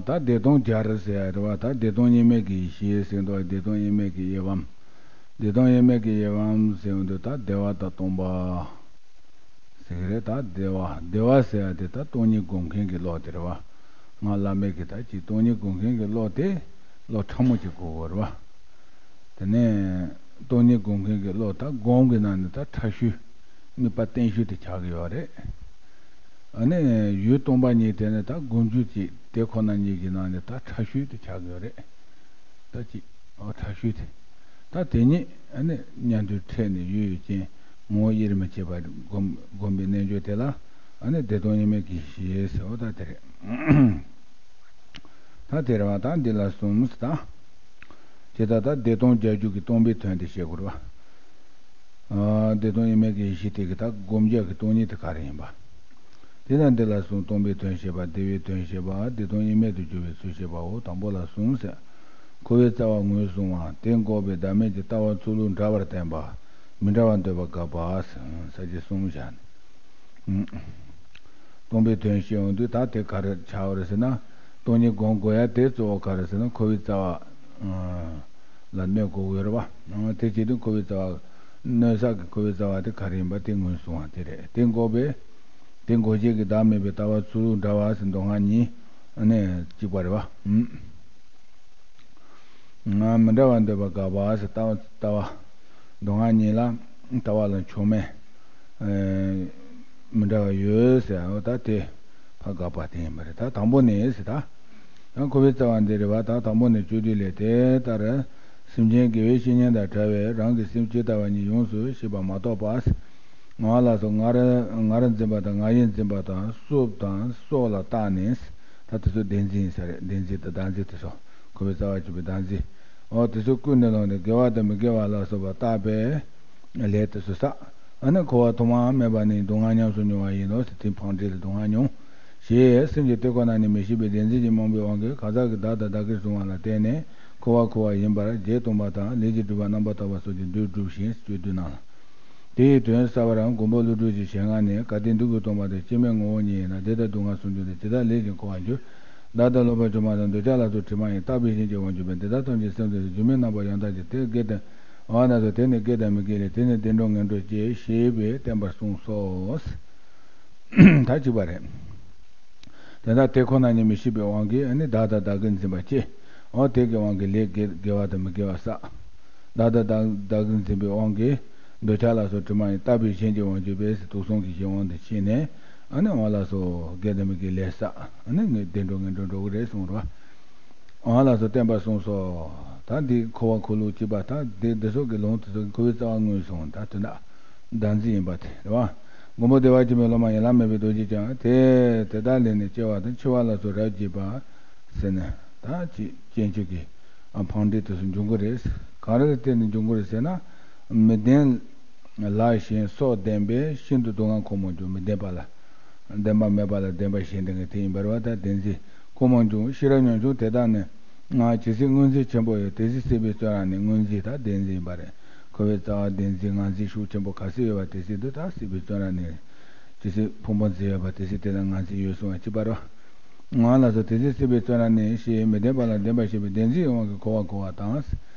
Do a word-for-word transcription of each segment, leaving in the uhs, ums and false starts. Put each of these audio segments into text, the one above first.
ད་བདེ་སྟོང་རྒྱལ་རབས་ཟེར་ཡ་རེད་བ། ད་བདེ་སྟོང་དབྱེར་མེད་ཀྱི་ཡེ་ཤེས་ཟེར་འདུག་བ། བདེ་སྟོང་དབྱེར་མེད་ཀྱི་དབྱེ་བའམ། བདེ་སྟོང་དབྱེར་མེད་ཀྱི་དབྱེ་བའམ་ཟེར་འདུག་ད་བདེ་བ་དང་སྟོང་པ་ཟེར་གྱི་རེད། ད་བདེ་བ་བདེ་བ་ཟེར་ཡ་དེ་ད་སྟོང་ཉིད་སྒོམ་མཁན་གྱི་བློ་དེ་རེད་བ། ང་བླ་མེད་ཀྱི་ད་ཅིག་སྟོང་ཉིད་སྒོམ་མཁན་གྱི་བློ་དེ་བློ་ཕྲ་མོ་ཅིག་གོ་དགོས་རེད་བ། དེ་ནས་སྟོང་ཉིད་སྒོམ་མཁན་གྱི་བློ་ད་སྒོམ་གྱི་ནང་ནས་ད་ཕྲ་ཤོས། དམིགས་པ་བརྟན་ཤོས་དེ་ཆགས་ཀྱི་ཡོད་རེད། ཨ་ནི་ཡུལ་སྟོང་པ་ཉིད་དེ་ནི་ད་སྒོམ་རྒྱུ་ཅིག་དེ་ཁོ་ན་ཉིད་ཀྱི་ནང་ནས་ད་ཕྲ་ཤོས་དེ་ཆགས་ཀྱི་ཡོད་རེད། ད་ཅིག་ཨ་ཕྲ་ཤོས་དེ། ད་དེ་ཉིད་ཨ་ནི་མཉམ་དུ་འཕྲད་ནས་ཡུལ་ཡུལ་ཅན་ངོ་བོ་དབྱེར་མི་ཕྱེད་པ་སྒོམ་སྒོམ་པའི་རྣལ་འབྱོར་དེ་ལ་ཨ་ནི་བདེ་སྟོང་དབྱེར་མེད་ཀྱི་ཡེ་ཤེས་ཟེར་བ་ད་དེ་རེད། ད་དེ་རེད་བ། ད་འདི་ལ་གསུམ་ཟེར་ད། ཇི་ལྟར་ད་བདེ་སྟོང་རྒྱལ་རྒྱུད་ཀྱི་སྟོང་པའི་དོན་དེ་བཤད་དགོས་རེད་བ། ཨ་བདེ་སྟོང་དབྱེར་མེད་ཀྱི་ཡེ་ཤེས་དེ་གི་ད་སྒོམ་རྒྱུ་གི་སྟོང་ཉིད་དེ་ག་རེ་ཡིན་པ། དེ་ལ་འདི་ལ་གསུམ། སྟོང་པའི་དོན་བཤད་པ། བདེ་བའི་དོན་བཤད་པ། བདེ་སྟོང་དབྱེར་མེད་དུ་གྱུར་པའི་ཚུལ་བཤད་པའོ། དང་པོ་ལ་གསུམ་ཟེར། འཁོར་བའི་རྩ་བ་ངོས་བཟུང་བ། དེ་འགོག་པའི་བདག་མེད་ཀྱི་ལྟ་བ་ཚུལ་ལུགས་འདྲ་བར་བསྟན་པ། མི་འདྲ་བར་འདོད་པ་དགག་པ་ཟེར་ས་བཅད་གསུམ་བཞག་ནས། སྟོང་པའི་དོན་བཤད་འོང་དུས་ད་དེ་ག་རེ་ཆགས་པ་རེད་ཟེར་ན། སྟོང་ཉིད་སྒོམ་དགོས་ཡ་དེ་གཙོ་བོ་ག་རེ་ཟེར་ན་འཁོར་བའི་རྩ་བ་ལ་གནོད་དགོས་ཡོད་རེད་བ། དེ་བྱེད་དུས་འཁོར་བའི་རྩ་བ་གནོད་ས་གི་འཁོར་བའི་རྩ་བ་དེ་ག་རེ་ཡིན་པ་དེ་ངོས་བཟུང་བ་དེ་རེད། དེ་འགོག་པའི་དེ་འགོག་བྱེད་ཀྱི་བདག་མེད་པའི་ལྟ་བ་ཚུལ་ལུགས་འདྲ་བ་ཟེར་མདོ་སྔགས་གཉིས་ནས་གཅིག་པ་རེད་བ། ང་མི་འདྲ་བར་འདོད་པ་དགག་པ་ཟེར་ལྟ་བ་ལྟ་བ། མདོ་སྔགས་གཉིས་ལ་ལྟ་བ་ལ་ཕྱོགས་མེད། མི་འདྲ་བ་ཡོད་ཟེར་འོ་ད་དེ་ཕར་དགག་པ་དེ་ཡིན་པ་རེད། ད་དང་པོ་ནས་ཟེར་ད། ཡང་འཁོར་བའི་རྩ་བ་འདི་རེད་བ། ད་དང་པོ་ནས་བཅུ་བདུན་ལས་དེ་ལྟར། སེམས་ཅན་དགེ་བའི་བཤེས་གཉེན་དང་བྲལ་བས་རང་གི་སེམས་ཇི་ལྟ་བ་ཉིད་ཡོངས་སུ་ཤེས་པ་མ་གཏོགས་པ། ང་ལ་སོགས་ང་རང་ང་རང་འཛིན་པ་དང་ང་ཡི་འཛིན་པ་དང་སྲོག་དང་སྲོག་ལ་བརྟགས་ནས། ད་དེ་ཚོ་བདེན་འཛིན་ཡིན་ས་རེད། བདེན་འཛིན་དང་བདག་འཛིན་དེ་ཚོ། འཁོར་བའི་རྩ་བ་གཅིག་པའི་བདག་འཛིན། འོ་དེ་ཚོ་ཀུན་ནས་བསླངས་ཏེ་དགེ་བ་དང་མི་དགེ་བ་ལ་སོགས་པ་བརྟགས་པའི་ལས་དེ་ཚོ་བསགས། ཨ་ནི་འཁོར་བ་ཐོག་མ་མེད་པ་ནས་སྡུག་བསྔལ་ཉམས་སུ་མྱོང་བ་ཡིན་ནོ་ཟེར་དེ་འཕངས་འདྲེ་ལ་སྡུག་བསྔལ་མྱོང་། ཞེས་སེམས་ཀྱི་དེ་ཁོ་ན་ནི་མི་ཤེས་པའི་བདེན་འཛིན་གྱིས་རྨོངས་པའི་དབང་གིས་གང་ཟག་གི་བདག་དང་བདག་གིར་བཟུང་བ་ལ་བརྟེན་ནས་འཁོར་བ་འཁོར་བ་ཡིན་པར་བརྒྱད་སྟོང་པ་དང་ལས་ཀྱི་སྒྲིབ་པ་རྣམ་པར་དག་པ་སོགས་ཀྱི་མདོས་སྒྲུབ་ཞིང་སྤྱོད་བསྡུ་གནང་ལ། དེའི་དོན་གསལ་བར་མགོན་པོ་ཀླུ་སྒྲུབ་ཀྱི་ཞལ་སྔ་ནས། གལ་ཏེ་འདུན་གྱི་སྟོང་པ་དང་སྐྱེ་མེད་ངོ་བོ་ཉིད་ཡིན་ན། བདེ་དང་སྡུག་བསྔལ་གསུམ་འབྱུང་སྟེ་ཇི་ལྟར་ལས་ཀྱིས་འཁོར་བར་འགྱུར། བདག་དང་ལོག་པར་གྱུར་པ་དང་འདོད་ཆགས་ལ་སོགས་དྲི་མ་ཡིས། བརྟགས་པས་གཞན་གྱི་དབང་གྱུར་པས། འདི་དག་ཐམས་ཅད་སེམས་ཙམ་ཞིག་སྒྱུ་མའི་རྣམ་པར་ཡང་དག་ཅིང་། དེ་དགེ་དང་། འོ་ན་སོ་དེ་ནི་དགེ་དང་མི་དགེ་ལས། དེ་ནི་བདེ་འགྲོ་ངན་འགྲོ་སྐྱེ། ཞེས་པས་བསྟན་པར་གསུངས་སོ། ད་གཅིག་པ་རེད། དེ་ལྟར་དེ་ཁོ་ན་ཉིད་མི་ཤེས་པའི་དབང་གིས་ནི་བདག་དང་བདག་གིར་འཛིན་པ་སྐྱེ། འོ་དེ་གི་དབང་གིས་ལས་དགེ་དགེ་བ་དང་མི་དགེ་བ་བསགས། བདག་དང་བདག་བདག་གིར་འཛིན་པའི་དབང་གིས་འདོད་ཆགས་ལ་སོགས་དྲི་མ་ཡིས། བརྟགས་པས་གཞན་གྱི་དབང་གྱུར་པས། དུག་གསུམ་གྱི་གཞན་དབང་དུ་ཕྱིན་ནས་ཨ་ནི་འོ་ལགས་སོ་དགེ་དང་མི་དགེའི་ལས་བསགས། ཨ་ནི་ངས་བདེ་འགྲོ་ངན་འགྲོ་འགྲོ་གི་རེད་གསུངས་རོ། འོ་ལགས་སོ་བསྟན་པ་གསུངས་སོ། ད་འདི་འཁོར་བ་འཁོར་ལུགས་གཅིག་པ་ད་འདི་འདི་སོགས་ཀྱི་ལུང་དེ་ཚོ་འཁོར་བའི་རྩ་བ་ངོས་བཟུང་ད་དོན་དག་བདག་འཛིན་ཡིན་པ་དེ་རེད་བ། མགོན་པོ་བདེ་བ་ཆེན་པོའི་སློབ་མ་ཡན་ལག་མེད་པའི་རྡོ་རྗེ་ཀྱང་དེ་དེ་དག་ལས་ནི་སྐྱེ་བ་དང་འཆི་བ་ལ་སོགས་རབ་བརྗོད་པ་ཟེར་ནས་ད་ཅི་སྐྱེ་འཆི་གི་ཨ་འཕངས་འདྲེ་དེ་ཚོ་འབྱུང་གི་རེད། ག་རེ་ལ་བརྟེན་ནས་འབྱུང་གི་རེད་ཟེར་ན། མི་ལྡན་ལ་ཞེན་སོགས་ལྡན་པས་ཤིན་ཏུ་སྡུག་བསྔལ་ཁོ་མོ་འབྱུང་། མི་ལྡན་པ་ལ་ལྡན་པ་མེད་པ་ལ་ལྡན་པ་ཞེན་ལྡན་གྱི་དེ་ཡིན་པར་བ་ད་བདེན་འཛིན་ཁོ་མོ་འབྱུང་། ཤེས་རབ་ཉམ་ཆུང་དེ་དག་ནི་ང་ཇི་སྲིད་སྔོན་འཛིན་ཆེན་པོ་ཡོད། དེ་སྲིད་སྲིད་པའི་བཙོན་ར་ནི་སྔོན་འཛིན་ད་བདེན་འཛིན་ཡིན་པ་རེད། འཁོར་བའི་རྩ་བ་བདེན་འཛིན་ངར་འཛིན་ཤུགས་ཆེན་པོ་ག་སྲིད་ཡོད་པ་དེ་སྲིད་དུ་ད་སྲིད་པའི་བཙོན་ར་ནི་ཇི་སྲིད་ཕུང་པོ་འཛིན་ཡོད་པ་དེ་སྲིད་དེ་ལ་ངར་འཛིན་ཡོད་གསུང་བ་ཅི་པར་བ། འོ་ལགས་སོ། དེ་ཚེ་སྲིད་པའི་བཙོན་ར་ནི་ཞེས་མི་ལྡན་པ་ལ་ལྡན་པ་ཞེས་པའི་བདེན་འཛིན་གྱི་དབང་གིས་འཁོར་བ་འཁོར་བ་དང་།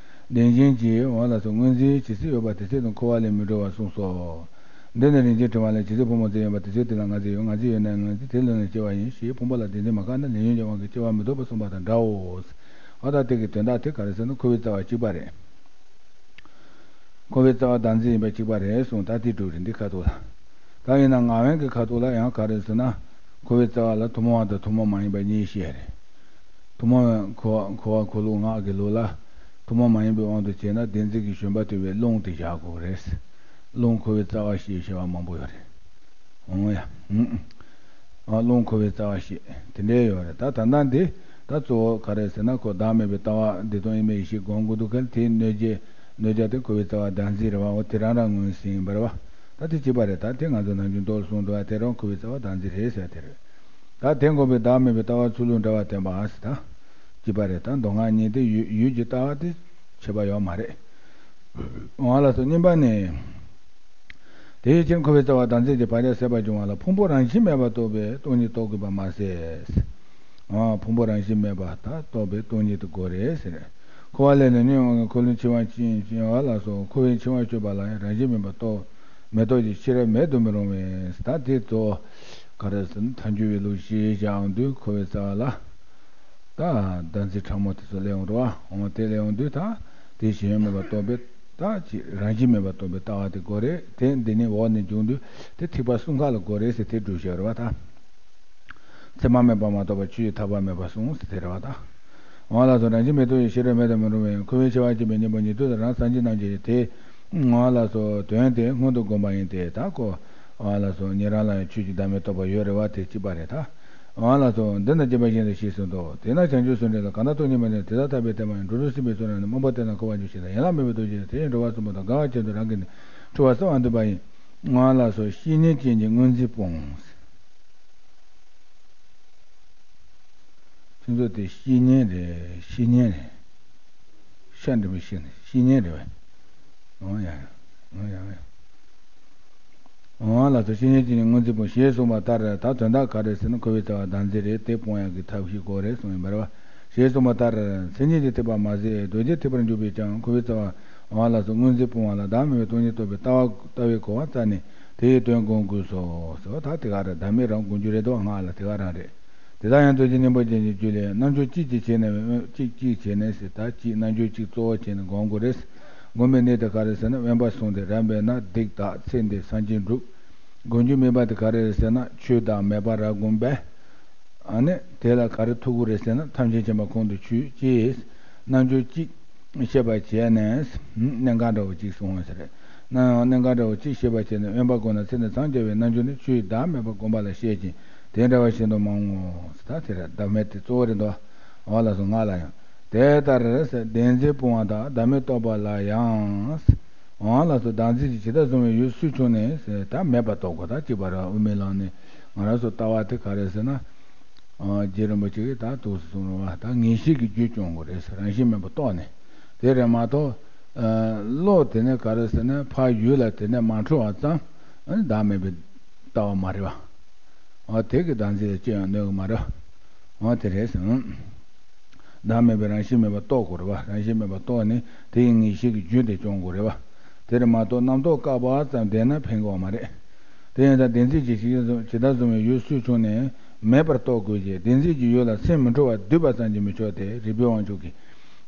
བདེན་ཞེན་གྱིས་འོ་ལགས་སོ་སྔོན་འཛིན་ཇི་སྲིད་ཡོད་པ་དེ་སྲིད་དུ་འཁོར་བ་ལས་མི་གྲོལ་བར་གསུངས་སོ། འདི་ནི་རིན་ཆེན་ཕྲེང་བ་ལས། ཇི་སྲིད་ཕུང་པོ་འཛིན་ཡོད་པ་དེ་སྲིད་དེ་ལ་ངར་འཛིན་ཡོད། ངར་འཛིན་ཡོད་ན་ངར་འཛིན་དེ་ལ་ནི་སྐྱེ་བ་ཡིན་ཞེས་ཕུང་པོ་ལ་བདེན་འཛིན་མ་བཀག་ན་ལས་ཉོན་གྱི་དབང་གིས་སྐྱེ་བ་མི་ལྡོག་པར་གསུངས་པ་དང་འདྲའོ། འོ་ད་དེ་གི་དོན་དག་དེ་ག་རེ་ཟེར་ན་འཁོར་བའི་རྩ་བ་གཅིག་པ་རེད། འཁོར་བའི་རྩ་བ་བདག་འཛིན་ཡིན་པ་གཅིག་པ་རེད་གསུངས། ད་དེ་གྲུབ་རེད་འདི་ཁ་ཐུག་ལ། ད་ཡིན་ན་ངག་དབང་གི་ཁ་ཐུག་ལ་ཡང་ག་རེ་ཟེར་ན། འཁོར་བའི་རྩ་བ་ལ་ཐུན་མོང་བ་དང་ཐུན་མོང་མ་ཡིན་པ་གཉིས་བཤད་རེད། ཐུན་མོང་བའི་འཁོར་བ་འཁོར་བ་འཁོར་ལུགས་སྔགས་ཀྱི་ལུགས་ལ། ཐུན་མོང་མ་ཡིན་པའི་དབང་དུ་བྱས་ན་བདེན་འཛིན་གྱི་བཞོན་པ་དུ་བའི་རླུང་དེ་བཞག་དགོས་རེད། རླུང་འཁོར་བའི་རྩ་བ་ཞེས་བྱ་བ་མང་པོ་ཡོད་རེད། འོང་ཡ། ཨ་རླུང་འཁོར་བའི་རྩ་བ་ཞེས་དེ་འདྲའི་ཡོད་རེད། ད་ད་ལྟ་འདི་ད་གཙོ་བོ་ག་རེ་ཟེར་ན་ཁོ་བདག་མེད་པའི་ལྟ་བ་བདེ་སྟོང་དབྱེར་མེད་ཡེ་ཤེས་སྒོམ་དགོས་འདུག་གལ་དེའི་གནོད་བྱེད་གནོད་བྱ་དེ་འཁོར་བའི་རྩ་བ་བདག་འཛིན་རེད་བ། འོ་དེ་རང་རང་ངོས་ཟིན་ཡིན་པ་རེད་བ། ད་དེ་གཅིག་པ་རེད། ད་དེ་ང་ཚོ་ནམ་རྒྱུན་མདོ་ལ་གསུངས་འདུག་བ། དེ་རང་འཁོར་བའི་རྩ་བ་བདག་འཛིན་རེད་ཟེར་དེ་རེད། ད་དེ་འགོག་པའི་བདག་མེད་པའི་ལྟ་བ་ཚུལ་ལུགས་འདྲ་བར་བསྟན་པ་ཟེར་ད། གཅིག་པ་རེད། ད་མདོ་སྔགས་གཉིས་དེ་ཡུལ་ཡུལ་གྱི་ལྟ་བ་དེ་ཁྱད་པར་ཡོད་མ་རེད། འོ་ལགས་སོ་གཉིས་པ་ནི། དེའི་ཕྱིར་འཁོར་བའི་རྩ་བ་བདག་འཛིན་གྱི་བག་ཆགས་ཟད་པར་འབྱུང་བ་ལ་ཕུང་པོ་རང་བཞིན་མེད་པར་རྟོགས་པའི་སྟོང་ཉིད་རྟོགས་དགོས་པ་མ་ཟད། ཨ། ཕུང་པོ་རང་བཞིན་མེད་པ་ད་རྟོགས་པའི་སྟོང་ཉིད་དུ་དགོས་རེད་ཟེར། འཁོར་བ་ལས་ནི་ཉོན་མོངས་ཀྱི་འཁོར་ལོའི་འཆིང་བ་ཅན་ཡང་ལ་སོགས་འཁོར་བའི་འཆིང་བ་གཅོད་པ་ལ་ཡང་རང་བཞིན་མེད་པ་རྟོགས་མེད་རྟོགས་ཀྱི་ཕྱིར་མེད་དུ་མི་རུང་བས། ད་དེ་གཙོ་བོ་ག་རེ་ཟེར་ན་ཐལ་འགྱུར་བའི་ལུགས་ཤེས་བྱ་འོང་དུས་འཁོར་བའི་རྩ་བ་ལ། ད་བདག་འཛིན་ཕྲ་མོ་དེ་ཚོ་སླེབས་ཡོང་རེད་བ། འོ་དེ་སླེབས་ཡོང་དུས་ད་དེ་གཞན་མེད་པར་རྟོགས་པའི་ད་ཅིག་རང་བཞིན་མེད་པར་རྟོགས་པའི་ལྟ་བ་དེ་དགོས་རེད། དེ་འདི་ནི་འོག་ནས་འབྱུང་དུས་དེ་ཐེག་པ་གསུམ་ཀ་ལ་དགོས་རེད་ཟེར་དེ་སྒྲུབ་བཞག་རེད་བ་ད། མཚན་མ་མེད་པར་མ་རྟོགས་པ་ཆོས་ཀྱི་ཐར་པ་མེད་པར་གསུངས་ཟེར་དེ་རེད་བ་ད། འོ་ལགས་སོ། རང་བཞིན་མེད་རྟོགས་ཀྱི་ཕྱིར་མེད་དུ་མི་རུང་བས། འཁོར་བའི་འཆིང་བ་གཅོད་པའི་གཉེན་པོ་ཉན་ཐོས་དང་རང་སངས་རྒྱས་རྣམས་ཀྱིས་དེ། འོ་ལགས་སོ། དོན་དེ་སྔོན་དུ་བསྒོམ་པ་ཡིན་ཏེ་ད་ཁོ། འོ་ལགས་སོ། ཉན་རང་ལ་ཡང་ཆོས་ཀྱི་བདག་མེད་རྟོགས་པ་ཡོད་རེད་བ་དེ་གཅིག་པ་རེད་ད། འོ་ལགས་སོ། འདི་ན་རྒྱས་པ་བཞིན་དུ་ཞེས་གསུངས་སོ། དེས་ན་བྱང་ཆུབ་སེམས་འགྲེལ་ལ། གང་དག་སྟོང་ཉིད་མ་ནི་དེ་དག་ཐར་པའི་ཐེག་པ་ཡིན། འགྲོ་དྲུག་སྲིད་པའི་བཙོན་རར་ནི། རྨོངས་པ་དེ་རྣམས་འཁོར་བར་འགྱུར་ཞེས་དང་། ཡན་ལག་མེད་པའི་རྡོ་རྗེ་ལ། དེ་ཡི་འགྲོ་བ་གསུམ་པོ་དང་། དགའ་བ་ཆེད་དུ་རང་གིས་ནི། འཁྲུལ་བ་སེལ་བར་འདོད་པ་ཡིན། འོ་ལགས་སོ། བཤེས་གཉེན་ཅན་གྱི་སྔོན་འཛིན་སྤོང་། ཁྱེད་ཚོ་དེ་བཤེས་གཉེན་རེད། བཤེས་གཉེན་རེད། ཤ་འདྲ་མི་ཤེས་ནས་བཤེས་གཉེན་རེད་བས། འོ་ཡ་ཡ། འོ་ཡ་ཡ། འོ་ལགས་སོ། བཤེས་གཉེན་ཅན་གྱི་སྔོན་འཛིན་སྤོང་ཞེས་གསུངས་པ་ལྟར་ད་དོན་དག་ག་རེ་ཟེར་ན་འཁོར་བའི་རྩ་བ་བདག་འཛིན་རེད། དེ་སྤོང་ཡག་གི་ཐབས་ཤེས་དགོས་རེད་གསུངས་ཡིན་པ་རེད་བ། ཞེས་གསུངས་པ་ལྟར་མཚན་ཉིད་ཀྱི་ཐེག་པ་མ་ཟད་རྡོ་རྗེ་ཐེག་པར་འཇུག་པས་ཀྱང་འཁོར་བའི་རྩ་བ། འོ་ལགས་སོ། སྔོན་འཛིན་སྤོང་བ་ལ་བདག་མེད་པའི་སྟོང་ཉིད་རྟོགས་པའི་ལྟ་བ་ལྟ་བའི་གོ་བ་རྩ་ནས་དེ་ཡི་དོན་བསྒོམ་དགོས་སོ་ཟེར་བ་ད་དེ་ག་རེད། བདག་མེད་རང་བསྒོམ་རྒྱུ་རེད་དོ། སྔགས་ལ་དེ་ག་རང་རེད། དེ་དག་ཡང་རྡོ་རྗེ་སྙིང་པོ་ཅན་གྱི་རྒྱུད་ལས། རྣལ་འབྱོར་གཅིག་གིས་བྱས་ནས། གཅིག་གིས་བྱས་ནས་ཟེར་ད་གཅིག་རྣལ་འབྱོར་གཅིག་གཙོ་བོ་བྱས་ནས་བསྒོམ་དགོས་རེད། བསྒོམ་པའི་གནས་དེ་ག་རེ་ཟེར་ན་དབེན་པ་སོང་སྟེ་རབ་འབད་ན་སྡིག་དག་ཚེ་འདིར་སངས་རྒྱས་འགྲུབ། བསྒོམ་རྒྱུ་དམིགས་པ་དེ་ག་རེ་རེད་ཟེར་ན་ཆོས་བདག་མེད་པ་རབ་བསྒོམས་པས། ཨ་ནི་དེ་ལ་ག་རེ་ཐུག་གི་རེད་ཟེར་ན་ཐམས་ཅད་མཁྱེན་པ་ཁོང་དུ་ཆུད་ཅེས། རྣལ་འབྱོར་གཅིག་ཤེས་པར་བྱས་ནས། གནད་འགག་འདྲ་བོ་གཅིག་གསུངས་པ་ཟེར། གནད་འགག་འདྲ་བོ་གཅིག་ཤེས་པར་བྱས་ནས་དབེན་པ་བསྒོམས་ན་ཚེ་འདི་འཚང་རྒྱ་བའི་རྣལ་འབྱོར་ནི་ཆོས་བདག་མེད་པ་བསྒོམ་པ་ལ་བཤད་ཅིང་དེ་འདྲ་བ་ཤིན་ཏུ་མང་ངོ་། ད་དེ་ར་བདག་མེད་དེ་གཙོ་བོ་རེད་དོ། འོ་ལགས་སོ། སྔགས་ལ་ཡང་དེ་ལྟར་བདེན་འཛིན་སྤོང་བ་དང་བདག་མེད་རྟོགས་པ་ལ་ཡང་། འོ་ལགས་སོ། བདག་འཛིན་གྱིས་ཇི་ལྟར་བཟུང་བའི་ཡུལ་སུས་ཆུང་ནས་ད་མེད་པར་རྟོགས་དགོས། ད་གཅིག་པ་ར་དབུ་མའི་ལམ་ནས་ང་རང་ཚོ་ལྟ་བ་དེ་ག་རེ་ཟེར་ན། རྗེ་རིན་པོ་ཆེ་གིས་ད་འདུག་སེ་གསུངས་རེད་བ། ད་ངེས་ཤེས་ཀྱི་རྒྱུད་སྐྱོང་དགོས་རེད་ཟེར། རང་བཞིན་མེད་པར་རྟོགས་ནས། དེ་རེད་མ་གཏོགས། བློ་དེ་ནས་ག་རེ་ཟེར་ན་ཕར་ཡུལ་ལ་དེ་ནས་མ་འཕྲོ་བ་ཙམ། བདག་མེད་པའི་ལྟ་བ་མ་རེད་བ། འོ་དེ་གིས་བདག་འཛིན་ལ་ཅི་ཡང་གནོད་གི་མ་རེད་བ། འོ་དེ་རེད་ཟེར། བདག་མེད་པའི་རང་བཞིན་མེད་པར་རྟོགས་དགོས་རེད་བ། རང་བཞིན་མེད་པར་རྟོགས་ནས་དེ་ཡི་ངེས་ཤེས་ཀྱི་རྒྱུད་དེ་སྐྱོང་དགོས་རེད་བ། དེ་རེད་མ་གཏོགས་རྣམ་རྟོག་བཀག་པ་ཙམ་བསྡད་ན་ཕན་གི་བ་མ་རེད། དེ་ཡིན་ཙང་བདེན་འཛིན་གྱིས་ཇི་ལྟར་བཟུང་བའི་ཡུལ་སུས་ཆུང་ནས་མེད་པར་རྟོགས་དགོས་ཀྱི། བདེན་འཛིན་གྱིས་ཡུལ་ལ་སེམས་མི་འཕྲོ་བར་སྡུད་པ་ཙམ་གྱིས་མི་ཆོག་སྟེ། རིག་པའི་དབང་ཕྱུག་གིས།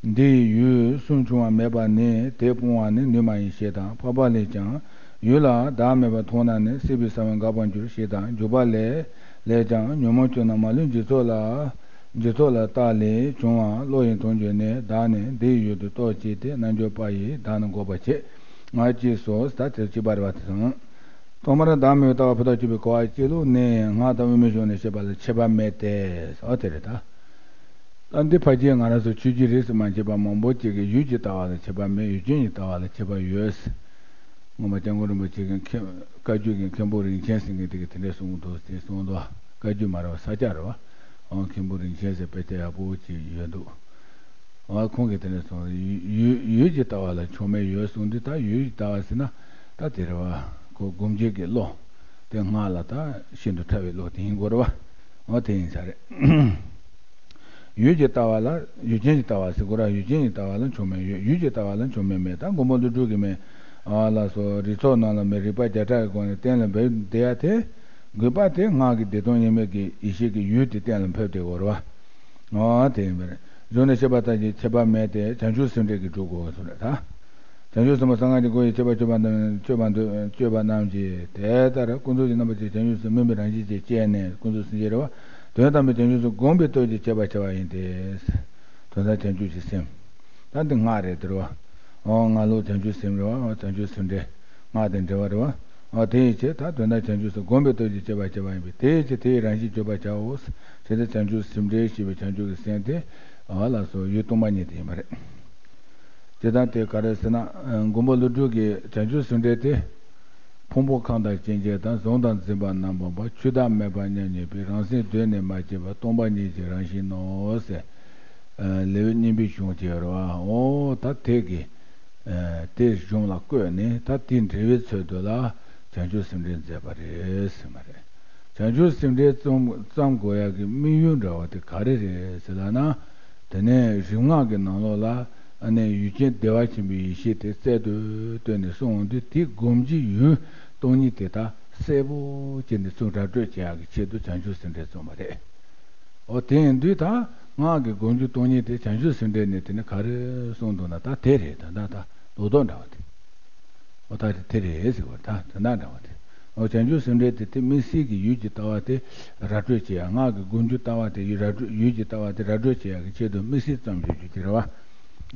འདི་ཡི་ཡུལ་སུན་ཕྱུང་བ་མེད་པ་ནི་དེ་སྤོང་བ་ནི་ནུས་མ་ཡིན་ཞེས་དང་། འཕགས་པ་ལས་ཀྱང་ཡུལ་ལ་བདག་མེད་པར་མཐོང་ན་ནི་སྲིད་པའི་ས་བོན་འགག་པར་འགྱུར་ཞེས་དང་། འཇུག་པ་ལས་ལས་ཀྱང་ཉོན་མོངས་སྐྱོན་རྣམས་མ་ལུས་འཇིག་ཚོགས་ལ། འཇིག་ཚོགས་ལ་བརྟགས་ལས་བྱུང་བ་བློ་ཡི་མཐོང་ཆོས་ནི། བདག་ནི་འདི་ཡི་ཡུལ་དུ་རྟོག་བཅས་ཏེ། རྣལ་འབྱོར་པ་ཡིས་བདག་ནི་འགོག་པར་བྱེད། ང་ཅེས་སོ། ད་དེ་གཅིག་པ་རེད་བ་དེ་སོང་། ཐོག་མར་བདག་མེད་པའི་ལྟ་བ་ཕུ་ཐག་གཅོད་པའི་གོ་བ་སྤྱི་ལོགས་ནས་སྔགས་དང་དབུ་མའི་གཞུང་ནས་བཤད་པ་ལ་ཁྱད་པར་མེད་དེ། འོ་དེ་རེད་ད། ད་འདི་ཕལ་ཆེར་ང་རང་ཚོ་ཆོས་བརྒྱུད་རིས་སུ་མ་ཆད་པ་མང་པོ་ཅིག་གིས་ཡུལ་གྱི་ལྟ་བ་ལ་ཁྱད་པར་མེད། ཡུལ་ཅན་གྱི་ལྟ་བ་ལ་ཁྱད་པར་ཡོད། སྔོན་མ་སྐྱབས་མགོན་རིན་པོ་ཆེ་གི་མཁན་བཀའ་བརྒྱུད་ཀྱི་མཁན་པོ་རིན་ཆེན་ཟེར་མཁན་དེ་གིས་དེ་འདྲས་གསུངས་འདུག་ཟེར་གསུངས་འདུག་བཀའ་བརྒྱུད་མ་རེད་བ། ས་སྐྱ་རེད་བ། འོ་མཁན་པོ་རིན་ཆེན་ཟེར་དཔེ་ཆ་ཡག་པོ་ཅིག་ཡོད་འདུག་འོ་ཁོང་གིས་དེ་འདྲས་གསུངས། ཡུལ་ཡུལ་ཡུལ་གྱི་ལྟ་བ་ལ་ཆོག་མེད་ཡོད་གསུངས་དུས། ད་ཡུལ་གྱི་ལྟ་བ་ཟེར་ན་ད་དེ་རེད་བ། ཁོ་སྒོམ་བྱེད་ཀྱི་བློ་དེ་སྔགས་ལ་ད་ཤིན་ཏུ་ཕྲ་བའི་བློ་དེ་ཡིན་དགོས་རེད་བ། འོ་དེ་ཡིན་ས་རེད། ཡུལ་གྱི་ལྟ་བ་ལ་ཡུལ་ཅན་གྱི་ལྟ་བ་ཟེར་དགོས་ར། ཡུལ་ཅན་གྱི་ལྟ་བ་ལ་ཆོག་མེད་ཡོད། ཡུལ་གྱི་ལྟ་བ་ལ་ཆོག་མེད་མེད། ད་མགོན་པོ་ཀླུ་སྒྲུབ་ཀྱིས་མེད། ཨ་ལགས་སོ། རིགས་ཚོགས་རྣམས་ལ་མེད། རིགས་པ་བརྒྱ་ཕྲག་གི་སྒོ་ནས་གཏན་ལ་འབེབས་བསྡད་ཡ་དེ། དགོས་པ་དེ་སྔགས་ཀྱི་བདེ་སྟོང་དབྱེར་མེད་ཀྱི་ཡེ་ཤེས་ཀྱི་ཡུལ་དེ་གཏན་ལ་ཕེབས་བསྡད་དགོས་རེད་བ། འོ་དེ་ཡིན་པ་རེད། གཞུང་ནས་བཤད་པ་ལྟར་གྱི་ཁྱད་པར་མེད་དེ། བྱང་ཆུབ་སེམས་འགྲེལ་གྱིས་སྒྲུབ་དགོས་སོ་རེད་ད། བྱང་ཆུབ་སེམས་དཔའ་གསང་སྔགས་ཀྱི་སྒོ་ཡི་ཁྱད་པར་གཅོད་པ་རྣམས་གཅོད་པ་འདོད་གཅོད་པ་རྣམས་ཀྱིས་དེ་ལྟར་ཀུན་རྫོབ་ཀྱི་རྣམ་པ་ཅན་བྱང་ཆུབ་སེམས་སྨིན་པའི་རང་བཞིན་གྱིས་བསྐྱེད་ནས་ཀུན་རྫོབ་སེམས་བསྐྱེད་རེད་བ། དོན་དམ་པའི་བྱང་ཆུབ་སེམས་བསྒོམས་པའི་སྟོབས་ཀྱིས་བསྐྱེད་པར་བྱ་བ་ཡིན་ཏེ། དོན་དམ་བྱང་ཆུབ་ཀྱི་སེམས། ད་འདི་སྔགས་རེད་དེ་རེད་བ། འོ་སྔགས་ལུགས་བྱང་ཆུབ་སེམས་རེད་བ། འོ་བྱང་ཆུབ་སེམས་འགྲེལ། སྔགས་དང་འབྲེལ་བ་རེད་བ། འོ་དེ་ཡི་ཕྱིར་ད་དོན་དམ་བྱང་ཆུབ་སེམས་བསྒོམས་པའི་སྟོབས་ཀྱིས་བསྐྱེད་པར་བྱ་བ་ཡིན་པས། དེ་ཡི་ཕྱིར་དེ་ཡི་རང་བཞིན་བརྗོད་པར་བྱའོ། ཞེས་ཏེ་བྱང་ཆུབ་སེམས་འགྲེལ་ཞེས་པའི་བྱང་ཆུབ་ཀྱི་སེམས་དེ། འོ་ལགས་སོ། ཡུལ་སྟོང་པ་ཉིད་དེ་ཡིན་པ་རེད། དེ་དང་དེ་ག་རེ་ཟེར་ན། མགོན་པོ་ཀླུ་སྒྲུབ་ཀྱི་བྱང་ཆུབ་སེམས་འགྲེལ་དེ། ཕུང་པོ་ཁམས་དང་སྐྱེ་མཆེད་དང་། གཟུང་དང་འཛིན་པ་རྣམ་སྤངས་པ། ཆོས་བདག་མེད་པར་མཉམ་ཉིད་པའི། རང་སེམས་གདོད་ནས་མ་སྐྱེས་པ། སྟོང་པ་ཉིད་ཀྱི་རང་བཞིན་ནོ་ཟེར། ལེའུ་གཉིས་པའི་གཞུང་དེ་རེད་བ། འོ་ད་དེ་གི། དེ་གཞུང་ལ་བཀོད་ནས་ད་དེ་འགྲེལ་བའི་ཚུལ་དུ་ལ་བྱང་ཆུབ་སེམས་འགྲེལ་མཛད་པ་རེད་ཟེར་བ་རེད། བྱང་ཆུབ་སེམས་འགྲེལ་བརྩམ་བརྩམ་དགོས་ཡག་གི་དམིགས་ཡུལ་འདྲ་བ་དེ་ག་རེ་རེད་ཟེར་ལབ་ན། དེ་ནས་རིམ་ལྔ་གི་ནང་ལོགས་ལ་ཨ་ནི་ཡུལ་ཅན་བདེ་བ་ཆེན་པོའི་ཡེ་ཤེས་དེ་རྩལ་དུ་བཏོན་ནས་གསུངས་འོང་དུས། དེའི་སྒོམ་རྒྱུའི་ཡུལ་སྟོང་ཉིད་དེ་དག་གསལ་པོ་བྱས་ནས་ཚུར་ར་སྤྲོད་བྱེད་ཡག་གི་ཆེད་དུ་བྱང་ཆུབ་སེམས་འགྲེལ་བརྩམས་པ་རེད། འོ་དེ་ཡིན་དུས་ད་སྔགས་ཀྱི་སྒོམ་རྒྱུ་སྟོང་ཉིད་དེ་བྱང་ཆུབ་སེམས་འགྲེལ་ནས་དེ་ནི་ག་རེ་གསུངས་འདུག་ན། ད་དེ་རེད། ད་ད་ད་ལོག་རྟོག་འདྲ་བ་དེ། འོ་ད་དེ་རེད་ཟེར་བ་ད་དོན་དག་འདྲ་བ་དེ། འོ་བྱང་ཆུབ་སེམས་འགྲེལ་དེ་དེ་དམིགས་བསལ་གྱི་ཡུལ་གྱི་ལྟ་བ་དེ་ར་སྤྲོད་བྱེད་ཡ། སྔགས་ཀྱི་སྒོམ་རྒྱུ་ལྟ་བ་དེ་ཡུལ་ར་སྤྲོད་ཡུལ་གྱི་ལྟ་བ་དེ་ར་སྤྲོད་བྱེད་ཡ་གི་ཆེད་དུ་དམིགས་བསལ་ཙམ་ཞུ་རྒྱུ་དེ་རེད་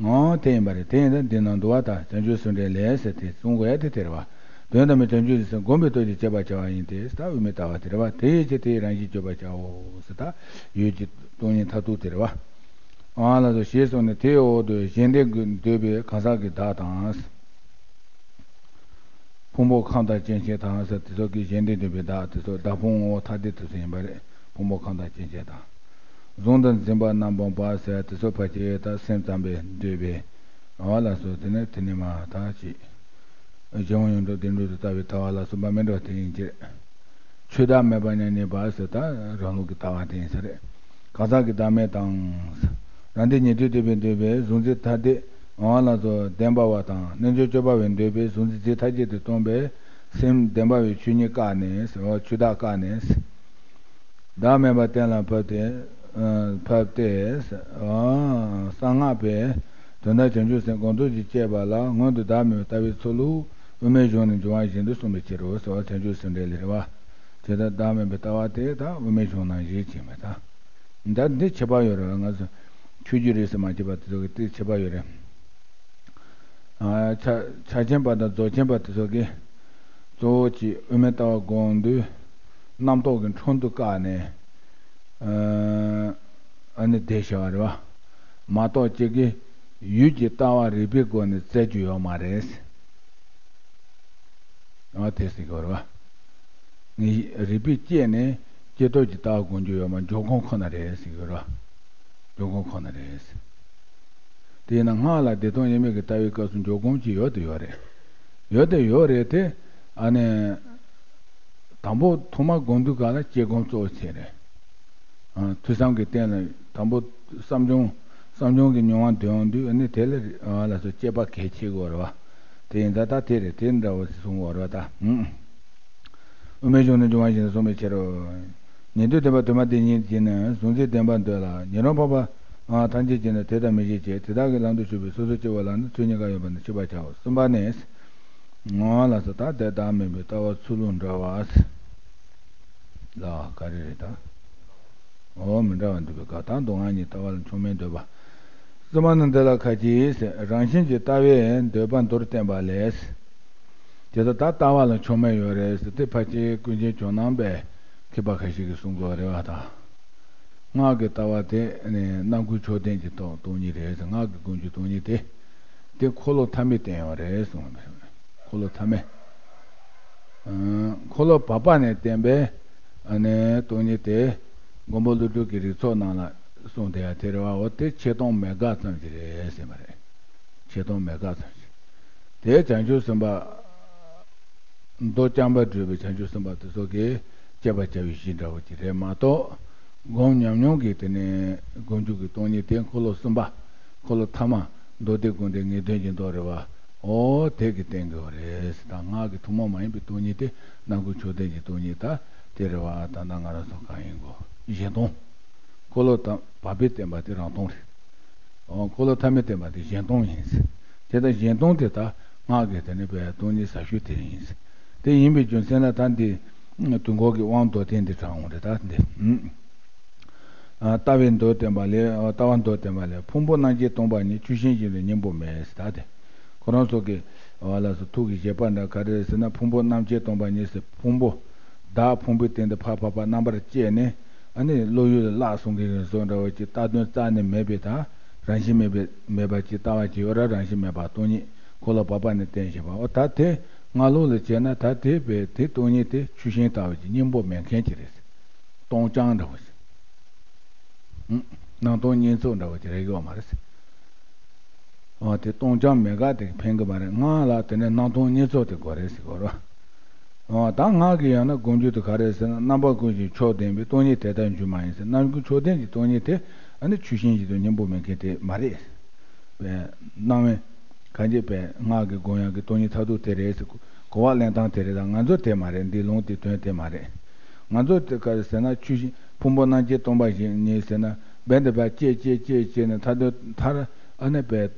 བ། འོ་དེ་ཡིན་པ་རེད། དེ་ཡིན་ད་འདི་ནང་འདུག་བ། ད་བྱང་ཆུབ་སེམས་འགྲེལ་ལས་ཟེར་དེ་གསུང་དགོས་ཡ་དེ་དེ་རེད་བ། དོན་དམ་པའི་བྱང་ཆུབ་ཀྱི་སེམས་བསྒོམ་པའི་སྟོབས་ཀྱིས་སྤྱད་པར་བྱ་བ་ཡིན་ཏེ། ད་དབུ་མའི་ལྟ་བ་དེ་རེད་བ། དེ་ཡི་ཕྱིར་དེའི་རང་བཞིན་བརྗོད་པར་བྱའོ་ཟེར། ད་ཡུལ་གྱི་སྟོང་ཉིད་མཐར་ཐུག་དེ་རེད་བ། ཨ་ལ་སོགས་ཞེས་གསུངས་ནས། དེའི་འོག་ཏུ་གཞན་སྡེ་འདོད་པའི་གང་ཟག་གི་བདག་དང་། ཕུང་པོ་ཁམས་དང་སྐྱེ་མཆེད་དང་ཟེར་དེ་ཚོ་གི་གཞན་སྡེ་འདོད་པའི་བདག་དེ་ཚོ། བདག་ཕུང་ངོ་བོ་ཐ་དད་དེ་ཚོ་ཡིན་པ་རེད། ཕུང་པོ་ཁམས་དང་སྐྱེ་མཆེད་དང་། གཟུང་དང་འཛིན་པ་རྣམ་སྤངས་པ་ཟེར་དེ་ཚོ་ཕལ་ཆེར་ད་སེམས་ཙམ་པས་འདོད་པའི། ཨ་ལ་སོགས་དེ་ནས་དེ་ནས་མ་ད་ཅིག་གཞན་དབང་ཡོངས་གྲུབ་བདེན་གྲུབ་ཏུ་ལྟ་བའི་ལྟ་བ་ལ་སོགས་པ་མེད་འགྲོ་དེ་ཡིན་གྱི། ཆོས་བདག་མེད་པ་མྱ་ངན་འདས་པ་ཟེར་ད་རང་ལུགས་ཀྱི་ལྟ་བ་དེ་ཡིན་ས་རེད། གང་ཟག་གི་བདག་མེད་དང་། རང་སྡེ་ཉན་ཐོས་འདོད་པས་འདོད་པའི་གཟུང་འཛིན་ཐ་དད་འོང་བ་ལ་སོགས་བདེན་པ་བ་དང་། རྣལ་འབྱོར་སྤྱོད་པ་བས་འདོད་པའི་གཟུང་འཛིན་རྫས་ཐ་དད་དུ་སྟོན་པའི་སེམས་བདེན་པ་བའི་ཆོས་ཉིད་བཀག་ནས་ཟེར་བ། ཆོས་བདག་བཀག་ནས། བདག་མེད་པ་གཏན་ལ་ཕབ་སྟེ། ཕབ་སྟེ། གསང་སྔགས་པས་དོན་དམ་བྱང་ཆུབ་སེམས་སྒོམ་སྟོབས་ཀྱིས་སྤྱད་པ་ལ་སྔོན་དུ་བདག་མེད་པའི་ལྟ་བའི་ཚུལ་ལུགས་དབུ་མའི་གཞུང་ནས་འབྱུང་བ་བཞིན་དུ་གསུངས་པའི་ཕྱིར་རོ་ཟེར་བ་བྱང་ཆུབ་སེམས་འགྲེལ་ལས་རེད་བ། དེ་ལྟར་བདག་མེད་པའི་ལྟ་བ་དེ་དག་དབུ་མའི་གཞུང་ནང་བཞིན་བྱས་མེད་ད། ད་འདི་ཁྱད་པར་ཡོད་རེད། ང་ཚོ་ཆོས་བརྒྱུད་རེད་ཟེར་མ་བྱས་པ་དེ་ཚོ་གི་དེ་ཁྱད་པར་ཡོད་རེད། ཨ། ཕྱག་ཕྱག་ཆེན་པ་དང་རྫོགས་ཆེན་པ་དེ་ཚོ་གིས་གཙོ་བོ་གཅིག་དབུ་མའི་ལྟ་བ་སྒོམ་དུས་རྣམ་རྟོག་གི་འཕྲོ་འདུ་བཀག་ནས། ཨ་ནི་དེ་བྱ་བ་རེད་བ། མ་གཏོགས་གཅིག་གིས་ཡུལ་གྱི་ལྟ་བ་རིགས་པའི་སྒོ་ནས་བཙལ་རྒྱུ་ཡོད་མ་རེད། ཨ་དེ་ཟེར་གྱི་ཡོད་རེད་བ། ངས་རིགས་པས་དཔྱད་ནས་སྐྱེ་སྟོབས་ཀྱི་ལྟ་བ་སྒོམ་རྒྱུ་ཡོད་མ། འཇོག་སྒོམ་ཁོ་ན་རེད་ཟེར་གྱི་ཡོད་རེད་བ། འཇོག་སྒོམ་ཁོ་ན་རེད་ཟེར། དེས་ན་སྔགས་ལ་བདེ་སྟོང་དབྱེར་མེད་ཀྱི་ལྟ་བའི་སྐབས་སུ་འཇོག་སྒོམ་གྱི་ཡོད་དེ་ཡོད་རེད། ཡོད་དེ་ཡོད་རེད་དེ། ཨ་ནི། དང་པོ་ཐོག་མར་སྒོམ་དུས་ག་ལ་དཔྱད་སྒོམ་གཙོ་བོ་བྱས་རེད། ཨ། ཐོས་བསམ་གྱི་སྟེང་ལ་དང་པོ་བསམ་བྱུང་བསམ་བྱུང་གི་མྱོང་བ་འདོན་འོང་དུས། ཨ་ནི་དེ་ལ་ཨ་ལ་སོགས་དཔྱད་པ་གལ་ཆེ་དགོས་རེད་བ། དེ་ཡིན་ད་ད་དེ་རེད། དེ་འདྲ་བོ་ཞིག་གསུང་དགོས་རེད་བ་ད། ཨུམ། དབུ་མའི་གཞུང་ནས་འབྱུང་བ་བཞིན་གསུངས་པའི་ཕྱིར་རོ། ཉན་ཐོས་སྡོམ་པ་དོན་མ་དེ་ཉིད་ཀྱིས་ནི་གཟུང་འཛིན་བདེན་པར་འདོད་ལ། ཉན་རང་འཕགས་པ་ཐམས་ཅད་ཀྱིས་ནི་དེ་ལྟར་མི་བཞེད་ཅེས། དེ་དག་གི་ལམ་དུ་ཞུགས་པའི་སོ་སོ་སྐྱེ་བོ་ལ་ནི་ཚུལ་གཉིས་ཀ་ཡོད་པ་ནི་ཤེས་པར་བྱའོ། གསུམ་པ་ནི། ངོ་ལ་སོགས་ད་དེ་བདག་མེད་པའི་ལྟ་བ་ཚུལ་ལུགས་འདྲ་བ་ལ་ག་རེ་རེད་ད། འོ་མི་འདྲ་བ་འདུས་པའི་སྐབས་དང་སྡུག་བསྔལ་གཉིས་ལྟ་བ་ལ་མཆོག་དམན་འདོད་པ། གསུམ་པ་ནི་འདི་ལ་ཁ་ཅིག་ཟེར། རང་བཞིན་གྱིས་ལྟ་བས་འདོད་པ་མདོར་བསྟན་པ་ལས། དེ་ལྟར་ད་ལྟ་བ་ལ་མཆོག་དམན་ཡོད་རེད་ཟེར་དེ་ཕལ་ཆེར་ཀུན་མཁྱེན་ཇོ་ནང་པའི་མཁས་པ་ཁ་ཤས་ཀྱིས་གསུང་གི་ཡོད་རེད་བ་ད། སྔགས་ཀྱི་ལྟ་བ་དེ་ནི་རྣམ་ཀུན་མཆོག་ལྡན་གྱི་སྟོང་སྟོང་ཉིད་རེད་ཟེར། སྔགས་ཀྱི་སྒོམ་རྒྱུ་སྟོང་ཉིད་དེ། དེ་འཁོར་ལོ་ཐ་མས་བསྟན་ཡོད་རེད་གསུངས་པ་རེད། འཁོར་ལོ་ཐ་མས། ཨ། འཁོར་ལོ་བར་པ་ནས་བསྟན་པའི་ཨ་ནི་སྟོང་ཉིད་དེ་མགོན་པོ་ཀླུ་སྒྲུབ་ཀྱི་རིགས་ཚོགས་ནང་ལ་གསུངས་བསྡད་ཡ་དེ་རེད་བ། འོ་དེ་ཆེ་མཐོང་མེད་དགག་ཙམ་ཞིག་རེད་ཟེར་བ་རེད། ཆེ་མཐོང་མེད་དགག་ཙམ་ཞིག་དེ་བྱང་ཆུབ་སེམས་དཔའ། མདོ་རྐྱང་པ་བགྲོད་པའི་བྱང་ཆུབ་སེམས་དཔའ་དེ་ཚོ་གིས་དཔྱད་པར་བྱ་བའི་གཞི་འདྲ་བོ་ཅིག་རེད་མ་གཏོགས། སྒོམ་ཉམས་མྱོང་གི་དེ་ནས་སྒོམ་རྒྱུ་གི་སྟོང་ཉིད་དེ་འཁོར་ལོ་གསུམ་པ། འཁོར་ལོ་ཐ་མ། མདོ་སྡེ་དགོངས་འགྲེལ་ངེས་དོན་གྱི་མདོ་རེད་བ། འོ་དེ་གིས་བསྟན་དགོས་པ་རེད་ཟེར། ད་སྔགས་ཀྱི་ཐུན་མོང་མ་ཡིན་པའི་སྟོང་ཉིད་དེ་རྣམ་ཀུན་མཆོག་ལྡན་གྱི་སྟོང་ཉིད་ད་དེ་རེད་བ། ད་ལྟ་ང་རང་ཚོ་གང་ཡིན་གོ། གཞན་སྟོང་། འཁོར་ལོ་ད་བར་པས་བསྟན་པ་དེ་རང་སྟོང་རེད། འོ། འཁོར་ལོ་ཐ་མས་བསྟན་པ་དེ་གཞན་སྟོང་ཡིན། དེ་ལྟར་གཞན་སྟོང་དེ་དག་སྔགས་ཀྱི་དེ་ནི་བས་སྟོང་ཉིད་ཟབ་ཤོས་དེ་ཡིན། དེ་ཡིན་པའི་རྒྱུ་མཚན་ལ་ད་འདི་དུས་འཁོར་གྱི་དབང་མདོར་བསྟན་འདི་དྲངས་འོང་རེད་ད་འདི། ཨ། ལྟ་བའི་མདོར་བསྟན་པ་ལས། ལྟ་བ་མདོར་བསྟན་པ་ལས། ཕུང་པོ་རྣམ་མཁྱེན་སྟོང་པ་ཉིད། ཆུ་ཤིང་བཞིན་དུ་སྙིང་པོ་མེད་ཟེར་ད་དེ། ཁོ་རང་ཚོ་གི་བ་ལ་སོགས་ཐུགས་ཀྱི་བཞེད་པ་འདྲ་ག་རེ་ཟེར་ན། ཕུང་པོ་རྣམ་མཁྱེན་སྟོང་པ་ཉིད་ཟེར། ཕུང་པོ། བདག་ཕུང་པོའི་སྟེང་དུ་ཕར་ཕར་ཕར་རྣམ་པར་དཔྱད་ནས། ཨ་ནི་བློ་ཡུལ་ལ་བརླག་སོང་གི་རིང་བཟོ་འདྲ་བོ་ཅིག་ལྟ་དོན་རྩ་ནས་མེད་པའི་ད་རང་བཞིན་མེད་པའི་མེད་པ་ཅིག་ལྟ་བ་ཅིག་ཡོད་ར། རང་བཞིན་མེད་པ་སྟོང་ཉིད་འཁོར་ལོ་བར་པ་ནས་བསྟན་བཞིན་པ། འོ་ད་དེ་སྔ་ལོགས་ལ་བྱས་ན་ད་དེ་བས་དེ་སྟོང་ཉིད་དེ་ཆུ་ཤིང་ལྟ་བུ་ཅིག་སྙིང་པོ་མེད་མཁན་ཅིག་རེད། སྟོང་རྐྱང་འདྲ་བོ་ཅིག་སྣང་སྟོང་གཉིས་ཚོགས་འདྲ་བོ་ཅིག་རེག་ཡོད་མ་རེད། འོ་དེ་སྟོང་རྐྱང་མེད་དགག་དེ་ཕན་གི་མ་རེད། སྔགས་ལ་དེ་ནས་སྣང་སྟོང་གཉིས་ཚོགས་དེ་དགོས་རེད་ཟེར་གོ་ར། ཨོ། ད་ངག་གི་ཡང་ན་སྒོམ་རྒྱུ་དེ་ག་རེ་ཟེར་ན། རྣམ་པ་ཀུན་གཞི་མཆོག་ལྡན་པའི་སྟོང་ཉིད་དེ་ལྟར་འགྱུར་མ་ཡིན་ཟེར། རྣམ་ཀུན་མཆོག་ལྡན་གྱི་སྟོང་ཉིད་དེ་ཨ་ནི་ཆོས་ཅན་ཞིག་ཏུ་སྙིང་པོ་མེད་མཁན་དེ་མ་རེད། པའི་སྣང་བས་གང་བྱས་པའི་ངག་གི་སྒོམ་ཡག་གི་སྟོང་ཉིད་མཐར་ཐུག་དེ་རེད་ཟེར། གོ་བ་ལེན་སྟངས་དེ་རེད། ད་ང་ཚོ་དེ་མ་རེད། འདིའི་ལུང་དེ་དོན་དེ་མ་རེད། ང་ཚོ་དེ་ག་རེ་ཟེར་ན། ཆོས་ཅན་ཕུང་པོ་རྣམ་མཁྱེན་སྟོང་པ་ཉིད་ཟེར་ན། རྦད་དེ་ཕར་བསྐྱེད་བསྐྱེད་བསྐྱེད་བསྐྱེད་ནས་མཐར་ཐུག་མཐར་ཨ་ནི་པའི་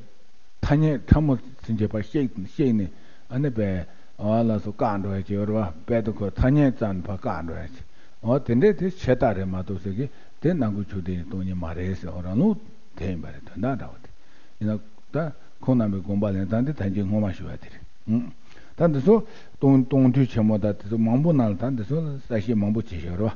ཐ་སྙད་ཕྲ་མོ་ཟིན་བྱས་པ་གཤེགས་གཤེགས་ནས་ཨ་ནི་པའི་ཨ་ལ་སོགས་བཀག་འགྲོ་ཡ་ཅིག་ཡོད་རེད་བ། རྦད་དེ་ཁོ་ཐ་སྙད་ཙམ་ནས་ཕར་བཀག་འགྲོ་ཡ་ཅིག། འོ་དེ་འདྲས་དེ་ཆད་ལྟ་རེད་མ་གཏོགས་ཟེར་གི་དེ་རྣམ་ཀུན་མཆོག་ལྡན་གྱི་སྟོང་ཉིད་མ་རེད་ཟེར། འོ་རང་ལུགས་དེ་ཡིན་པ་རེད། དོན་དག་འདྲ་བོ་དེ་ཡིན་ན། ད་ཁོང་རྣམ་པའི་དགོངས་པ་ལེན་སྟངས་དེ་ད་གིན་སྔོན་མ་ཞུས་པ་དེ་རེད། ཨང་། ད་འདི་ཚོ་སྟོང་སྟོང་ཐུན་ཆེན་མོ་དང་དེ་ཚོ་མང་པོ་ནང་ལ་ད་འདི་ཚོ་ལ་གསལ་བཤད་མང་པོ་བྱས་ཤག་རེད་བ།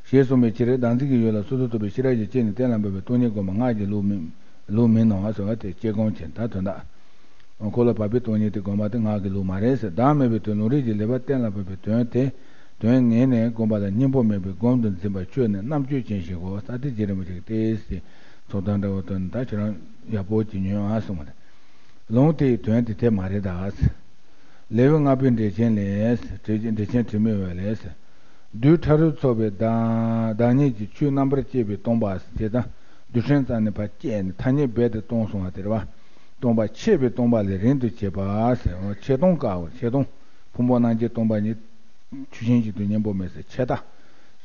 ཞེས་གསུངས་པའི་ཕྱིར། བདག་འཛིན་གྱི་ཡུལ་ལ་སོ་སོར་རྟོག་པའི་ཤེས་རབ་ཀྱིས་དཔྱད་ནས་གཏན་ལ་འབེབས་པའི་སྟོང་ཉིད་སྒོམ་པ་སྔགས་ཀྱི་ལུགས་མིན་ལུགས་མིན་ནོ་ཟེར་བ་དེ་དཔྱད་སྒོམ་བྱས། ད་དོན་དག་ཁོ་ལ་བབ་པའི་སྟོང་ཉིད་དེ་སྒོམ་པ་དེ་སྔགས་ཀྱི་ལུགས་མ་རེད་ཟེར། བདག་མེད་པའི་དོན་ལུང་རིགས་ཀྱི་ལེགས་པར་གཏན་ལ་ཕབ་པའི་དོན་དེ། དོན་ངེས་ནས་སྒོམ་པ་ལ་སྙིང་པོ་མེད་པའི་སྒོམ་དུ་འཛིན་པ་ཆོས་ནི་རྣམ་དཔྱོད་ཅན་ཞིག་གོ། ས་ཏི་རྗེ་རིན་པོ་ཆེ་གིས་ཏེས་སི་ཚོགས་བདག་འདྲ་བོ་བཏོན། ད་ཁྱོད་རང་ཡག་པོ་ཅིག་ཉོན་ཨ་གསུངས་པ་རེད། ལུང་དེའི་དོན་དེ་དེ་མ་རེད་ད། ལེའུ་ལྔ་པའི་འགྲེལ་ཆེན་ལས། འགྲེལ་འགྲེལ་ཆེན་དྲི་མེད་འོད་ལས། རྡུལ་ཕྲ་རབ་ཚོགས་པའི་བདག་བདག་ཉིད་ཀྱི་ཆོས་རྣམ་པར་དཔྱད་པའི་སྟོང་པ་ཟེར། ད་རྡུལ་ཕྲན་ཙམ་ནས་ཕར་བསྐྱེད་ནས་ཐ་སྙད་རྦད་དེ་སྟོང་སོང་བ་དེ་རེད་བ། སྟོང་པ་ཆད་པའི་སྟོང་པ་ལས་རིང་དུ་གྱེས་པ་ཟེར། ཆད་སྟོང་དཀར་པོ་ཆད་སྟོང་། ཕུང་པོ་རྣམ་མཁྱེན་སྟོང་པ་ཉིད། ཆོས་ཅན་གཅིག་ཏུ་གཉེན་པོ་མེད་ཟེར། ཆད་ལྟ།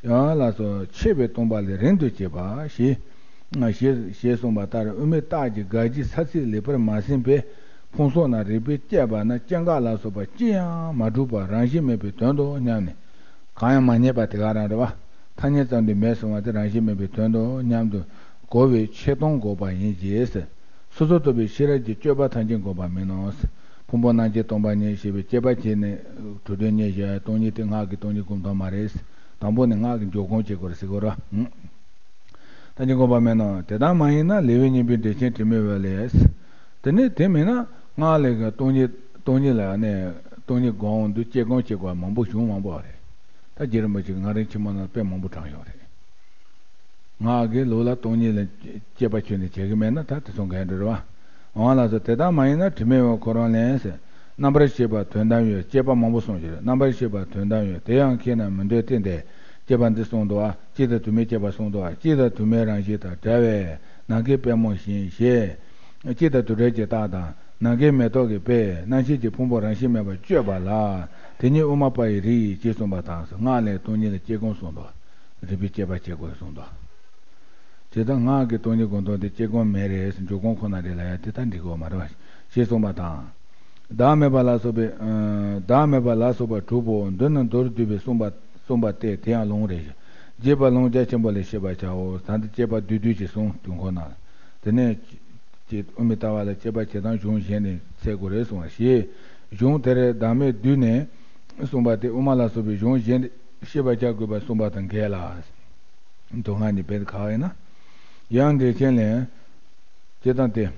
ཡང་ལ་སོགས་ཆད་པའི་སྟོང་པ་ལས་རིང་དུ་གྱེས་པ་ཞེས། ཞེས་ཞེས་གསུངས་པ་ལྟར་དབུ་མའི་རྟགས་ཀྱི་དགག་བྱའི་ས་ཚིགས་ལེགས་པར་མ་ཟིན་པས། ཕུང་སོགས་རྣམས་རིགས་པས་དཔྱད་པ་ན་སྐྱེ་འགག་ལ་སོགས་པ་ཅི་ཡང་མ་གྲུབ་པར་རང་བཞིན་མེད་པའི་དོན་དུ་སྙམ་ནས། གང་ཡང་མ་རྙེད་པ་དེ་ག་རང་རེད་བ། ཐ་སྙད་ཙམ་དུ་མེད་གསུངས་པ་དེ་རང་བཞིན་མེད་པའི་དོན་དུ་སྙམ་དུ་གོ་བས་ཆད་སྟོང་འགོག་པ་ཡིན་གྱི་ཟེར། སོ་སོར་རྟོག་པའི་ཤེས་རབ་ཀྱིས་དཔྱོད་པ་ཐམས་ཅད་འགོག་པ་མིན་ནོ། ཕུང་པོ་རྣམ་མཁྱེན་སྟོང་པ་ཉིད་ཞེས་པའི་དཔྱད་པ་བྱས་ནས་གྲུབ་དོན་རྙེད་བཞག་སྟོང་ཉིད་དེ་སྔགས་ཀྱི་སྟོང་ཉིད་སྒོམ་སྟངས་མ་རེད། དང་པོ་ནས་སྔགས་ཀྱི་འཇོག་སྒོམ་བྱེད་དགོས་རེད་ཟེར་གོ་ར། ཐམས་ཅད་འགོག་པ་མིན་ནོ། དེ་ལྟར་མ་ཡིན་ན་ལེའུ་གཉིས་པའི་འགྲེལ་ཆེན་དྲི་མེད་འོད་ལས། དེ་ནས་དེ་མིན་ན་སྔགས་ལས་ཀྱང་སྟོང་ཉིད་སྟོང་ཉིད་ལ་ནས་སྟོང་ཉིད་སྒོམ་འདུག་དཔྱད་སྒོམ་བྱེད་དགོས་པ་མང་པོ་བྱུང་མང་པོ་རེད། ད་རྗེ་རིན་པོ་ཆེ་གིས་ང་རའི་ཆེན་མོ་ནང་དཔེ་མང་པོ་དྲངས་ཡོད་རེད། ངག་གི་ལུགས་ལ་སྟོང་ཉིད་ལ་དཔྱད་པ་ཁྱོན་ནས་བྱེད་ཀྱི་མེད་ན་ད་དེ་ཚོ་འགལ་འགྲོ་རེད་བ། འོང་ལགས་སོ། དེ་ལྟར་མ་ཡིན་ན་དྲི་མེད་འོད་ཁོ་རང་ལས་ཟེར། རྣམ་པར་ཤེས་པ་དོན་དམ་ཡོད། དཔྱད་པ་མང་པོ་གསུངས་ཤིང་རྣམ་པར་ཤེས་པ་དོན་དམ་ཡོད། དེ་ཡང་མཁྱེན་ན་མི་འདོད་བསྟན་ཏེ། དཔྱད་པ་འདི་གསུངས་འདུག་ཨ། གཅིག་དང་དུ་མའི་དཔྱད་པ་གསུངས་འདུག་ཨ། གཅིག་དང་དུ་མའི་རང་བཞིན་དང་བྲལ་བས་ནམ་མཁའི་པད་མོ་བཞིན་ཞེས། གཅིག་དང་དུ་བྲལ་གྱི་རྟགས་དང་། ནམ་མཁའི་མེ་ཏོག་གི་དཔེ་རྣམ་ཤེས་ཀྱི་ཕུང་པོ་རང་བཞིན་མེད་པར་དཔྱོད་པ་ལ། དེ་ཉིད་དབུ་མ་པ་ཡི་རིགས་ཡིན་ཞེས་གསུངས་པ་དང་། སྔགས་ལས་སྟོང་ཉིད་ལ་དཔྱད་སྒོམ་གསུངས་འདུག་རིགས་པས་དཔྱད་པ་བྱེད་དགོས་གསུངས་འདུག་དེ་ལྟར་སྔགས་ཀྱི་སྟོང་ཉིད་སྒོམ་སྟངས་དེ་དཔྱད་སྒོམ་མེད་རེད། འཇོག་སྒོམ་ཁོ་ན་རེད་ལབ་ཡ་དེ་ལྟར་འགྲིག་གི་ཡོད་མ་རེད་པ། ཞེས་གསུངས་པ་དང་། བདག་མེད་པ་ལ་སོགས་པའི། ཨ། བདག་མེད་པ་ལ་སོགས་པ་དྲུག་པོ་འདི་ནི་མདོར་བསྡུས་པས་གསུངས་པ་གསུངས་པ་སྟེ་དེ་ཡང་ལུང་རེད། རྒྱས་པར་ལུང་རྒྱ་ཆེན་པོ་ལས་ཤེས་པར་བྱའོ། ད་འདི་དཔྱད་པ་བསྡུས་བསྡུས་ཀྱིས་གསུངས། དུས་འཁོར་ན། དེ་ནས་ཀྱི་དབུ་མའི་ལྟ་བ་ལ་དཔྱད་པ་བྱེད་སྟངས་གཞུང་གཞན་ནས་འཚོལ་དགོས་རེད་གསུངས་པ་ཞེས། གཞུང་དེར་བདག་མེད་བསྡུས་ནས་གསུངས་པ་སྟེ་དབུ་མ་ལ་སོགས་པའི་གཞུང་གཞན་ཤེས་པར་བྱ་དགོས་པར་གསུངས་པ་དང་འགལ་ལ། མདོ་སྔགས་གཉིས་དཔེ་འདི་ག་བ་ཡིན་ན། ཡང་འགྲེལ་ཆེན་ལས། ཅེས་དང་སྟེ།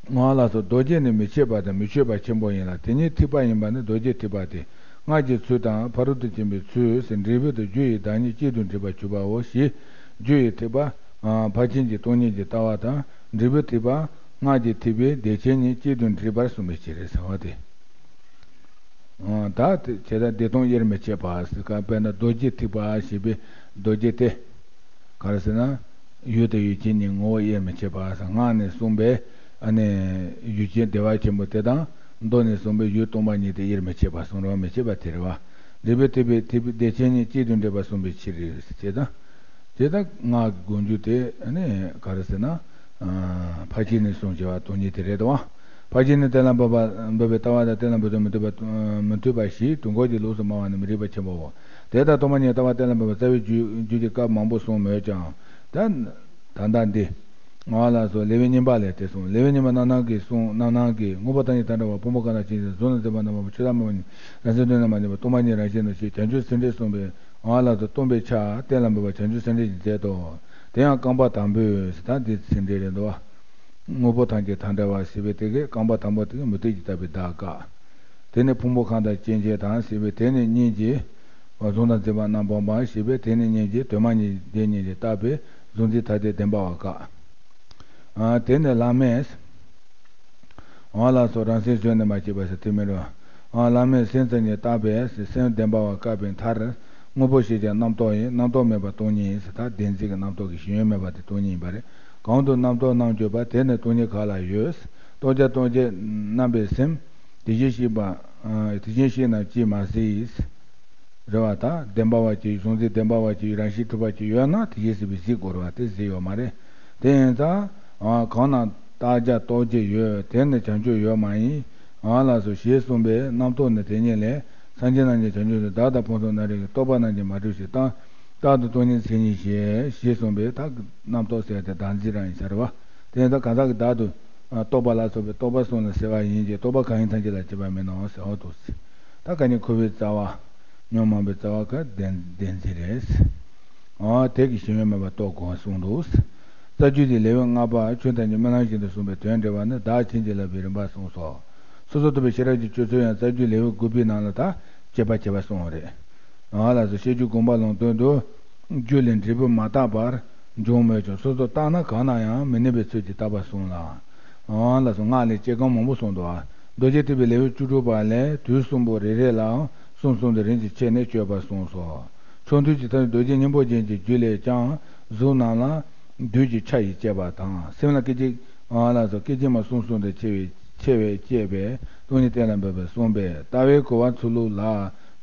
སྔགས་ལ་སོགས་རྡོ་རྗེ་ནི་མི་ཕྱེད་པ་དང་མི་ཆོད་པ་ཆེན་པོ་ཡིན་ལ། དེ་ཉིད་ཐེག་པ་ཡིན་པ་ནི་རྡོ་རྗེ་ཐེག་པ་སྟེ། སྔགས་ཀྱི་ཚུལ་དང་ཕ་རོལ་ཏུ་ཕྱིན་པའི་ཚུལ་ཟེར། འབྲས་བུ་དང་རྒྱུ་ཡི་བདག་ཉིད་གཅིག་ཏུ་འདྲེས་པར་གྱུར་པའོ་ཞེས། རྒྱུ་ཡི་ཐེག་པ། ཕར་ཕྱིན་གྱི་སྟོང་ཉིད་ཀྱི་ལྟ་བ་དང་། འབྲས་བུའི་ཐེག་པ། སྔགས་ཀྱི་ཐེག་པའི་བདེ་ཆེན་གཉིས་གཅིག་ཏུ་འདྲེས་པར་གསུངས་པའི་ཕྱིར་ཟེར་བ་སྟེ། ད་དེ་བྱས་ཙང་བདེ་སྟོང་དབྱེར་མི་ཕྱེད་པ་ཟེར་ག་དཔེར་ན་རྡོ་རྗེ་ཐེག་པ་ཞེས་པའི་རྡོ་རྗེ་སྟེ། ག་རེ་ཟེར་ན། ཡུལ་དང་ཡུལ་ཅན་གཉིས་ངོ་བོ་དབྱེར་མི་ཕྱེད་པ་ཟེར། སྔགས་ནས་གསུངས་པའི་ཨ་ནི་ཡུལ་ཅན་བདེ་བ་ཆེན་པོ་དེ་དང་། མདོ་ནས་གསུངས་པའི་ཡུལ་སྟོང་པ་ཉིད་དེ་དབྱེར་མི་ཕྱེད་པ་གསུང་རོགས་མི་བྱེད་པ་དེ་རེད་བ། འབྲས་བུའི་ཐེག་པའི་ཐེག་པའི་བདེ་ཆེན་གཉིས་གཅིག་ཏུ་འདྲེས་པར་གསུངས་པའི་ཕྱིར་རེད་ཟེར་ད། དེ་ལྟར་སྔགས་ཀྱི་སྒོམ་རྒྱུ་དེ་ནི་ག་རེ་ཟེར་ན། ཕར་ཕྱིན་ནས་གསུངས་བྱས་པ་སྟོང་ཉིད་དེ་རེད་དོ། ཕར་ཕྱིན་ནས་གཏན་ལ་འབེབས་པ་འབེབས་པའི་ལྟ་བ་དང་གཏན་ལ་འབེབས་དུ་མི་འཐད་པ་མི་འཐད་པ་ཞེས་དུས་འཁོར་གྱི་ལུགས་སུ་སྨྲ་བ་ནི་མི་རིགས་པ་ཆེན་པོའོ། དེ་ལྟར་སྟོང་པ་ཉིད་ལྟ་བ་གཏན་ལ་འབེབས་པ་རྩ་བའི་རྒྱུད་རྒྱུད་ཀྱི་སྐབས་མང་པོ་གསུངས་མོད་ཀྱང་། ད་ད་ལྟ་འདི། ང་ལ་སོགས་ལེའུ་གཉིས་པ་ལས་དེ་གསུངས། ལེའུ་གཉིས་པ་རྣམ་སྣང་གིས་གསུངས། རྣམ་སྣང་གིས་དངོས་པོ་ཐམས་ཅད་དང་བྲལ་བ་ཕུང་པོ་གང་དག་ཅན་ཞིག་གཟུགས་དང་མཛེས་པ་རྣམ་པར་ཆོས་ཐ་མལ་པ་ཉིད་རང་མཚན་དོན་དུ་མ་ལྡན་པ་སྟོང་པ་ཉིད་རང་བཞིན་ནོ་ཞེས་བྱང་ཆུབ་སེམས་འགྲེལ་གསུངས་པས། ང་ལ་སོགས་སྟོང་པའི་ཆ་གཏན་ལ་འབེབས་པ་བྱང་ཆུབ་སེམས་འགྲེལ་གྱིས་མཛད་དོ། དེ་ཡང་རྐང་པ་དང་པོས་ད་འདི་སེམས་འགྲེལ་རེད་འདུག་བ། དངོས་པོ་ཐམས་ཅད་དང་བྲལ་བ་ཞེས་པའི་དེ་གའི་རྐང་པ་དང་པོ་དེ་གའི་མུ་སྟེགས་ཀྱིས་བཏགས་པའི་བརྡ་དགག་དེ་ནས་ཕུང་པོ་གང་དག་ཅན་ཞིག་དང་ཞེས་པའི་དེ་ནས་གཉིས་ཀྱིས། གཟུགས་དང་མཛེས་པ་རྣམ་པར་སྤངས་པ་ཞེས་པའི་དེ་ནས་གཉིས་ཀྱིས་དོན་མ་ཉིད་དེ་ཉིད་ཀྱིས་བཏགས་པའི་གཟུགས་འཛིན་ཐ་དད་བདེན་པ་བ་དགག་དེ་ནས་བླ་མས། ང་ལ་སོགས་རང་སེམས་གཞོམ་ནས་མ་སྐྱེས་པ་ཟེར་དེ་མིན་རུང་། བླ་མས་སེམས་ཙམ་ཉིད་བརྟགས་པས་སེམས་བདེན་པ་བ་བཀག་པའི་མཐར། དངོས་པོ་ཞེས་བྱ་རྣམ་རྟོག་ཡིན། རྣམ་རྟོག་མེད་པ་སྟོང་ཉིད་ཡིན་ཟེར། ད་བདེན་འཛིན་གྱི་རྣམ་རྟོག་གི་ཞེན་ཡུལ་མེད་པ་དེ་སྟོང་ཉིད་ཡིན་པ་རེད། གང་དུ་རྣམ་རྟོག་རྣམ་བཅས་པ་དེ་ནི་སྟོང་ཉིད་ག་ལ་ཡོད། རྟོག་བྱ་རྟོག་བྱེད་རྣམ་པའི་སེམས། དེ་བཞིན་གཤེགས་པ། དེ་བཞིན་གཤེགས་རྣམས་ཅིས་མ་གཟིགས། རེད་བ། ད་བདེན་པ་བ་ཅིག་གཟུང་འཛིན་བདེན་པ་བ་ཅིག་རང་བཞིན་གྲུབ་པ་ཅིག་ཡོད་ན་དེ་བཞིན་གཤེགས་པས་གཟིགས་དགོས་རེད་བ། དེ་གཟིགས་ཡོད་མ་རེད། དེ་ཡིན་ཙང་། གང་རྣམས་རྟག་བྱ་རྟོག་བྱེད་ཡོད། དེ་ནི་བྱང་ཆུབ་ཡོད་མ་ཡིན། ལགས་སོ་ཞེས་གསུངས་པས་རྣམ་རྟོག་ནི་དེ་ཉིད་ལས། སེམས་ཅན་རྣམས་ཀྱང་བྱང་ཆུབ་ཏུ། བདག་དང་ཕུང་སོགས་ནི་རེ་ཞིག་རྟོག་པ་རྣམས་ཀྱིས་མ་གྲུབ་ཞིང་། རྟག་རྟག་ཏུ་སྟོང་ཉིད་མཚན་ཉིད་བཞིན། ཞེས་གསུངས་པས་ད་རྣམ་རྟོག་ཟེར་ཏེ་བདག་འཛིན་རང་ཡིན་ས་རེད་བ། དེ་ཡིན་ཙང་གང་ཟག་གི་བདག་ཏུ་རྟོག་པ་ལ་སོགས་པའི་རྟོག་པ་གསུམ་ལ་སེལ་བ་ཡིན་གྱི། རྟོག་པ་གང་ཡིན་ཐམས་ཅད་ལ་དཔྱད་པ་མིན་ནོ་ཟེར། འོ་འདུག་ཟེར། ད་ག་ནི་འཁོར་བའི་རྩ་བ། ཉོན་མོངས་པའི་རྩ་བ་ག་བདེན་བདེན་འཛིན་རེད། འོ་དེ་གི་ཞེན་ཡུལ་མེད་པར་རྟོགས་དགོས་གསུངས་འདུག། རྩ་རྒྱུད་ཀྱི་ལེའུ་ལྔ་པ་ཆོས་ཐམས་ཅད་རྨི་ལམ་བཞིན་དུ་གསུངས་པའི་དོན་འགྲེལ་བ་ནི་བདག་བྱིན་གྱིས་བརླབས་པའི་རིམ་པ་གསུངས་སོ། སོ་སོར་རྟོག་པའི་ཤེས་རབ་ཀྱི་སྤྱོད་ཚུལ་ཡང་རྩ་རྒྱུད་ལེའུ་དགུ་པའི་ནང་ལ་ད་དཔྱད་པ་བྱེད་པ་གསུངས་པ་རེད། འོ་ལགས་སོ། བཤད་རྒྱུད་དགོངས་པ་ལུང་སྟོན་དུ། རྒྱུ་ལས་འབྲས་བུ་མ་བརྟགས་པར་འབྱུང་མོད་ཀྱང་། སོ་སོར་བརྟགས་ན་གང་ན་ཡང་མི་གནས་པའི་ཚུལ་གྱིས་བརྟགས་པར་གསུངས་ལ། འོ་ལགས་སོ། སྔགས་ལས་དཔྱད་སྒོམ་མང་པོ་གསུངས་འདུག། རྡོ་རྗེ་ཐེག་པའི་ལེའུ་བཅུ་དྲུག་པ་ལས་དུས་གསུམ་པོ་རེ་རེ་ལའང་གསུམ་གསུམ་དུ་རིམ་གྱིས་ཕྱེ་ནས་དཔྱད་པར་གསུངས་སོ། ཕྱོགས་མཐུན་གྱི་མཐའ་ནི་རྡོ་རྗེ་སྙིང་པོ་ཅན་གྱི་རྒྱུད་ལས་ཀྱང་གཟུགས་རྣམས་ལ་བདུད་ཀྱི་ཆ་ཡིས་དཔྱད་པ་དང་། སེམས་ལ་སྐད་ཅིག་འོ་ལགས་སོ། སྐད་ཅིག་མ་གསུམ་གསུམ་དུ་ཕྱེ་བའི་ཕྱེ་བས་དཔྱད་པས་སྟོང་ཉིད་གཏན་ལ་འབེབས་པར་གསུངས་པས། ལྟ་བའི་གོ་བ་ཚུལ་ལུགས་ལ་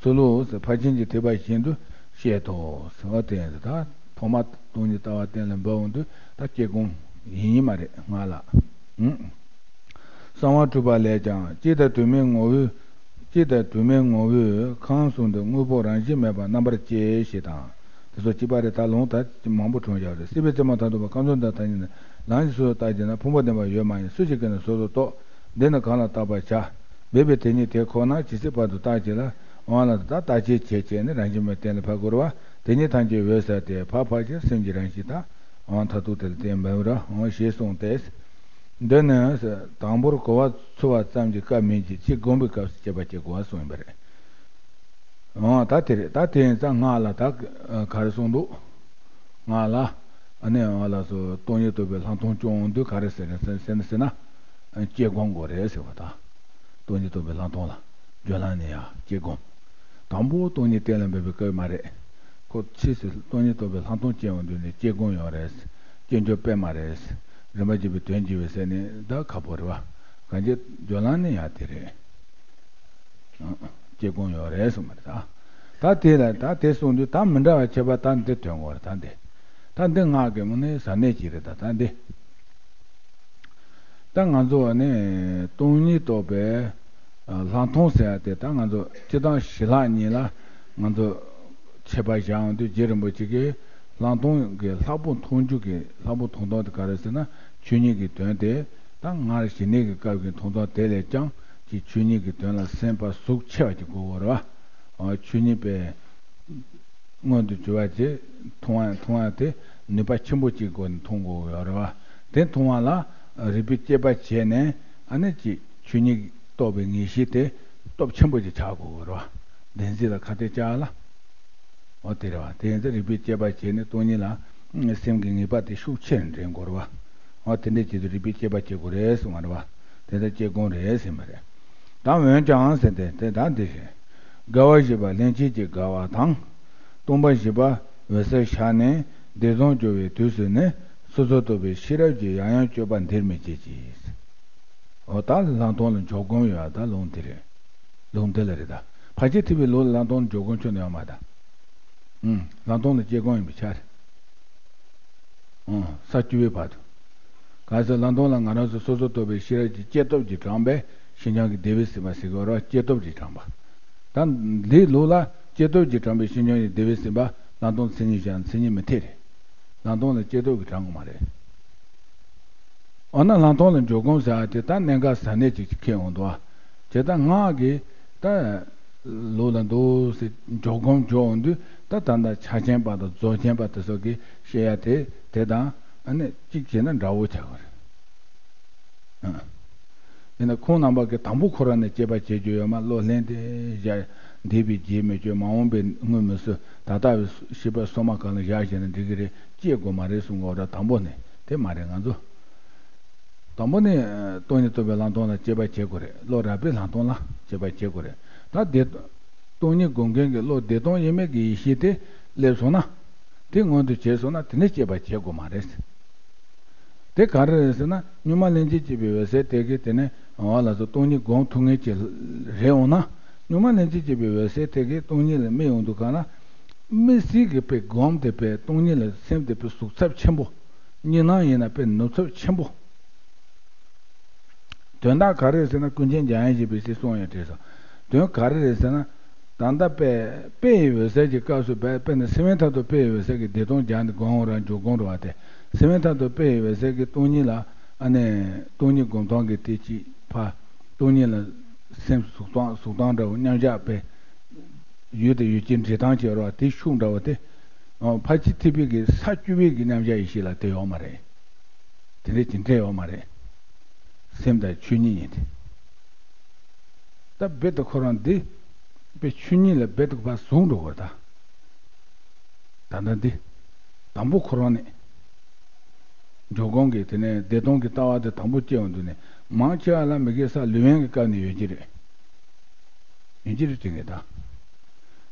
ཚུལ་ལུགས་ཕར་ཕྱིན་གྱི་ཐེག་པ་བཞིན་དུ་བཤད་དོ་ཟེར་བ་དེ་ཡིན། ད་ཐོག་མ་སྟོང་ཉིད་ལྟ་བ་གཏན་ལ་འབེབས་འོང་དུས་ད་དཔྱད་སྒོམ་ཡིན་ཡིན་མ་རེད་ང་ལ། ཨང་། གསང་བ་སྤྲུལ་པ་ལས་ཀྱང་། གཅིག་དང་དུ་མའི་ངོ་བོས། གཅིག་དང་དུ་མའི་ངོ་བོས་ཁམས་གསུམ་དུ་དངོས་པོ་རང་བཞིན་མེད་པར་རྣམ་པར་དཔྱད་ཞེས་དང་། དེ་སོགས་གཅིག་པ་རེ་ད་ལུང་དག་མང་པོ་འཁྲུངས་བཞག་རེད། སྲིད་པའི་རྩེ་མོ་མཐར་ཐུག་པ་ཁམས་གསུམ་དུ་ཐ་སྙད་ནི། ལམ་གྱིས་སོ་སོར་བརྟགས་བྱས་ན། ཕུང་པོ་བདེན་པ་ཡོད་མ་ཡིན། སུ་ཞིག་གིས་ནི་སོ་སོར་རྟོག། འདི་ནི་གང་ལ་བརྟག་པར་བྱ། འབད་པས་དེ་ཉིད་དེ་ཁོ་ན་ཇི་སྲིད་བར་དུ་བརྟག་བྱས་ལ། འོང་ལ་ད་བརྟག་དཔྱད་བྱས་བྱས་ནས་རང་བཞིན་མེད་གཏན་ལ་ཕབ་དགོས་རེད་བ། དེ་ཉིད་ཐམས་ཅད་འོད་གསལ་ཏེ། ཕར་ཕར་ཕྱིན་སེམས་ཀྱི་རང་བཞིན་དང་། འོང་མཐར་ཐུག་དེ་ལ་བརྟེན་འབེབས་ར་འོང་ཞེས་གསུངས་ཏེ། འདི་ནི་དང་པོར་གོ་བ་ཚོལ་བ་ཙམ་གྱི་སྐབས་མིན་གྱི། དཔྱད་སྒོམ་པའི་སྐབས་སུ་དཔྱད་པ་བྱེད་དགོས་པ་གསུངས་ཡིན་པ་རེད། འོ་ད་དེ་རེད། ད་དེ་ཡིན་ཙང་སྔགས་ལ་ད་ག་རེ་གསུངས་འདུག། སྔགས་ལ་ཨ་ནི་འོ་ལགས་སོ། སྟོང་ཉིད་རྟོགས་པའི་ལྷག་མཐོང་སྐྱོང་འོང་དུས་ག་རེ་ཟེར་ཟེར་ཟེར་ན་ཟེར་ན། དཔྱད་སྒོམ་དགོས་རེད་ཟེར་བ་དང་། སྟོང་ཉིད་རྟོགས་པའི་ལྷག་མཐོང་ལ་སྦྱོར་ལམ་ནས་ཡང་དཔྱད་སྒོམ། དང་པོ་སྟོང་ཉིད་གཏན་ལ་འབེབས་པའི་སྐབས་མ་རེད། ཁོ་ཕྱིས་སུ་སྟོང་ཉིད་རྟོགས་པའི་ལྷག་མཐོང་སྐྱེ་འོང་དུས་ནས་དཔྱད་སྒོམ་ཡོད་རེད། དཔྱད་འཇོག་དཔེ་མ་རེད། རིམ་པ་བརྒྱུད་པའི་དོན་བགྱི་བའི་ཟེར་ནས་ད་ཁག་པོ་རེད་བ། གང་ཅི་སྦྱོར་ལམ་ནས་ཡང་དེ་རེད། དཔྱད་སྒོམ་ཡོད་རེད་གསུངས་པ་རེད་ད། ད་དེ་ལ་ད་དེ་གསུངས་དུས་ད་མི་འདྲ་བ་ཁྱད་པར་ད་འདི་ཐོན་དགོས་རེད་ད་འདི། ད་འདི་སྔགས་ཀྱི་མུ་ནས་ཟབ་གནད་ཅིག་རེད་ད་ད་འདི། ད་ང་ཚོ་ནི་སྟོང་ཉིད་རྟོགས་པའི་ལྷག་མཐོང་ཟེར་ཡ་དེ་ད་ང་ཚོ་སྤྱིར་བཏང་ཞི་ལྷག་གཉིས་ལ་ང་ཚོ་ཁྱད་པར་བཞག་ཡོང་དུས་རྗེ་རིན་པོ་ཆེ་གིས་ལྷག་མཐོང་གི་ལྷག་པོ་མཐོང་རྒྱུ་གི་ལྷག་པོ་མཐོང་སྟངས་དེ་ག་རེ་ཟེར་ན་ཆོས་ཉིད་ཀྱི་དོན་དེ་ད་སྔར་ཞི་གནས་ཀྱི་སྐབས་ཀྱི་མཐོང་སྟངས་དེ་ལས་ཀྱང་ཀྱི་ཆོས་ཉིད་ཀྱི་དོན་ལ་སེམས་པ་གཟུགས་ཆེ་བ་ཅིག་དགོས་པ་རེད་བ། ཆོས་ཉིད་པའི་མངོན་དུ་གྱུར་པ་ཅིག་མཐོང་བ་མཐོང་བ་དེ་ནུས་པ་ཆེན་པོ་ཅིག་སྒོ་ནས་མཐོང་དགོས་ཡོད་རེད་བ། དེ་མཐོང་བ་ལ་རིགས་པས་དཔྱད་པ་བྱས་ནས་ཨ་ནི་ཅིག་ཆོས་ཉིད་རྟོགས་པའི་ངེས་ཤེས་དེ་སྟོབས་ཆེན་པོ་ཅིག་ཆགས་དགོས་ཡོད་རེད་བ། བདེན་འཛིན་ལ་ཁ་གཏད་བཅག་ལ། འོ་དེ་རེད་བ། དེ་ཡིན་ཙང་རིགས་པས་དཔྱད་པ་བྱས་ནས་སྟོང་ཉིད་ལ་སེམས་ཀྱི་ངེས་པ་དེ་ཤུགས་ཆེར་འདྲེན་དགོས་རེད་བ། འོ་དེ་འདྲས་བྱེད་དུས་རིགས་པས་དཔྱད་པ་བྱེད་དགོས་རེད་གསུངས་པ་རེད་བ། དེ་ལྟར་དཔྱད་སྒོམ་རེད་ཟེར་མ་རེད། ད་འོན་ཀྱང་ཟེར་ཏེ་དེ་ད་འདི་རེད། དགའ་བ་བཞི་པ་ལྷན་སྐྱེས་ཀྱི་དགའ་བ་དང་། སྟོང་པ་བཞི་པ་འོད་གསལ་ཤར་ནས་བདེ་སྟོང་སྦྱོར་བའི་དུས་སུ་ནི་སོ་སོར་རྟོག་པའི་ཤེས་རབ་ཀྱིས་ཡང་ཡང་དཔྱོད་པ་འདིར་མི་བྱེད་ཀྱི། འོ་ད་ལྷག་མཐོང་ལ་འཇོག་སྒོམ་ཡོད་ད་ལུང་དེ་རེད། ལུང་དེ་ལ་རེད་ད། ཕར་ཕྱིན་ཐེག་པའི་ལུགས་ལ་ལྷག་མཐོང་འཇོག་སྒོམ་ཁྱོན་ནས་ཡོད་མ་རེད་ད། ཨུམ། ལྷག་མཐོང་ལ་དཔྱད་སྒོམ་ཡིན་པའི་ཆ་རེད། ཨུམ། ས་བཅུ་པའི་བར་དུ། གལ་སྲིད་ལྷག་མཐོང་ལ་ང་རང་ཚོ་སོ་སོར་རྟོག་པའི་ཤེས་རབ་ཀྱི་བསྐྱེད་སྟོབས་ཀྱིས་དྲངས་པའི་ཕྱིས་འབྱུང་གི་བདེ་བའི་སྲིད་པ་ཟེར་གྱི་ཡོད་རེད་བ། བསྐྱེད་སྟོབས་ཀྱིས་དྲངས་པ། ད་འདིའི་ལུགས་ལ་བསྐྱེད་སྟོབས་ཀྱིས་དྲངས་པའི་ཕྱིས་འབྱུང་གི་བདེ་བའི་སྲིད་པ་ལྷག་མཐོང་མཚན་ཉིད་བཞག་མཚན་ཉིད་མི་འཐད་རེད། ལྷག་མཐོང་ལ་བསྐྱེད་སྟོབས་ཀྱིས་དྲངས་དགོས་མ་རེད། འོ་ན་ལྷག་མཐོང་ལ་འཇོག་སྒོམ་ཟེར་བ་དེ་ད་གནད་འགག་ཟབ་གནད་ཅིག་ཅིག་འཁེལ་འོང་འདུག་ཨ། བྱས་ཙང་སྔགས་ཀྱི་ད་ལུགས་ལ་འདུག་ཟེར་འཇོག་སྒོམ་འཇོག་འོང་དུས་ད་ད་ལྟ་ཕྱག་ཆེན་པ་དང་རྫོགས་ཆེན་པ་དེ་ཚོ་གིས་བཤད་ཡ་དེ་དེ་དང་ཨ་ནི་གཅིག་བྱས་ན་འདྲ་བོ་ཆགས་ཀྱི་རེད། ཨ། ཡིན་ན་ཁོང་རྣམ་པ་གིས་དང་པོ་ཁོ་རང་ནས་དཔྱད་པ་བྱེད་རྒྱུ་ཡོད་མ། བློ་ལྷན་ཏེ་བཞག་འདས་པའི་རྗེས་མི་བསྐྱོད། མ་འོངས་པའི་སྔོན་མི་སྲིད། ད་ལྟ་བའི་ཤེས་པ་སོ་མ་གང་ལ་བཞག་བྱས་ན་འགྲིག་གི་རེད། དཔྱད་དགོས་མ་རེད་གསུང་གི་ཡོད་རེད། དང་པོ་ནས་དེ་མ་རེད་ང་ཚོ། དང་པོ་ནི་སྟོང་ཉིད་རྟོགས་པའི་ལམ་སྟོང་ལ་དཔྱད་པ་བྱེད་དགོས་རེད། བློ་རགས་པའི་ལམ་སྟོང་ལ་དཔྱད་པ་བྱེད་དགོས་རེད། ད་བདེ་སྟོང་ཉིད་སྒོམ་མཁན་གྱི་བློ་བདེ་སྟོང་དབྱེར་མེད་ཀྱི་ཡེ་ཤེས་དེ་སླེབས་སོང་ན། དེ་མངོན་དུ་བྱས་སོང་ན་དེ་ནས་དཔྱད་པ་བྱེད་དགོས་མ་རེད། དེ་ག་རེ་རེད་ཟེར་ན། གཉུག་མ་ལྷན་ཅིག་སྐྱེས་པའི་འོད་གསལ་དེ་གིས་དེ་ནས་འོ་ལགས་སོ། སྟོང་ཉིད་སྒོམ་ཐུབ་མཁན་ཅིག་རེད་འོང་ན། གཉུག་མ་ལྷན་ཅིག་སྐྱེས་པའི་འོད་གསལ་དེ་གིས་སྟོང་ཉིད་ལ་དམིགས་ཡོང་དུས་གང་ལ། དམིགས་བསལ་གྱི་དཔེ་སྒོམ་དེ་དཔེ་སྟོང་ཉིད་ལ་སེམས་དེ་དཔེ་ཟུག་ཚབས་ཆེན་པོ། གཉིས་སྣང་ཡིན་ན་དཔེ་ནུབ་ཚབས་ཆེན་པོ། དོན་དག་ག་རེ་རེད་ཟེར་ན། ཀུན་མཁྱེན་འཇམ་དབྱངས་བཞད་པའི་ཚེ་གསུངས་ཡོད་དེ་སོ། དོན་ག་རེ་རེད་ཟེར་ན། ད་ལྟ་དཔེ་དཔེ་ཡི་འོད་གསལ་གྱི་སྐབས་སུ་དཔེ་དཔེ་ནི་སེམས་དཔའི་མཐར་ཐུག་དཔེ་ཡི་འོད་གསལ་གྱི་བདེ་སྟོང་སྦྱར་ནས་སྒོམ་ར་འཇུག་སྒོམ་ར་བ་དེ། སེམས་དཔའི་མཐར་ཐུག་དཔེ་ཡི་འོད་གསལ་གྱི་སྟོང་ཉིད་ལ་ཨ་ནི་སྟོང་ཉིད་སྒོམ་སྟངས་ཀྱི་དེ་གཅིག་ཕ། སྟོང་ཉིད་ལ་སེམས་ཟུག་སྟངས་ཟུག་སྟངས་འདྲ་བོ། མཉམ་གཞག་དཔེ་ཡུལ་དང་ཡུལ་ཅན་འབྲེལ་སྟངས་བྱེད་ར་བ་དེ་ཤུགས་འདྲ་བོ་དེ། ཕར་ཕྱིན་ཐེག་པའི་གི་ས་བཅུ་པའི་གི་མཉམ་གཞག་ཡེ་ཤེས་ལ་དེ་ཡོད་མ་རེད། དེ་འདྲ་ཅིག་འདྲ་ཡོད་མ་རེད། སེམས་དང་ཆོས་ཉིད་ཡིན་ཏེ། ད་རྦད་དེ་ཁོ་རང་འདི། དཔེ་ཆོས་ཉིད་ལ་རྦད་དེ་ཕར་ཟུག་འགྲོ་བར་ད། ད་ལྟ་འདི། དང་པོ་ཁོ་རང་ནས། འཇུག་སྒོམ་གྱི་དེ་ནས་བདེ་སྟོང་གི་ལྟ་བ་དེ་དང་པོ་སྐྱེ་ཡོང་དུས་ནས། མང་ཆེ་བ་ལ་མི་དགེ་ས་ལུས་དབེན་གྱི་སྐབས་ནས་ཡོད་ཀྱི་རེད། ཡིན་གཅིག་རེད་དྲན་གི་ད།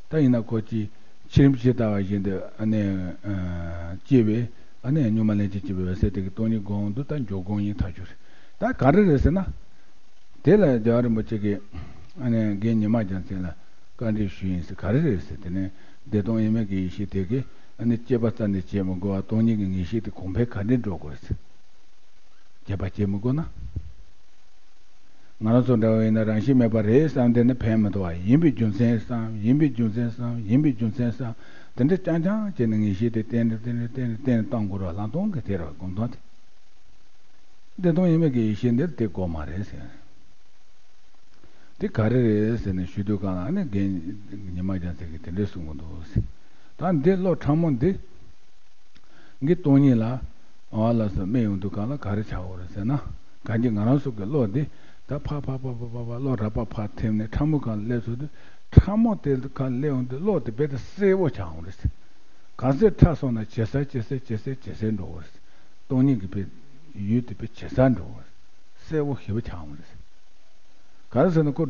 ད་ཡིན་ན་ཁོ་ཅི། ཕྱི་རིམ་ཇི་ལྟ་བ་བཞིན་དུ་ཨ་ནི། ཨ། སྐྱེ་བའི་ཨ་ནི་གཉུག་མ་ལྷན་ཅིག་སྐྱེས་པའི་འོད་གསལ་དེ་གི་སྟོང་ཉིད་སྒོམ་དུས་ད་འཇུག་སྒོམ་ཡིན་ཐག་ཆོད་རེད། ད་ག་རེ་རེད་ཟེར་ན། དེ་ལ་རྒྱལ་བ་རིན་པོ་ཆེ་གིས་ཨ་ནི་རྒན་ཉི་མ་རྒྱལ་མཚན་ལ་བཀའ་འདྲི་ཞུས་ཡིན་ཟེར། ག་རེ་རེད་ཟེར། དེ་ནས་བདེ་སྟོང་དབྱེར་མེད་ཀྱི་ཡེ་ཤེས་དེ་གིས་ཨ་ནི་དཔྱད་པ་རྩ་ནས་བྱེད་མི་དགོས་པ། སྟོང་ཉིད་ཀྱི་ངེས་ཤེས་དེ་གོང་འཕེལ་ག་འདྲས་འགྲོ་དགོས་ཟེར། དཔྱད་པ་བྱེད་མི་དགོས་ན། ང་རང་ཚོ་འདྲ་བོ་ཡིན་ན་རང་བཞིན་མེད་པ་རེད་བསམ་དེ་ནི་ཕན་མི་ཐོགས་པ། ཡིན་པའི་རྒྱུ་མཚན་བསམ། ཡིན་པའི་རྒྱུ་མཚན་བསམ། ཡིན་པའི་རྒྱུ་མཚན་བསམ། དེ་འདྲ་རྐྱང་རྐྱང་བྱས་ནས་ངེས་ཤེས་དེ་བརྟན་ནས་བརྟན་ནས་བརྟན་ནས་བརྟན་ནས་བཏང་དགོས་ར། ལམ་སྟོང་གི་དེ་ར་སྒོམ་སྟངས་དེ། བདེ་སྟོང་དབྱེར་མེད་ཀྱི་ཡེ་ཤེས་འདིར་དེ་དགོས་མ་རེད་ཟེར། དེ་ག་རེ་རེད་ཟེར་ནས་ཞུ་དུས་གང་ལ་ནི་རྒན་ཉི་མ་རྒྱལ་མཚན་གྱིས་དེ་འདྲས་གསུང་གི་འདུག་ཟེར། ད་འདི་བློ་ཕྲ་མོ་འདི། གི་སྟོང་ཉིད་ལ། འོ་ལགས་སོ། དམིགས་ཡོང་དུས་གང་ལ་ག་རེ་ཆགས་ཡོད་རེད་ཟེར་ན། གང་ཅི་ང་རང་ཚོ་གི་བློ་འདི། ད་ཕ་ཕ་ཕ་ཕ་ཕ་ཕ་བློ་རགས་པ་ཕར་ཐིམ་ནས་ཕྲ་མོ་གང་སླེབས་ཚུལ་དུ། ཕྲ་མོ་དེ་གང་སླེབས་ཡོང་དུས་བློ་དེ་རྦད་དེ་གསལ་བོ་ཆགས་ཡོང་རེད་ཟེར། ག་ཚོད་ཕྲ་སོང་ན་ཇེ་གསལ་ཇེ་གསལ་ཇེ་གསལ་ཇེ་གསལ་འགྲོ་གི་རེད་ཟེར། སྟོང་ཉིད་ཀྱི་དཔེ། ཡུལ་དེ་དཔེ་ཇེ་གསལ་འགྲོ་གི་རེད། གསལ་བོ་ཞེ་པོ་ཆགས་ཡོང་རེད་ཟེར། ག་རེ་ཟེར་ན་ཁོ།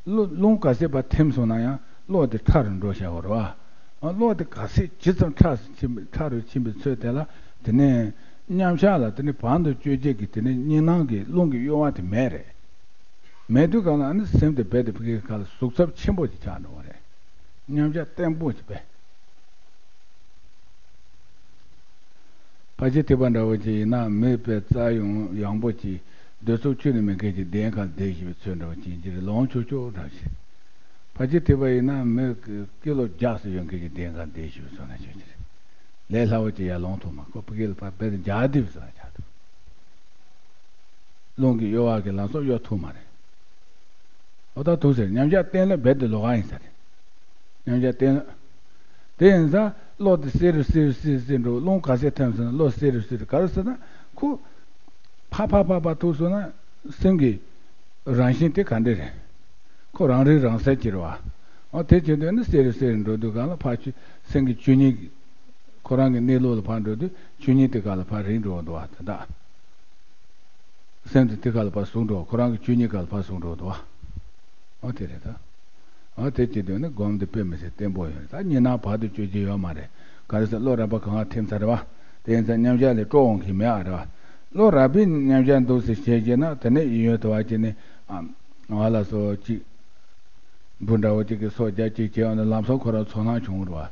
རླུང་རླུང་ག་ཚད་ཕར་ཐིམ་སོང་ན་ཡང་བློ་དེ་ཕྲ་རུ་འགྲོ་བྱ་བ་རེད་བ། ཨ། བློ་དེ་ག་ཚད་ཇི་ཙམ་ཕྲ་ཕྱིན་པའི་ཕྲ་རུ་ཕྱིན་པའི་ཚོད་དེ་ལ། དེ་ནས་མཉམ་གཞག་ལ་དེ་ནས་བར་དུ་གཅོད་བྱེད་ཀྱི་དེ་ནས་གཉིས་སྣང་གི་རླུང་གི་གཡོ་བ་དེ་མེད་རེད། མེད་དུས་གང་ལ་ཨ་ནི་སེམས་དེ་རྦད་དེ་ཕ་གིའི་ཁ་ལ་ཟུག་ཚབས་ཆེན་པོ་ཞིག་ཆགས་འགྲོ་བ་རེད། མཉམ་གཞག་བརྟན་པོ་ཞིག་དཔེ། ཕར་ཕྱིན་ཐེག་པ་འདྲ་བོ་ཅིག་ཡིན་ན་མི་དཔེ་རྩལ་ཡང་ཡངས་པོ་ཅིག། སྡོད་ཚུགས་ཁྱོན་ནས་མེད་མཁན་གྱི་གདན་ཁ་བསྡད་བཞིན་པའི་ཚོད་འདྲ་བོ་ཅིག་ཡིན་གྱི་རེད། ལོངས་སྤྱོད་སྤྱོད་འདྲ་བོ་ཅིག། ཕར་ཕྱིན་ཐེག་པ་ཡིན་ན་མི་ཀི་ལོ་བརྒྱ་ཙམ་ཡོད་མཁན་གྱི་གདན་ཁ་བསྡད་བཞིན་པའི་ཚོད་འདྲ་ཅིག་ཡིན་གྱི་རེད། ལས་སླ་བོ་ཅིག་ཡར་ལོངས་ཐུབ་མ། ཁོ་ཕ་གི་ལ་ཕར་རྦད་དེ་འཇགས་བསྡད་པའི་ཚོད་འདྲ་ཆགས་འདུག། རླུང་གི་གཡོ་བ་གིས་ལམ་སང་གཡོ་ཐུབ་མ་རེད། འོ་ད་ཐུག་ཟེར། མཉམ་གཞག་བརྟན་ལྷོད་རྦད་དེ་ལོགས་ཀ་ཡིན་ས་རེད། མཉམ་གཞག་བརྟན་ལྷོད། དེ་ཡིན་ཙང་བློ་དེ་གསལ་རུ་གསལ་རུ་གསལ་གསལ་འགྲོ། རླུང་ག་ཚད་ཐིམ་སོང་ན་བློ་གསལ་རུ་གསལ་རུ། ག་རེ་ཟེར་ན་ཁོ། ཕ་ཕ་ཕ་ཕ་ཐུག་སོང་ན་སེམས་ཀྱི་རང་བཞིན་དེ་ག་འདྲ་རེད། ཁོ་རང་རིག་རང་གསལ་གྱི་རེད་བ། འོ་དེ་བྱེད་དུས་ནི་གསལ་རུ་གསལ་རུ་འགྲོ་དུས་གང་ལ་ཕར་ཕྱིན་སེམས་ཀྱི་ཆོས་ཉིད། ཁོ་རང་གི་གནས་ལུགས་ལ་ཕར་འགྲོ་དུས་ཆོས་ཉིད་དེ་ག་ལ་ཕར་རིག་འགྲོ་འདུག་བ། དེ་དག་སེམས་དེ་དེ་ག་ལ་ཕར་ཟུག་འགྲོ། ཁོ་རང་གི་ཆོས་ཉིད་ག་ལ་ཕར་ཟུག་འགྲོ་འདུག་བ། འོ་དེ་རེད་ད། འོ་དེ་བྱེད་དུས་ནི་སྒོམ་དེ་དཔེ་མི་སྲིད་བརྟན་པོ་ཡོད་རེད། ད་གཉིས་སྣང་བར་དུ་གཅོད་རྒྱུ་ཡོད་མ་རེད། ག་རེ་ཟེར་བློ་རགས་པ་གང་ག་ཐིམ་ཚར་རེད་བ། དེ་ཡིན་ཙང་མཉམ་གཞག་ལས་སྤྲོ་འོང་གི་མེད་ཨ་རེད་བ། བློ་རགས་པའི་མཉམ་གཞག་འདུག་ཟེར་བྱས་བྱས་ན་དེ་ནས་ཡིན་ཡོད་དུ་བ་བྱས་ནས། ཨ། ང་ལ་སོ་གཅིག་འབུ་འདྲ་བོ་གཅིག་གིས་སོ་རྒྱག་གཅིག་བྱས་ཡོང་ན་ལམ་སང་ཁོ་རང་ཚོར་སྣང་བྱུང་རེད་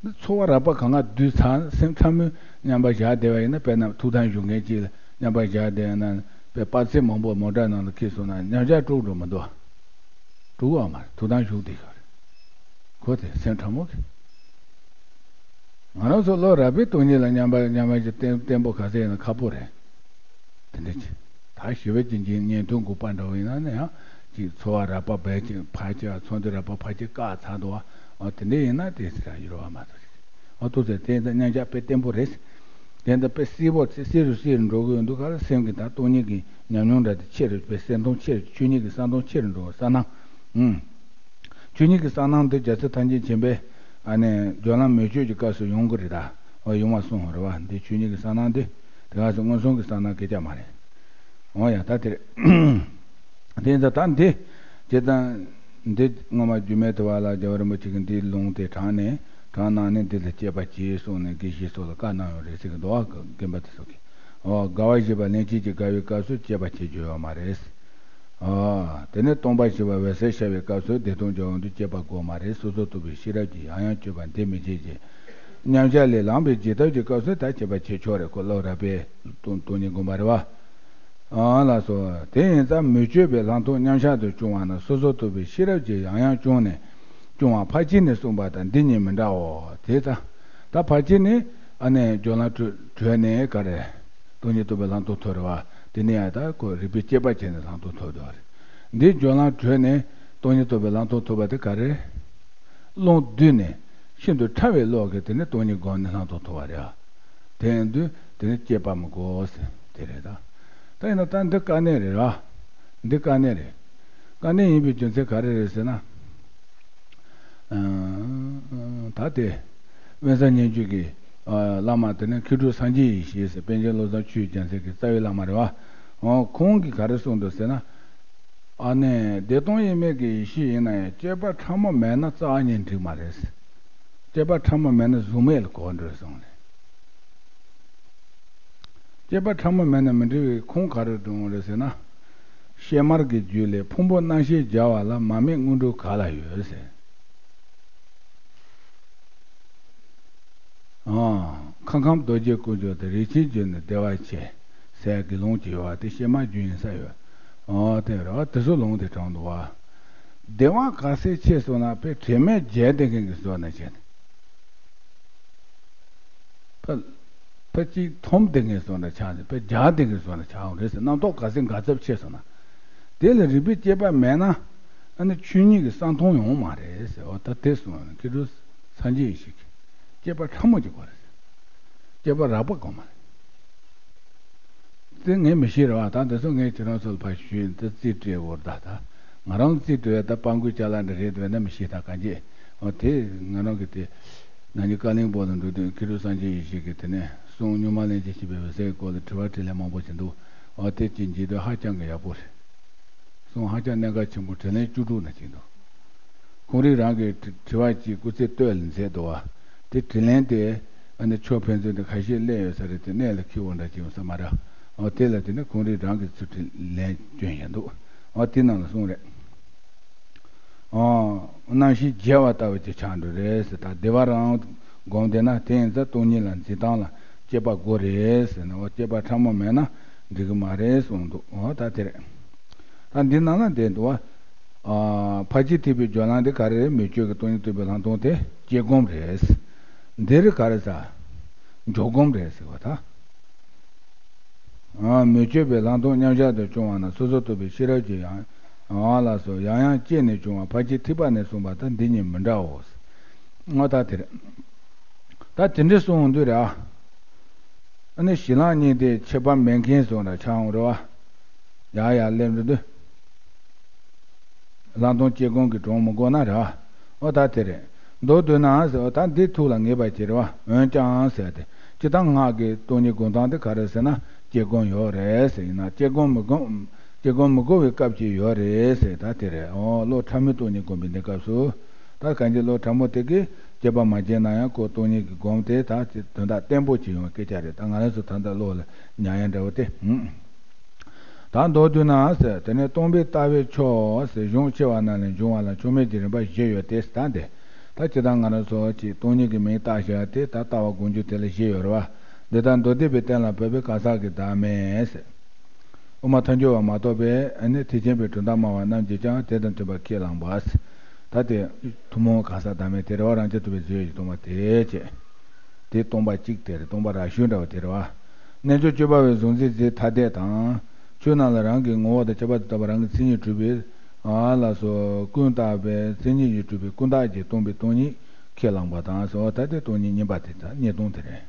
བ། འདི་ཚོར་བ་རགས་པ་གང་ག་བསྡུས་ཚར། སེམས་ཕྲ་མོས་མཉམ་པར་བཞག་བསྡད་པ་ཡིན་ན། དཔེར་ན་ཐུགས་དམ་བཞུགས་མཁན་གཅིག་ལ་མཉམ་པར་བཞག་བསྡད་ཡོད་ན། དཔེ་པར་ཙེ་མང་པོ་མོ་ཊ་ནང་ལ་འཁྱེར་སོང་ན་མཉམ་གཞག་དཀྲུག་འགྲོ་མི་འདུག་བ། དཀྲུག་བ་མ་རེད། ཐུགས་དམ་བཞུགས་བསྡད་ཡོད་རེད། ཁོ་དེ་སེམས་ཕྲ་མོ་གི། ང་རང་ཚོ་བློ་རགས་པའི་སྟོང་ཉིད་ལ་མཉམ་པར་མཉམ་པར་གྱི་བརྟན་བརྟན་པོ་ག་ཚད་ཡིན་ན་ཁག་པོ་རེད། དེ་འདྲ་ཅིག། ད་ཞི་བའི་བྱིན་གྱིས་ཉན་ཐོས་འགུགས་པ་འདྲ་བོ་ཡིན་ན་ནི་ཡང་ཅིག་ཚོར་བ་རགས་པ་རྦད་ཅིག་ཕར་ཅིག་ཚོར་འདུ་རགས་པ་ཕར་ཅིག་བཀག་ཚར་འདུག་བ། འོ་དེ་འདྲ་ཡིན་ན་དེ་ཟེར་ཡ་ཡོད་རེད་བ་མ་གཏོགས་ཅིག། འོ་ཐུགས་ཟེར་དེ་ཡིན་ཙང་མཉམ་གཞག་དཔེ་བརྟན་པོ་རེད། དེ་འདྲ་དཔེ་གསལ་པོ་གསལ་རུ་གསལ་རུ་འགྲོ་གི་ཡོད་འདུག་ག་ལ། སེམས་ཀྱི་ད་སྟོང་ཉིད་ཀྱི་ཉམས་མྱོང་འདྲ་དེ་ཆེ་རུ་དཔེ་གསལ་མཐོང་ཆེ་རུ་ཆོས་ཉིད་ཀྱི་གསལ་མཐོང་ཆེ་རུ་འགྲོ་བསམ་ན། ཨུམ། ཆོས་ཉིད་ཀྱི་གསལ་སྣང་འདི་རྒྱལ་སྲས་ཐམས་ཅད་མཁྱེན་པའི་ཨ་ནི་སྦྱོར་ལམ་མོས་སྤྱོད་ཀྱི་སྐབས་སུ་ཡོང་གི་རེད་ད། འོ་ཡོང་བ་གསུངས་པ་རེད་བ། འདི་ཆོས་ཉིད་ཀྱི་གསལ་སྣང་འདི་དེ་ག་ཚོད་མངོན་སུམ་གྱི་གསལ་སྣང་སྐད་ཆ་མ་རེད། འོ་ཡ་ད་དེ་རེད། དེ་ད་ད་འདི། ཇི་ལྟར། འདི་སྔོན་མ་སྒྱུ་མའི་དུ་བ་ལ་རྒྱལ་བ་རིན་པོ་ཆེ་གིས་འདིའི་ལུང་དེ་དྲངས་ནས་དྲངས་གནང་ནས་འདི་ལ་དཔྱད་པ་བྱེད་གསུངས་ནས་དགེ་བཤེས་ཚོ་ལ་བཀའ་གནང་ཡོད་རེད་ཟེར་གི་འདུག་ཨ། རྒན་པ་དེ་ཚོ་གིས། འོ་དགའ་བ་བཞི་པ་ལན་གཅིག་གིས་དགའ་བའི་སྐབས་སུ་དཔྱད་པ་བྱེད་རྒྱུ་ཡོད་མ་རེད། ཨ། དེ་ནས་སྟོང་པ་བཞི་པ་འོད་གསལ་ཤར་བའི་སྐབས་སུ་བདེ་སྟོང་སྦྱོར་བ་དུ་དཔྱད་པ་དགོས་མ་རེད། སོ་སོར་རྟོག་པའི་ཤེས་རབ་ཀྱིས་ཡང་ཡང་དཔྱོད་པ་འདི་མི་བྱེད་ཅིང་། མཉམ་གཞག་ལས་ལངས་པའི་འཇིག་ལྟ་བའི་སྐབས་སུ་ད་དཔྱད་པ་བྱེད་ཆོག་རེད། ཁོ་བློ་རགས་པས་སྟོང་སྟོང་ཉིད་སྒོམ་པ་རེད་བ། ཨ་ལགས་སོ། དེ་ཡིན་ཙང་མི་བསྐྱོད་པའི་ལྷག་མཐོང་མཉམ་གཞག་ཏུ་སྐྱོང་བ་ན་སོ་སོར་རྟོག་པའི་ཤེས་རབ་ཀྱིས་ཡང་ཡང་སྐྱོང་ནས་སྐྱོང་བ་ཕར་ཕྱིན་ནས་གསུངས་པ་དང་འདི་གཉིས་མི་འདྲའོ། དེ་ལྟ། ད་ཕར་ཕྱིན་ནས་ཨ་ནི་སྦྱོར་ལམ་གྲོལ་གྲོལ་ནས་ག་རེ། སྟོང་ཉིད་རྟོགས་པའི་ལྷག་མཐོང་ཐོབ་རེད་བ། དེ་ནས་ཡང་ད་ཁོ་རིགས་པས་དཔྱད་པ་བྱས་ནས་ལྷག་མཐོང་ཐོབ་འདུག་རེད། འདི་སྦྱོར་ལམ་གྲོལ་ནས་སྟོང་ཉིད་རྟོགས་པའི་ལྷག་མཐོང་ཐོབ་པ་དེ་ག་རེ། རླུང་བསྡུས་ནས་ཤིན་ཏུ་ཕྲ་བའི་གློག་གིས་དེ་ནས་སྟོང་ཉིད་བསྒོམས་ནས་ལྷག་མཐོང་ཐོབ་པ་རེད་ཨ། དེ་ཡིན་དུས་དེ་ནི་དཔྱད་པ་མི་དགོས་ཟེར་དེ་རེད་ད། ད་ཡིན་ན་ད་འདི་དཀའ་གནད་རེད་ར། འདི་དཀའ་གནད་རེད། དཀའ་གནད་ཡིན་པའི་རྒྱུ་མཚན་ག་རེ་རེད་ཟེར་ན། ཨ། ད་དེ། དབེན་ས་སྙན་བརྒྱུད་ཀྱི། ཨ། བླ་མ་དེ་ནི་མཁས་གྲུབ་སངས་རྒྱས་ཡེ་ཤེས་ཟེར་པཎ་ཆེན་བློ་བཟང་ཆོས་ཀྱི་རྒྱལ་མཚན་གྱི་རྩ་བའི་བླ་མ་རེད་བ། འོ་ཁོང་གིས་ག་རེ་གསུངས་འདུག་ཟེར་ན། ཨ་ནི་བདེ་སྟོང་དབྱེར་མེད་ཀྱི་ཡེ་ཤེས་ཡིན་ན་ཡང་དཔྱད་པ་ཕྲ་མོ་མེད་ན་རྩ་བ་ཉིད་འགྲིག་མ་རེད། དཔྱད་པ་ཕྲ་མོ་མེད་ན་གཟུགས་མེད་ལ་གོ་འགྲོ་གསུངས་ནས། དཔྱད་པ་ཕྲ་མོ་མེད་ན་མི་འགྲིག་པའི་ཁུངས་ག་རེ་འདྲ་བོ་རེད་ཟེར་ན། གཤེད་མར་གྱི་རྒྱུད་ལས་ཕུང་པོ་རྣམ་ཤེས་སྦྱར་བ་ལ་མ་དམིགས་དངོས་གྲུབ་ག་ལ་ཡོད་ཟེར། ཨ། ཁམས་ཁམས་རྡོ་རྗེ་ཀུན་འབྱུང་དང་རིན་ཆེན་རྒྱུད་ནི་བདེ་བ་ཆེ། ཟེར་དགེ་སློང་ཅིག་ཡོད་པ་དེ་གཤེད་མ་རྒྱུད་ཡིན་ས་ཡོད། ཨོ་དེ་རེད་བ། དེ་ཚོ་ལུང་དེ་དྲངས་འདུག་བ། བདེ་བ་ག་ཚད་ཆེ་སོང་ན་དཔེ་དྲི་མེད་བརྒྱལ་བསྡད་མཁན་གྱི་བཟོ་འདྲ་བྱས་ནས། ཕ། ཕ་གཅིག་འཐོམ་བསྡད་མཁན་བཟོ་འདྲ་ཆགས་ནས་དཔེ་རྒྱགས་བསྡད་མཁན་བཟོ་འདྲ་ཆགས་འོང་རེད་ཟེར། རྣམ་རྟོག་ག་ཚད་འགག་ཚབས་ཆེ་སོང་ན། དེ་ལ་རིག་པའི་དཔྱད་པ་མེད་ན། ཨ་ནི་ཆོས་ཉིད་ཀྱི་ས་མཐོང་ཡོང་མ་རེད་ཟེར་བ་ད་དེ་གསུངས་ཡོད། མཁས་གྲུབ་སངས་རྒྱས་ཡེ་ཤེས་ཀྱིས་དཔྱད་པ་ཕྲ་མོ་ཅིག་དགོས་རེད་ཟེར། དཔྱད་པ་རགས་པ་དགོས་མ་རེད། དེ་ངས་མི་ཤེས་རེད་བ། ད་འདི་ཚོ་ངས་ཁྱེད་རང་ཚོ་ལ་ཕར་ཞུས་འདི་རྩིས་སྤྲད་འོར་ད་ད། ང་རང་རྩིས་སྤྲད་ད་སྤྲང་པོའི་ཅ་ལག་འདྲ་རེད་འདུག་ན་མི་ཤེས་ད་གང་བྱེད། འོ་དེ་ང་རང་གི་དེ། ན་ནིང་ཀ་ལིང་པོ་ལ་འགྲོ་དུས་མཁས་གྲུབ་སངས་རྒྱས་ཡེ་ཤེས་ཀྱིས་དེ་ནས་གསུང་གཉུག་མ་ལན་གཅིག་ཤེས་པའི་འོད་གསལ་གྱི་སྐོར་ལ་དྲི་བ་དྲིས་ལན་མང་པོ་བྱས་འདུག་འོ་དེ་གཅིག་མཇལ་དུས་ཧ་ཅང་གི་ཡག་པོ་རེད། གསུང་ཧ་ཅང་གནད་འགག་ཆེན་པོ། དྲིས་ལན་བཅུ་དྲུག་ན་གཅིག་འདུག་ཁོང་རང་རང་གི་དྲི་དྲི་བ་གཅིག་སྐུ་ཚེ་སྟོད་ལ་མཛད་འདུག་བ། དེ་དྲིས་ལན་དེ་ཨ་ནི་ཆོས་ཕན་ཚུན་དེ་ཁ་ཤས་གླེང་ཡོད་ས་རེད། དེ་གནད་ལ་འཁེལ་བ་འདྲ་ཅིག་ཡོང་ས་མ་རེད། འོ་དེ་ལ་དེ་ནི་ཁོང་རང་རང་གི་ཚུར་དྲིས་ལན་བསྐྱོན་བཞག་འདུག་འོ་དེ་ནང་ལ་གསུངས་རེད། འོ། རྣམ་ཤེས་བརྗེ་བ་ལྟ་བུ་ཅིག་ཆགས་འགྲོ་རེད་ཟེར། ད་བདེ་བ་རང་སྒོམ་བསྡད་ན་དེ་ཡིན་ཙང་སྟོང་ཉིད་ལ་འཛིན་སྟངས་ལ་དཔྱད་པ་དགོས་རེད་ཟེར་ནས། འོ་དཔྱད་པ་ཕྲ་མོ་མེད་ན་འགྲིག་གི་མ་རེད་གསུངས་འདུག་འོ་ད་དེ་རེད། ད་འདི་ནང་ལ་བསྡད་འདུག་བ། ཨ། ཕར་ཕྱིན་ཐེག་པའི་སྦྱོར་ལམ་དེ་ག་རེ་རེད། མི་བསྐྱོད་ཀྱི་སྟོང་ཉིད་རྟོགས་པའི་ལྷག་མཐོང་དེ་དཔྱད་སྒོམ་རེད། འདི་རེད་ག་རེ་ཟ། འཇོག་སྒོམ་རེད་ཟེར་བ་ད། ཨ། མི་བསྐྱོད་པའི་ལྷག་མཐོང་མཉམ་གཞག་ཏུ་སྐྱོང་བ་ན་སོ་སོར་རྟོག་པའི་ཤེས་རབ་ཀྱིས་ཡང་། ཨ་ལགས་སོ། ཡང་ཡང་དཔྱད་ནས་བྱུང་བ་ཕར་ཕྱིན་ཐེག་པ་ནས་གསུངས་པ་དང་འདི་གཉིས་མི་འདྲའོ། ཨ་ད་དེ་རེད། ད་དེ་འདྲ་གསུངས་འདུག་ར། ཨ་ནི་ཞི་ལྷག་གཉིས་དེ་ཁྱད་པར་མེད་མཁན་བཟོ་འདྲ་ཆགས་འོང་རེད་བ། ཡར་ཡར་སླེབས་འགྲོ་དུས། ལྷག་མཐོང་དཔྱད་སྒོམ་གྱི་གྲངས་མི་དགོས་ན་ར། ཨོ་ད་དེ་རེད། མདོར་བསྡུས་ན་ཟེར་བ་ད་འདི་ཐུགས་ལ་ངེས་པ་ཅིག་རེད་བ། འོན་ཀྱང་ཟེར་ཏེ། སྤྱིར་བཏང་སྔགས་ཀྱི་སྟོང་ཉིད་སྒོམ་སྟངས་དེ་ག་རེ་ཟེར་ན་དཔྱད་སྒོམ་ཡོད་རེད་ཟེར། ཡིན་ན་དཔྱད་སྒོམ་མི་སྒོམ། དཔྱད་སྒོམ་མི་དགོས་པའི་སྐབས་ཅིག་ཡོད་རེད་ཟེར། ད་དེ་རེད། ཨོ་བློ་ཕྲ་མོས་སྟོང་ཉིད་སྒོམ་པའི་གནས་སྐབས་སུ། ད་གང་ཅི་བློ་ཕྲ་མོ་དེ་གིས་དཔྱད་པ་མ་བྱས་ན་ཡང་ཁོ་སྟོང་ཉིད་ཀྱི་སྒོམ་དེ་ད་དོན་དག་བརྟན་པོ་ཅིག་ཡོང་བའི་སྐད་ཆ་རེད། ད་ང་རང་ཚོ་ད་ལྟ་བློ་ལ་ཉར་ཡ་འདྲ་བོ་དེ། ཧུམ། ད་མདོར་བསྡུས་ན་ཟེར། དེ་ནས་སྟོང་པའི་ལྟ་བའི་ཕྱོགས་ཟེར་གཞུང་ཆེ་བ་རྣམས་ལས་འབྱུང་བ་ལ་ཕྱོགས་མེད་ཀྱི་རིམ་པ་བཞི་ཡོད་དེ། ད་འདི། ད་ཇི་ལྟར་ང་རང་ཚོ་ཅིག་སྟོང་ཉིད་ཀྱི་མིང་བཏགས་བཞག་དེ་ད་ལྟ་བ་སྒོམ་རྒྱུ་དེ་ལ་བཞི་ཡོད་རེད་བ། འདི་ལྟར་མདོ་སྡེ་པའི་བསྟན་ལ་བབས་པའི་གང་ཟག་གི་བདག་མེད་ཟེར། དབུ་མ་ཐལ་འགྱུར་བ་མ་གཏོགས་པའི་ཨ་ནི་ཐེག་ཆེན་པའི་གྲུབ་མཐའ་སྨྲ་བ་རྣམས་ཀྱིས་ཀྱང་དེ་དང་མཐུན་པར་ཁས་བླངས་པ་ཟེར། ད་དེ་ཐུན་མོང་གང་ཟག་བདག་མེད་དེ་རེད་བ། རང་རྐྱ་ཐུབ་པའི་རྫས་ཡོད་ཀྱི་སྟོང་པ་དེ་བྱས། དེ་སྟོང་པ་གཅིག་དེ་རེད། སྟོང་པ་རང་ཤུགས་འདྲ་བ་དེ་རེད་བ། རྣལ་འབྱོར་སྤྱོད་པ་པའི་གཟུང་འཛིན་རྫས་ཐ་དད་དང་། ཆོས་རྣམས་ལ་རང་གི་ངོ་བོ་དང་ཁྱད་པར་དུ་བཏགས་པ་རང་གི་མཚན་ཉིད་གྲུབ་པའི། ཨ་ལགས་སོ། ཀུན་བཏགས་པའི་མཚན་ཉིད་ཀྱིས་གྲུབ་པའི་ཀུན་བཏགས་ཀྱིས་སྟོང་པའི་སྟོང་ཉིད་ཁས་བླངས་པ་དང་ཟེར་བ་ད་དེ་སྟོང་ཉིད་གཉིས་པ་དེ་དང་གཉིས་སྟོང་དེ་རེད།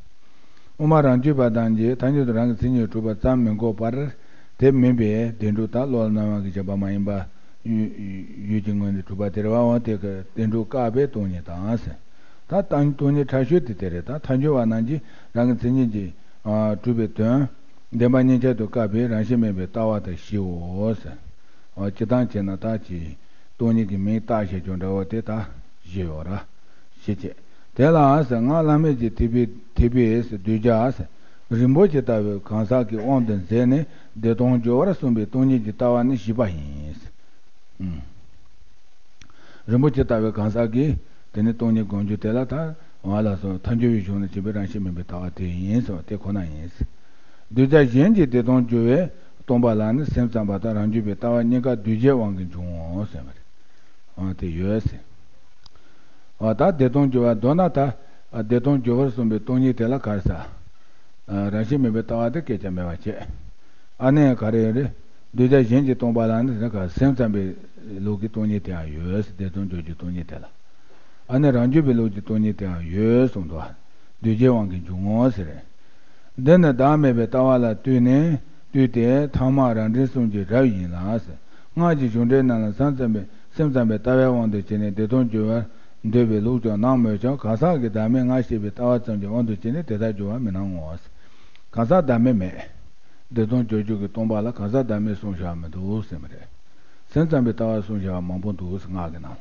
དབུ་མ་རང་རྒྱུད་པ་རྣམས་ཀྱིས་ཐལ་འགྱུར་དུ་རང་གི་མཚན་ཉིད་གྲུབ་པ་ཙམ་མི་འགོག་པར། དེ་མིན་པའི་བདེན་གྲུབ་དང་བློ་ལ་སྣང་བ་གི་བྱས་པ་མ་ཡིན་པ། ཡུལ་གྱི་ངོས་ནས་གྲུབ་པ་དེ་རེད་བ། འོ་དེ་གི་བདེན་གྲུབ་བཀག་པའི་སྟོང་ཉིད་དང་ཟེར། ད་ལྟ་སྟོང་ཉིད་ཕྲ་ཤོས་དེ་དེ་རེད། ད་ཐལ་འགྱུར་བ་རྣམས་ཀྱིས་རང་གི་མཚན་ཉིད་ཀྱིས་གྲུབ་པའི་དོན། བདེན་པ་གཉིས་ཆར་དུ་བཀག་པའི་རང་བཞིན་མེད་པའི་ལྟ་བ་དང་བཞིའོ། ཨོ། སྤྱིར་བཏང་བྱས་ན་ད་ཅི། སྟོང་ཉིད་ཀྱི་མིང་བཏགས་ཞེས་ཀྱང་འདྲ་བ་དེ་ད་བཞི་ཡོད་ར། བཞི་བྱས། དེ་ལའང་ཟེར། སྔགས་བླ་མེད་ཀྱི་ཐེག་པའི་ཐེག་པའི་ཟེར་གདུལ་བྱ་ཟེར། རིན་པོ་ཆེ་ལྟ་བུའི་གང་ཟག་གི་དབང་དུ་མཛད་ནས་བདེ་སྟོང་སྦྱོར་བར་གསུངས་པའི་སྟོང་ཉིད་ཀྱི་ལྟ་བ་ནི་བཞི་པ་ཡིན། ཨུམ། རིན་པོ་ཆེ་ལྟ་བུའི་གང་ཟག་གིས་དེ་ནི་སྟོང་ཉིད་སྒོམ་རྒྱུ་དེ་ལ་ད་ང་ལ་སོགས་ཐལ་འགྱུར་བའི་གཞུང་ནས་བྱས་པའི་རང་བཞིན་མེད་པའི་ལྟ་བ་དེ་ཡིན་ཟེར་བ་དེ་ཁོ་ན་ཡིན། གདུལ་བྱ་གཞན་གྱིས་བདེ་སྟོང་སྦྱོར་བས་སྟོང་པ་ལ་ནི་སེམས་ཙམ་པ་དང་རང་རྒྱུད་པའི་ལྟ་བ་གཉིས་ཀ་གདུལ་བྱའི་དབང་གིས་འབྱུང་ངོ་ཟེར་བ་རེད། ཨ། དེ་ཡོད་ཟེར། ཨ། ད་བདེ་སྟོང་སྦྱོར་བ་མདོར་ན་ད། ཨ། བདེ་སྟོང་སྦྱོར་བར་གསུངས་པའི་སྟོང་ཉིད་དེ་ལ་ག་རེ་ཟེར། ཨ། རང་བཞིན་མེད་པའི་ལྟ་བ་དེ་སྐད་ཆ་མེད་པ་བྱས། ཨ་ནི་ག་རེ་ཡོད་རེད། གདུལ་བྱ་གཞན་གྱིས་སྟོང་པ་ལ་ནི་ཟེར་ག་སེམས་ཙམ་པའི་ལུགས་ཀྱི་སྟོང་ཉིད་དེའང་ཡོད་ཟེར། བདེ་སྟོང་སྦྱོར་རྒྱུའི་སྟོང་ཉིད་དེ་ལ། ཨ་ནི་རང་རྒྱུད་པའི་ལུགས་ཀྱི་སྟོང་ཉིད་དེའང་ཡོད་གསུངས་འདུག་གདུལ་བྱའི་དབང་གིས་འབྱུང་ངོ་ཟེར། འདི་ནི་བདག་མེད་པའི་ལྟ་བ་ལ་ལྟོས་ནས་ལྟོས་ཏེ་ཐ་མ་རང་འདྲེན་གསུམ་གྱི་རབ་ཡིན་ལ་ཟེར། སྔགས་ཀྱི་གཞུང་འགྲེལ་རྣམས་ལ་སེམས་ཙམ་པའི་སེམས་ཙམ་པའི་ལྟ་བའི་དབང་དུ་བྱས་ནས་བདེ་སྟོང་སྦྱོར་བར་འདོད་པའི་ལུགས་ཀྱང་སྣང་མོད་ཀྱང་གང་ཟག་གི་བདག་མེད་ང་ཞེས་པའི་ལྟ་བ་ཙམ་གྱི་དབང་དུ་བྱས་ནས་དེ་ལྟར་སྦྱོར་བ་མི་སྣང་ངོ་། གང་ཟག་བདག་མེད་མེད། བདེ་སྟོང་སྦྱོར་རྒྱུ་གི་སྟོང་པ་ལ་གང་ཟག་བདག་མེད་གསུངས་བཞག་མི་འདུག་ཟེར་མི་རེད། སེམས་ཙམ་པའི་ལྟ་བ་གསུངས་བཞག་མང་པོ་འདུག་ཟེར། སྔགས་ཀྱི་ནང་།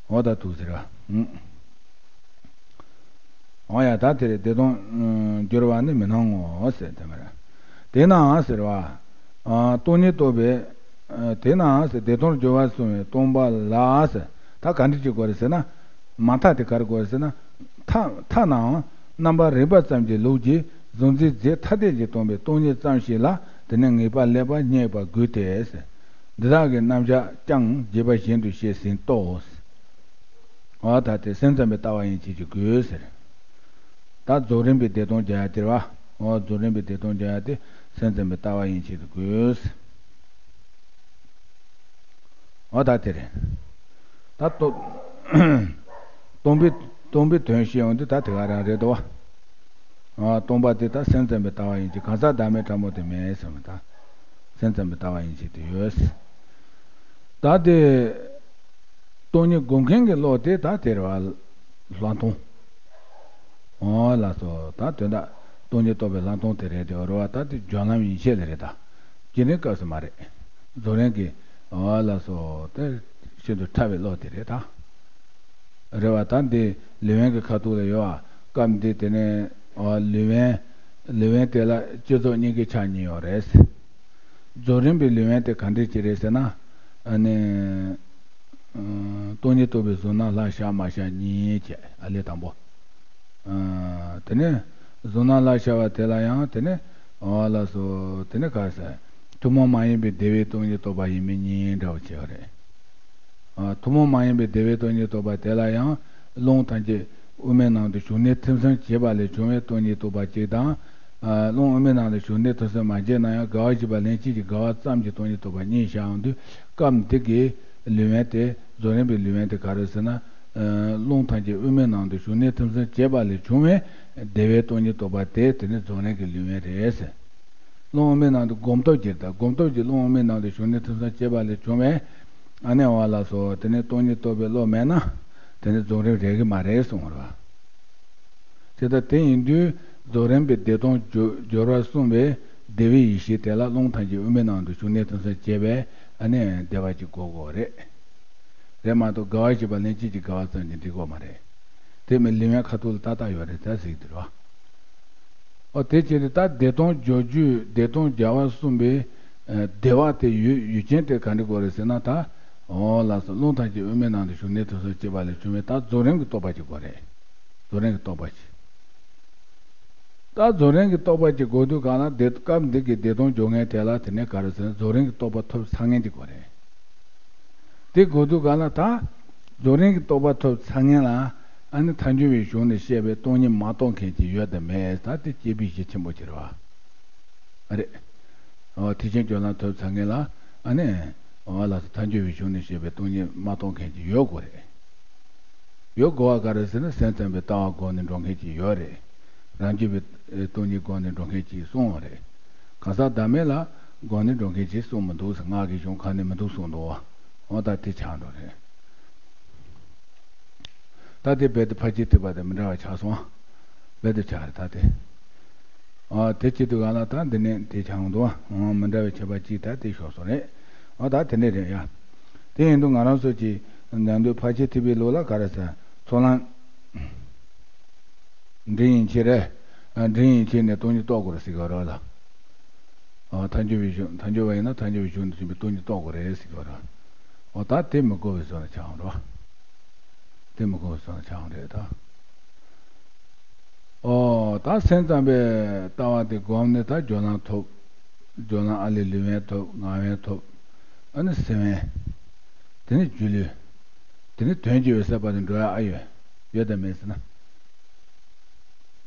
འོ་ད་འདུག་ཟེར་བ། ཨང་། འོ་ཡ། ད་དེ་རེད། བདེ་སྟོང་སྦྱོར་བ་ནི་མི་སྣང་ངོ་ཟེར་དེ་མ་རེད། དེས་ནའང་ཟེར་བ། ཨ། སྟོང་ཉིད་རྟོགས་པའི། ཨ། དེས་ནའང་ཟེར་བདེ་སྟོང་སྦྱོར་བར་གསུངས་པའི་སྟོང་པ་ལ་ཟེར། ད་ག་འདྲ་ཅིག་དགོས་རེད་ཟེར་ན། མ་མཐའ་དེ་ག་རེ་དགོས་རེད་ཟེར་ན། ཐ་ཐ་ནའང་རྣམ་པར་རིག་པ་ཙམ་གྱི་ལུགས་ཀྱིས་གཟུང་འཛིན་རྫས་ཐ་དད་ཀྱིས་སྟོང་པའི་སྟོང་ཉིད་ཙམ་ཞིག་ལ་དེ་ནི་ངེས་པ་ལེགས་པར་རྙེད་པར་དགོས་ཏེ་ཟེར། འདི་དག་གི་རྣམ་གཞག་ཀྱང་རྒྱས་པ་བཞིན་དུ་བཤད་ཟིན་ཏོ། འོ་ད་དེ་སེམས་ཙམ་པའི་ལྟ་བ་ཡིན་བྱེད་ཀྱི་དགོས་ཟེར། ད་རྫོགས་རིམ་པའི་བདེ་སྟོང་སྦྱོར་ཡ་དེ་རེད་བ། འོ་རྫོགས་རིམ་པའི་བདེ་སྟོང་སྦྱོར་ཡ་དེ་སེམས་ཙམ་པའི་ལྟ་བ་ཡིན་བྱེད་ཀྱི་དགོས། འོ་ད་དེ་རེད། ད་སྟོ། སྟོང་པའི་སྟོང་པའི་དོན་བཤད་ཡོང་དུས་ད་དེ་ག་རང་རེད་དོ། ཨ། སྟོང་པ་དེ་ད་སེམས་ཙམ་པའི་ལྟ་བ་ཡིན་གྱི་གང་ཟག་བདག་མེད་ཕྲ་མོ་དེ་མེད་ཟེར་བ་ད། སེམས་ཙམ་པའི་ལྟ་བ་ཡིན་གྱི་དེ་ཡོད། ད་དེ། སྟོང་ཉིད་སྒོམ་མཁན་གྱི་བློ་དེ་ད་དེ་རེད་བ། ལྷག་མཐོང་། འོ་ལགས་སོ། ད་དོན་དག་སྟོང་ཉིད་རྟོགས་པའི་ལྷག་མཐོང་དེ་རེད་དེ་རེད་བ། ད་དེ་སྦྱོར་ལམ་ཡན་ཆད་ལ་རེད་ད། སྤྱིར་ནི་སྐབས་སུ་མ་རེད། རྫོགས་རིམ་གྱི། འོ་ལགས་སོ། དེ་ཤིན་ཏུ་ཕྲ་བའི་བློ་དེ་རེད་ད། རེད་བ། ད་འདི་ལུས་དབེན་གྱི་ཁ་ཐུག་ལ་ཡོད་བ། སྐབས་འདི་དེ་ནས། འོ་ལུས་དབེན། ལུས་དབེན་དེ་ལ་བསྐྱེད་རྫོགས་གཉིས་ཀྱི་ཆ་གཉིས་ཡོད་རེད། རྫོགས་རིམ་པའི་ལུས་དབེན་དེ་ག་འདྲས་ཅིག་རེད་ཟེར་ན། ཨ་ནི། ཨ། སྟོང་ཉིད་རྟོགས་པའི་གཟུགས་སྣང་ལྷར་ཤར་མ་ཤར་གཉིས་བྱས། ཨ་ལས་དང་པོ། ཨ། དེ་ནས་གཟུགས་སྣང་ལྷར་ཤར་བ་དེ་ལ་ཡང་དེ་ནས། འོ་ལགས་སོ། དེ་ནས་ག་རེ་ཟེར། ཐུན་མོང་མ་ཡིན་པའི་བདེ་བའི་སྟོང་ཉིད་རྟོགས་པ་ཡིན་མིན་གཉིས་འདྲ་བོ་བྱས་པ་རེད། ཨ། ཐུན་མོང་མ་ཡིན་པའི་བདེ་བའི་སྟོང་ཉིད་རྟོགས་པ་དེ་ལ་ཡང་རླུང་ཐམས་ཅད་དབུ་མའི་ནང་དུ་ཞུགས་གནས་ཐིམ་གསུམ་བྱས་པ་ལས་བྱུང་བའི་སྟོང་ཉིད་རྟོགས་པ་གཅིག་དང་། ཨ། རླུང་དབུ་མའི་ནང་དུ་ཞུགས་གནས་ཐིམ་གསུམ་མ་བྱས་ན་ཡང་དགའ་བ་བཞི་པ་ལན་གཅིག་གི་དགའ་བ་ཙམ་གྱི་སྟོང་ཉིད་རྟོགས་པ་གཉིས་བཞག་ཡོང་དུས། སྐབས་འདི་གི་ལུས་དབེན་དེ། རྫོགས་རིམ་པའི་ལུས་དབེན་དེ་ག་རེ་ཟེར་ན། ཨ། རླུང་ཐམས་ཅད་དབུ་མའི་ནང་དུ་ཞུགས་གནས་ཐིམ་གསུམ་བྱས་པ་ལས་བྱུང་བའི་བདེ་བའི་སྟོང་ཉིད་རྟོགས་པ་དེ་དེ་ནི་རྫོགས་རིམ་གྱི་ལུས་དབེན་རེད་ཟེར། རླུང་དབུ་མའི་ནང་དུ་སྒོམ་སྟོབས་ཀྱིས་དང་། སྒོམ་སྟོབས་ཀྱིས་རླུང་དབུ་མའི་ནང་དུ་ཞུགས་གནས་ཐིམ་གསུམ་བྱས་པ་ལས་བྱུང་བའི། ཨ་ནི་འོ་ལགས་སོ། དེ་ནས་སྟོང་ཉིད་རྟོགས་པའི་བློ་མེད་ན། དེ་ནི་རྫོགས་རིམ་རེད་གི་མ་རེད་གསུངས་པ་རེད་བ། དེ་ལྟར་དེ་ཡིན་དུས་རྫོགས་རིམ་པའི་བདེ་སྟོང་སྦྱོར་སྦྱོར་བར་གསུངས་པའི་བདེ་བའི་ཡེ་ཤེས་དེ་ལ་རླུང་ཐམས་ཅད་དབུ་མའི་ནང་དུ་ཞུགས་གནས་ཐིམ་གསུམ་བྱས་པའི། ཨ་ནི་བདེ་བ་ཅིག་དགོས་དགོས་རེད། རེད་མ་གཏོགས་དགའ་བ་བཞི་པ་ལན་གཅིག་གི་དགའ་བ་ཙམ་གྱིས་འགྲིག་གི་མ་རེད། དེ་མིན་ལུས་དབེན་ཁ་ཐུག་ལ་ཏག་ཏག་ཡོད་རེད་ད་ཟེར་གྱི་འདུག་ར། ཨོ་དེ་བྱས་ཏེ་ད་བདེ་སྟོང་སྦྱོར་རྒྱུ། བདེ་སྟོང་སྦྱོར་བར་གསུངས་པའི་ཨ་བདེ་བ་དེ་ཡུལ་ཡུལ་ཅན་དེ་ག་འདྲ་དགོས་རེད་ཟེར་ན་ད། ཨོ་ལགས་སོ། རླུང་ཐམས་ཅད་དབུ་མའི་ནང་དུ་ཞུགས་གནས་ཐིམ་གསུམ་བྱས་པ་ལས་བྱུང་བའི་ད་རྫོགས་རིམ་གྱི་རྟོགས་པ་ཅིག་དགོས་རེད། རྫོགས་རིམ་གྱི་རྟོགས་པ་ཅིག་ད་རྫོགས་རིམ་གྱི་རྟོགས་པ་ཅིག་དགོས་དུས་གང་ལ་དེ་སྐབས་འདི་གི་བདེ་སྟོང་སྦྱོར་མཁན་དེ་ལ་དེ་ནས་ག་རེ་ཟེར་ན་རྫོགས་རིམ་གྱི་རྟོགས་པ་ཐོབ་ཚར་མཁན་ཅིག་དགོས་རེད། དེ་དགོས་དུས་གང་ལ་ད། རྫོགས་རིམ་གྱི་རྟོགས་པ་ཐོབ་ཚར་མཁན་ལ། ཨ་ནི་ཐལ་འགྱུར་བའི་གཞུང་ནས་བཤད་པའི་སྟོང་ཉིད་མ་རྟོགས་མཁན་ཅིག་ཡོད་དམ་མེད་ད་དེ་དཔྱད་པའི་གཞི་ཆེན་པོ་ཅིག་རེད་བ། རེད། འོ་ཐེག་ཆེན་སྦྱོར་ལམ་ཐོབ་ཚར་མཁན་ལ། ཨ་ནི། འོ་ལགས་སོ། ཐལ་འགྱུར་བའི་གཞུང་ནས་བཤད་པའི་སྟོང་ཉིད་མ་རྟོགས་མཁན་ཅིག་ཡོད་དགོས་རེད། ཡོད་དགོས་པ་ག་རེ་ཟེར་ན་སེམས་ཙམ་པའི་ལྟ་བ་སྒོམ་ནས་འགྲོ་མཁན་ཅིག་ཡོད་རེད། རང་རྒྱུད་པའི་སྟོང་ཉིད་སྒོམ་ནས་འགྲོ་མཁན་ཅིག་གསུངས་པ་རེད། གང་ཟག་བདག་མེད་ལ་སྒོམ་ནས་འགྲོ་མཁན་ཅིག་གསུངས་མི་འདུག་ཟེར། སྔགས་ཀྱི་གཞུང་གང་ནས་མི་འདུག་གསུངས་འདུག་བ། འོ་ད་དེ་ཆགས་འགྲོ་རེད། ད་དེ་རྦད་དེ་ཕར་ཕྱིན་ཐེག་པ་དང་མི་འདྲ་བ་ཆགས་སོང་བ། རྦད་དེ་ཆགས་རེད་ད་དེ། ཨ་དེ་བྱེད་དུས་ག་ལ་ད་འདི་ནས་དེ་ཆགས་འོང་འདུག་ཨ། མི་འདྲ་བའི་ཁྱད་པར་གཅིག་ད་དེ་ཤོར་སོང་རེད། ཨ་ད་དེ་འདྲ་རེད་ཡ། དེ་ཡིན་དུས་ང་རང་ཚོ་གྱི་ནང་དུ་ཕར་ཕྱིན་ཐེག་པའི་ལུགས་ལ་ག་རེ་ཟེར། ཚོགས་ལམ་འབྲིང་ཡན་ཆད་རེད། ཨ་འབྲིང་ཡན་ཆད་ནས་སྟོང་ཉིད་རྟོགས་དགོས་རེད་ཟེར་གི་རེད་ལ། ཨ་ཐལ་འགྱུར་བའི་གཞུང་། ཐལ་འགྱུར་བ་ཡིན་ན་ཐལ་འགྱུར་བའི་གཞུང་དུ་ཕྱིན་པའི་སྟོང་ཉིད་རྟོགས་དགོས་རེད་ཟེར་གི་རེད། ཨོ་ད་དེ་མི་གོ་བའི་བཟོ་ལ་ཆགས་འོང་རེད་བ། དེ་མི་གོ་བའི་བཟོ་ལ་ཆགས་འོང་རེད་ད། ཨོ་ད་སེམས་ཙམ་པའི་ལྟ་བ་དེ་སྒོམ་ནས་ད་སྦྱོར་ལམ་ཐོབ། སྦྱོར་ལམ་ཨ་ལས་ལུས་དབེན་ཐོབ། ངག་དབེན་ཐོབ། ཨ་ནི་སེམས་དབེན། དེ་ནི་སྒྱུ་ལུས། དེ་ནི་དོན་གྱི་འོད་གསལ་བར་དུ་འགྲོ་ཡ་ཨ་ཡོད། ཡོད་དམ་མེད་ཟེར་ན།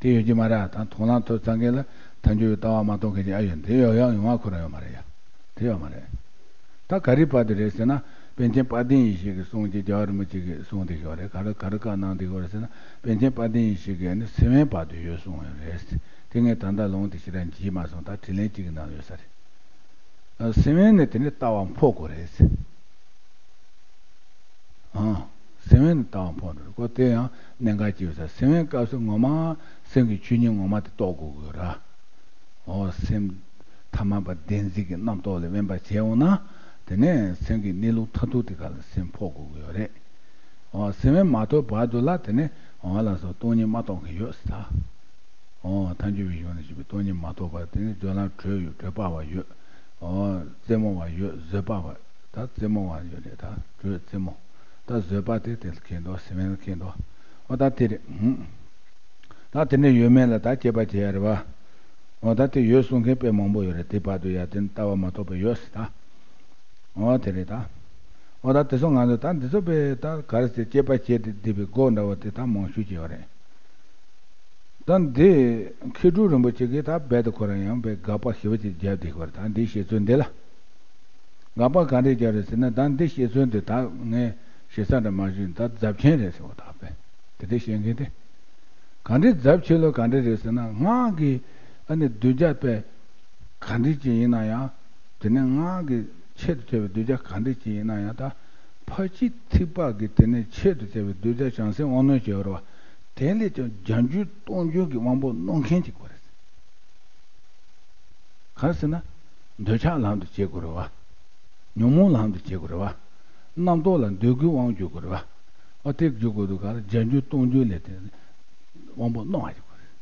དེ་ཡོད་ཀྱི་མ་རེད། ད་མཐོང་ལམ་ཐོབ་ཚར་མཁན་ལ་ཐལ་འགྱུར་བའི་ལྟ་བ་མ་གཏོགས་མཁན་ཅིག་ཨ་ཡོད། དེ་ཡོད་ཡང་ཡོང་བ་ཁོ་རང་ཡོད་མ་རེད་ཡ། དེ་ཡོད་མ་རེད། ད་ག་རེའི་བར་དུ་རེད་ཟེར་ན། པཎ་ཆེན་དཔལ་ལྡན་ཡེ་ཤེས་ཀྱི་གསུང་གཅིག་རྒྱལ་བ་རིན་པོ་ཆེ་གིས་གསུངས་བསྡད་ཡོད་རེད། ག་རེ་ག་རེ་བཀའ་གནང་བསྡད་ཡོད་རེད་ཟེར་ན། པཎ་ཆེན་དཔལ་ལྡན་ཡེ་ཤེས་ཀྱིས་ནི་སེམས་དབེན་བར་དུ་ཡོད་གསུངས་ཡོད་རེད། དེ་ངས་ད་ལྟ་ལུང་དེ་ཞེ་དྲག་མཇལ་མ་སོང་། ད་དྲིས་ལན་གཅིག་གི་ནང་ཡོད་ས་རེད། ཨ་སེམས་དབེན་ནི་དེ་ནི་ལྟ་བ་འཕོ་དགོས་རེད་ཟེར། ཨང་། སེམས་དབེན་ནི་ལྟ་བ་འཕོ་འགྲོ་རེད་ཀོ། དེ་ཡང་གནད་འགག་ཅིག་ཡོད་ས། སེམས་དབེན་སྐབས་སུ་ངོ་མ་སེམས་ཀྱི་ཆོས་ཉིད་ངོ་མ་དེ་རྟོགས་དགོས་དགོས་ར། ཨོ་སེམས་ཐ་མལ་པ་བདེན་འཛིན་གྱི་རྣམ་རྟོག་ལས་དབེན་པ་བྱས་འོང་ན། དེ་ནས་སེམས་ཀྱི་གནས་ལུགས་མཐར་ཐུག་དེ་ག་ལ་སེམས་འཕོ་དགོས་ཀྱི་ཡོད་རེད། ཨོ་སེམས་དབེན་མ་ཐོབ་བར་དུ་ལ་དེ་ནས་འོ་ལགས་སོ་སྟོང་ཉིད་མ་རྟོགས་མཁན་ཡོད་ཟེར་ད། ཨོ་ཐལ་འགྱུར་བའི་གཞུང་ནས་བཤད་པའི་སྟོང་ཉིད་མ་རྟོགས་པ་དེ་ནི་སྦྱོར་ལམ་གྲོལ་ཡོད། གྲོལ་པ་བ་ཡོད། ཨོ་རྩེ་མོ་བ་ཡོད། བཟོད་པ་བ། ད་རྩེ་མོ་བ་ཡོད་རེད། ད་གྲོལ་རྩེ་མོ། ད་བཟོད་པ་དེ་དེ་ལ་འཁེལ་འདུག་སེམས་དབེན་ལ་འཁེལ་འདུག་ཨོ་ད་དེ་རེད། ཧུམ། ད་དེ་འདྲ་ཡོད་མེད་ལ་ད་དཔྱད་པ་བྱེད་ཡ་རེད་བ། འོ་ད་དེ་ཡོད་གསུང་མཁན་དཔེ་མང་པོ་ཡོད་རེད། དེ་བར་དུ་ཡ་དེ་ནི་ལྟ་བ་མ་ཐོབ་པ་ཡོད་ཟེར་ད། འོ་དེ་རེད་ད། འོ་ད་དེ་ཚོ་ང་ཚོ་ད་འདི་ཚོ་དཔེ་ད་ག་རེ་ཟེར་དཔྱད་པ་བྱེད་དེ་བསྡད་པའི་སྒོ་འདྲ་བོ་དེ་ད་མང་ཤོས་ཅིག་ཡོད་རེད། ད་འདི་མཁས་གྲུབ་རིན་པོ་ཆེ་གིས་ད་རྦད་དེ་ཁོ་རང་ཡང་དཔེ་དགག་པ་ཞེ་པོ་ཅིག་བརྒྱབ་བསྡད་ཀྱི་ཡོད་རེད། ད་འདིའི་བཤད་ཚུལ་འདི་ལ། དགག་པ་ག་འདྲས་རྒྱག་རེད་ཟེར་ན། ད་འདི་བཤད་ཚུལ་འདི་ད་ངས་ཞེ་ས་འདྲ་མ་ཞུས། ད་རྫབ་ཆེན་རེད་ཟེར་བ། ད་དཔེ་དེ་འདྲས་བཤད་མཁན་དེ་ག་འདྲས་རྫབ་ཆེ་ལོས་ག་འདྲས་རེད་ཟེར་ན། སྔགས་ཀྱི་ཨ་ནི་གདུལ་བྱ་དཔེ་ག་འདྲས་ཅིག་ཡིན་ན་ཡང་། དེ་ནས་སྔགས་ཀྱི་ཆེད་དུ་བྱ་བའི་གདུལ་བྱ་ག་འདྲས་ཅིག་ཡིན་ན་ཡང་། ད་ཕར་ཕྱིན་ཚིག་པ་གི་དེ་ནས་ཆེད་དུ་བྱ་བའི་གདུལ་བྱ་བྱང་སེམས་དབང་རྣོན་ཅིག་ཡོད་རེད་བ། དེ་ལས་ཀྱང་བརྒྱ་འགྱུར་སྟོང་འགྱུར་གྱི་དབང་པོ་རྣོ་མཁན་ཅིག་དགོས་རེད། གང་ཟེར་ན། འདོད་ཆགས་ལམ་དུ་བྱེད་དགོས་རེད་བ། ཉོན་མོངས་ལམ་དུ་བྱེད་དགོས་རེད་བ། རྣམ་རྟོག་ལ་འདོད་རྒུའི་དབང་བསྒྱུར་དགོས་རེད་བ། ཨ་དེ་བསྒྱུར་དགོས་དུས་ག་ལ་བརྒྱ་འགྱུར་སྟོང་འགྱུར་ལས་དེ་དབང་པོ་རྣོ་བ་ཞིག་དགོས་རེད།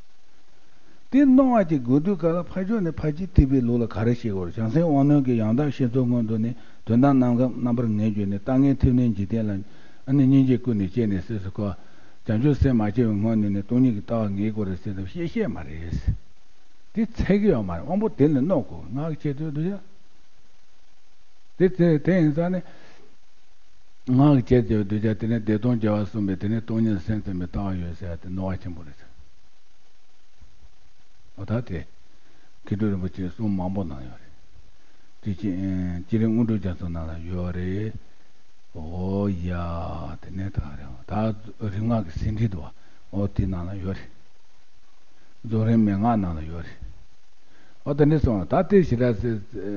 དེ་རྣོ་བ་ཅིག་དགོས་དུས་ག་ལ་ཕར་ཕྱོགས་ནས་ཕར་ཕྱིན་ཐེག་པའི་ལུགས་ལ་ག་རེ་བཤད་དགོས་རེད། བྱང་སེམས་དབང་རྣོན་གྱིས་ཡང་དག་ཤེས་ཚོལ་སྔོན་དུ་ནི། དོན་དམ་རྣམ་རྣམ་པར་ངེས་གྱུར་ནས། ལྟ་ངན་ཐེབས་རྣོན་འཇིག་རྟེན་ལ། ཨ་ནི་སྙིང་རྗེ་ཀུན་ནས་སྐྱེས་ནས་ཟེར་སོ་ཀོ། བྱང་ཆུབ་སེམས་མ་སྐྱེས་པའི་སྔོན་ནས་ནི་སྟོང་ཉིད་ཀྱི་ལྟ་བ་ངེས་དགོས་རེད་ཟེར་ནས་བཤད་བཤད་མ་རེད། དེ་ཚད་ཀྱི་ཡོད་མ་རེད། དབང་པོ་དེ་ལས་རྣོ་དགོས། སྔགས་ཀྱི་ཆེད་དུ་གདུལ་བྱ། དེ་ཚེ་དེ་ཡིན་ཙང་ནི། སྔགས་ཀྱི་ཆེད་དུ་གདུལ་བྱ་དེ་ནི་བདེ་སྟོང་རྒྱལ་བ་གསུངས་པའི་དེ་ནི་སྟོང་ཉིད་སེམས་ཙམ་པའི་ལྟ་བ་ཡོད་ཟེར་ཡ་དེ་རྣོ་བ་ཆེན་པོ་རེད་ཟེར། འོ་ད་དེ། མཁས་གྲུབ་རིན་པོ་ཆེས་གསུང་མང་པོ་གནང་ཡོད་རེད། དེ་ཅི་ཅི་རིང་དངོས་གྲུབ་རྒྱ་མཚོ་ནང་ལ་ཡོད་རེད། འོ་ཡ། དེ་ནས་ད་རེད། ད་རིག་སྔགས་ཀྱི་ཟིན་བྲིས་འདུག་བ། འོ་དེ་ནང་ལ་ཡོད་རེད། རྫོགས་རིམ་མན་ངག་ནང་ལ་ཡོད་རེད། འོ་དེ་འདྲ་སོང་། ད་དེ་ཞེ་དྲག་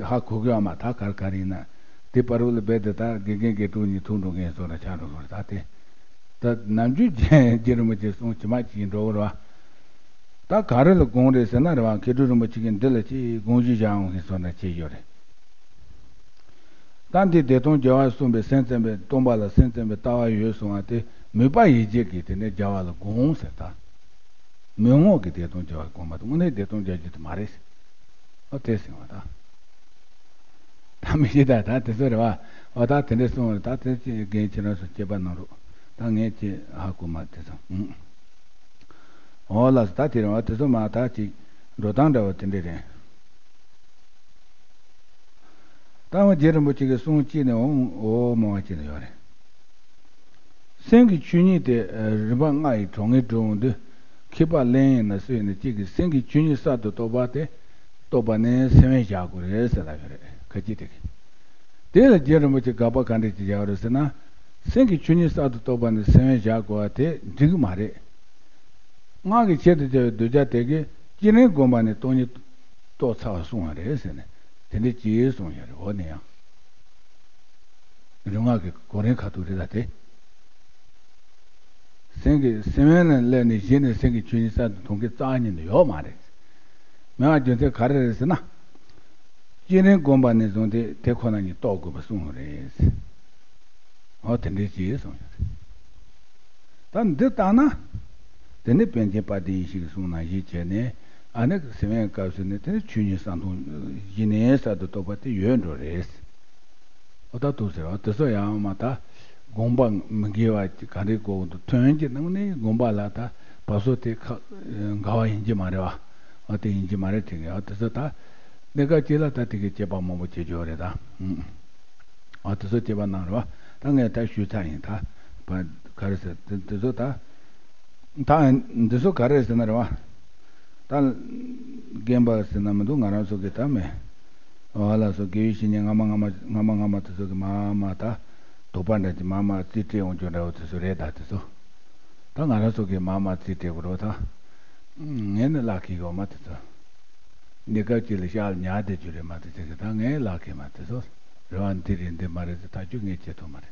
ཧ་གོ་གི་ཡོད་མ། ད་ག་རེ་ག་རེ་ཡིན་ན། དེ་བར་དུ་ལ་རྦད་དེ་ད་དགེ་རྒན་དགེ་ཕྲུག་གཉིས་ཐུག་འགྲོ་མཁན་སོགས་ལ་ཆགས་འགྲོ་གི་རེད། ད་དེ། ད་ནམ་རྒྱུན་རྗེ་རིན་པོ་ཆེ་གསུང་ཇི་མ་ཇི་བཞིན་འགྲོ་གི་རེད་བ། ད་ག་རེ་ལ་དགོངས་རེད་ཟེར་ན་རེད་བ། མཁས་གྲུབ་རིན་པོ་ཆེ་གིས་འདི་ལ་ཅིག་དགོངས་གཞི་བཞག་འོང་མཁན་སོགས་འདྲ་བྱས་ཡོད་རེད། ད་འདི་བདེ་སྟོང་རྒྱལ་བས་གསུངས་པའི་སེམས་ཙམ་པའི་སྟོང་པ་ལ་སེམས་ཙམ་པའི་ལྟ་བ་ཡོད་གསུང་བ་དེ་མོས་པ་ཡིད་བྱེད་ཀྱི་དེ་ནས་རྒྱལ་བ་ལ་དགོངས་ཟེར། ད་མོས་ངོ་གི་བདེ་སྟོང་རྒྱལ་བ་དགོངས་པ་དེ་དངོས་གནས་བདེ་སྟོང་རྒྱལ་བ་དེ་མ་རེད་ཟེར། ཨོ་དེ་ཟེར་བ་ད། ད་མི་ཤེས། ད་ད་དེ་ཚོ་རེད་བ། ཨོ་ད་དེ་འདྲ་གསུངས་པ་རེད། ད་དེ་ཅི་རྒན་ཁྱེད་རང་ཚོ་དཔྱད་པ་གནང་རོགས། ད་ངས་ཅི་ཧ་གོ་མ་དེ་ཚོ། ཨོ་ལགས་སོ། ད་དེ་རེད་བ། དེ་ཚོ་མ་ད་ཅིག་འགྲོ་སྟངས་འདྲ་བ་དེ་འདྲ་རེད། ད་འོ་རྗེ་རིན་པོ་ཆེ་གི་གསུང་གཅིག་ནས་འོ་འོ་མོ་བ་གཅིག་ལ་ཡོད་རེད། སེམས་ཀྱི་ཆོས་ཉིད་དེ་རིམ་པ་ལྔ་ཡི་གྲོགས་ངན་གྲོལ་འོང་དུས། མཁས་པ་གླེན་ཡིན་ན་སུ་ཡིན་ན་གཅིག་གིས་སེམས་ཀྱི་ཆོས་ཉིད་གསར་དུ་རྟོགས་པ་དེ། རྟོགས་པ་ནི་སེམས་དབེན་བཞག་དགོས་རེད་ཟེར་ལབ་ཡོད་རེད། ཁ་ཅིག་དེ་གིས། དེ་ལ་རྗེ་རིན་པོ་ཆེ་དགག་པ་ག་འདྲ་ཅིག་བཞག་རེད་ཟེར་ན། སེམས་ཀྱི་ཆོས་ཉིད་གསར་དུ་རྟོགས་པ་ནི་སེམས་དབེན་བཞག་དགོས་པ་དེ་འགྲིག་གི་མ་རེད། སྔགས་ཀྱི་ཆེད་དུ་བྱ་བའི་གདུལ་བྱ་དེ་གིས་སྤྱི་ལེན་བསྒོམས་པ་ནི་སྟོང་ཉིད་རྟོགས་ཚར་བ་གསུངས་པ་རེད་ཟེར་ནས་དེ་འདྲ་ཅིག་གསུངས་ཡོད་རེད། འོ་ནི་ཡང་། རིག་སྔགས་ཀྱི་གོ་རིམ་ཁ་ཐུག་རེད་ད་དེ། སེམས་ཀྱི་སེམས་དབེན་ལ་སླེབས་ནས་གཞི་ནས་སེམས་ཀྱི་ཆོས་ཉིད་གསར་དུ་མཐོང་མཁན་རྩ་བ་ཉིད་ནས་ཡོད་མ་རེད། མེད་པ་རྒྱུ་མཚན་ག་རེ་རེད་ཟེར་ན། བསྐྱེད་རིམ་བསྒོམས་པ་ནས་བཟུང་སྟེ་དེ་ཁོ་ན་ཉིད་རྟོགས་དགོས་པ་གསུངས་པ་རེད། འོ་དེ་འདྲའི་ཅིག་གསུངས་ཡོད་རེད། ད་འདི་ལྟ་ན། དེ་ནི་པཎ་ཆེན་དཔལ་ལྡན་ཡེ་ཤེས་ཀྱི་གསུང་ནང་བཞིན་བྱས་ནས་ཨ་ནི་སེམས་ཡན་སྐབས་སུ་ནི་དེ་ནི་ཆོས་ཉིད་གསལ་མཐོང་གཞི་ནས་གསར་དུ་རྟོགས་པ་དེ་ཡོད་འགྲོ་རེད། ཨོ་ད་འདུག་ཟེར་བ་དེ་ཚོ་ཡང་མ་ད་དགོངས་པ་མི་འགལ་བ་ག་འདྲའི་གོ་འདུག་དོན་གྱི་ནང་ནས་དགོངས་པ་ལ་ད་བབ་སོ་དེ་ཁ་འགལ་བ་ཡིན་གྱི་མ་རེད་བ། ཨ་དེ་ཡིན་གྱི་མ་རེད་དེ་གི་ཨ་དེ་ཚོ་ད་གནས་སྐབས་གཅིག་ལ་ད་དེ་གི་དཔྱད་པ་མང་པོ་བྱེད་རྒྱུ་རེད་ད། ཨ་དེ་ཚོ་དཔྱད་པ་གནང་རེད་བ། ད་ངས་ད་ཞུས་ཚར་ཡིན་ད། བ་ག་རེ་ཟེར་དེ་དེ་ཚོ་ད། ད་འདི་ཚོ་ག་རེ་ཟེར་ན་རེད་བ། ད་རྒན་པ་ཟེར་ན་མི་འདུག་ང་རང་ཚོ་གི་ད་མེད། ཨ་ལགས་སོ། དགེ་བའི་བཤེས་གཉེན་སྔ་མ་སྔ་མ་སྔ་མ་སྔ་མ་དེ་ཚོ་གི་མ་མ་ད་དོགས་པ་འདྲ་གྱི་མ་མ་རྩིས་སྤྲད་འོང་རྒྱུ་འདྲ་བོ་དེ་ཚོ་རེད་ད་དེ་ཚོ། ད་ང་རང་ཚོ་གི་མ་མ་རྩིས་སྤྲད་དགོས་རེད་བ་ད། ངས་ནི་བརླག་གི་ཡོད་མ་དེ་ཚོ། གནས་སྐབས་གཅིག་ལ་ཤག་ཉར་བསྡད་རྒྱུ་རེད་མ་དེ་ཚོ་གི་ད་ངས་བརླག་གི་མ་དེ་ཚོ། རེད་བ་འདི་རེད་འདི་མ་རེད་ཟེར་ཐག་གཅོད་ངས་བྱེད་ཐུབ་མ་རེད།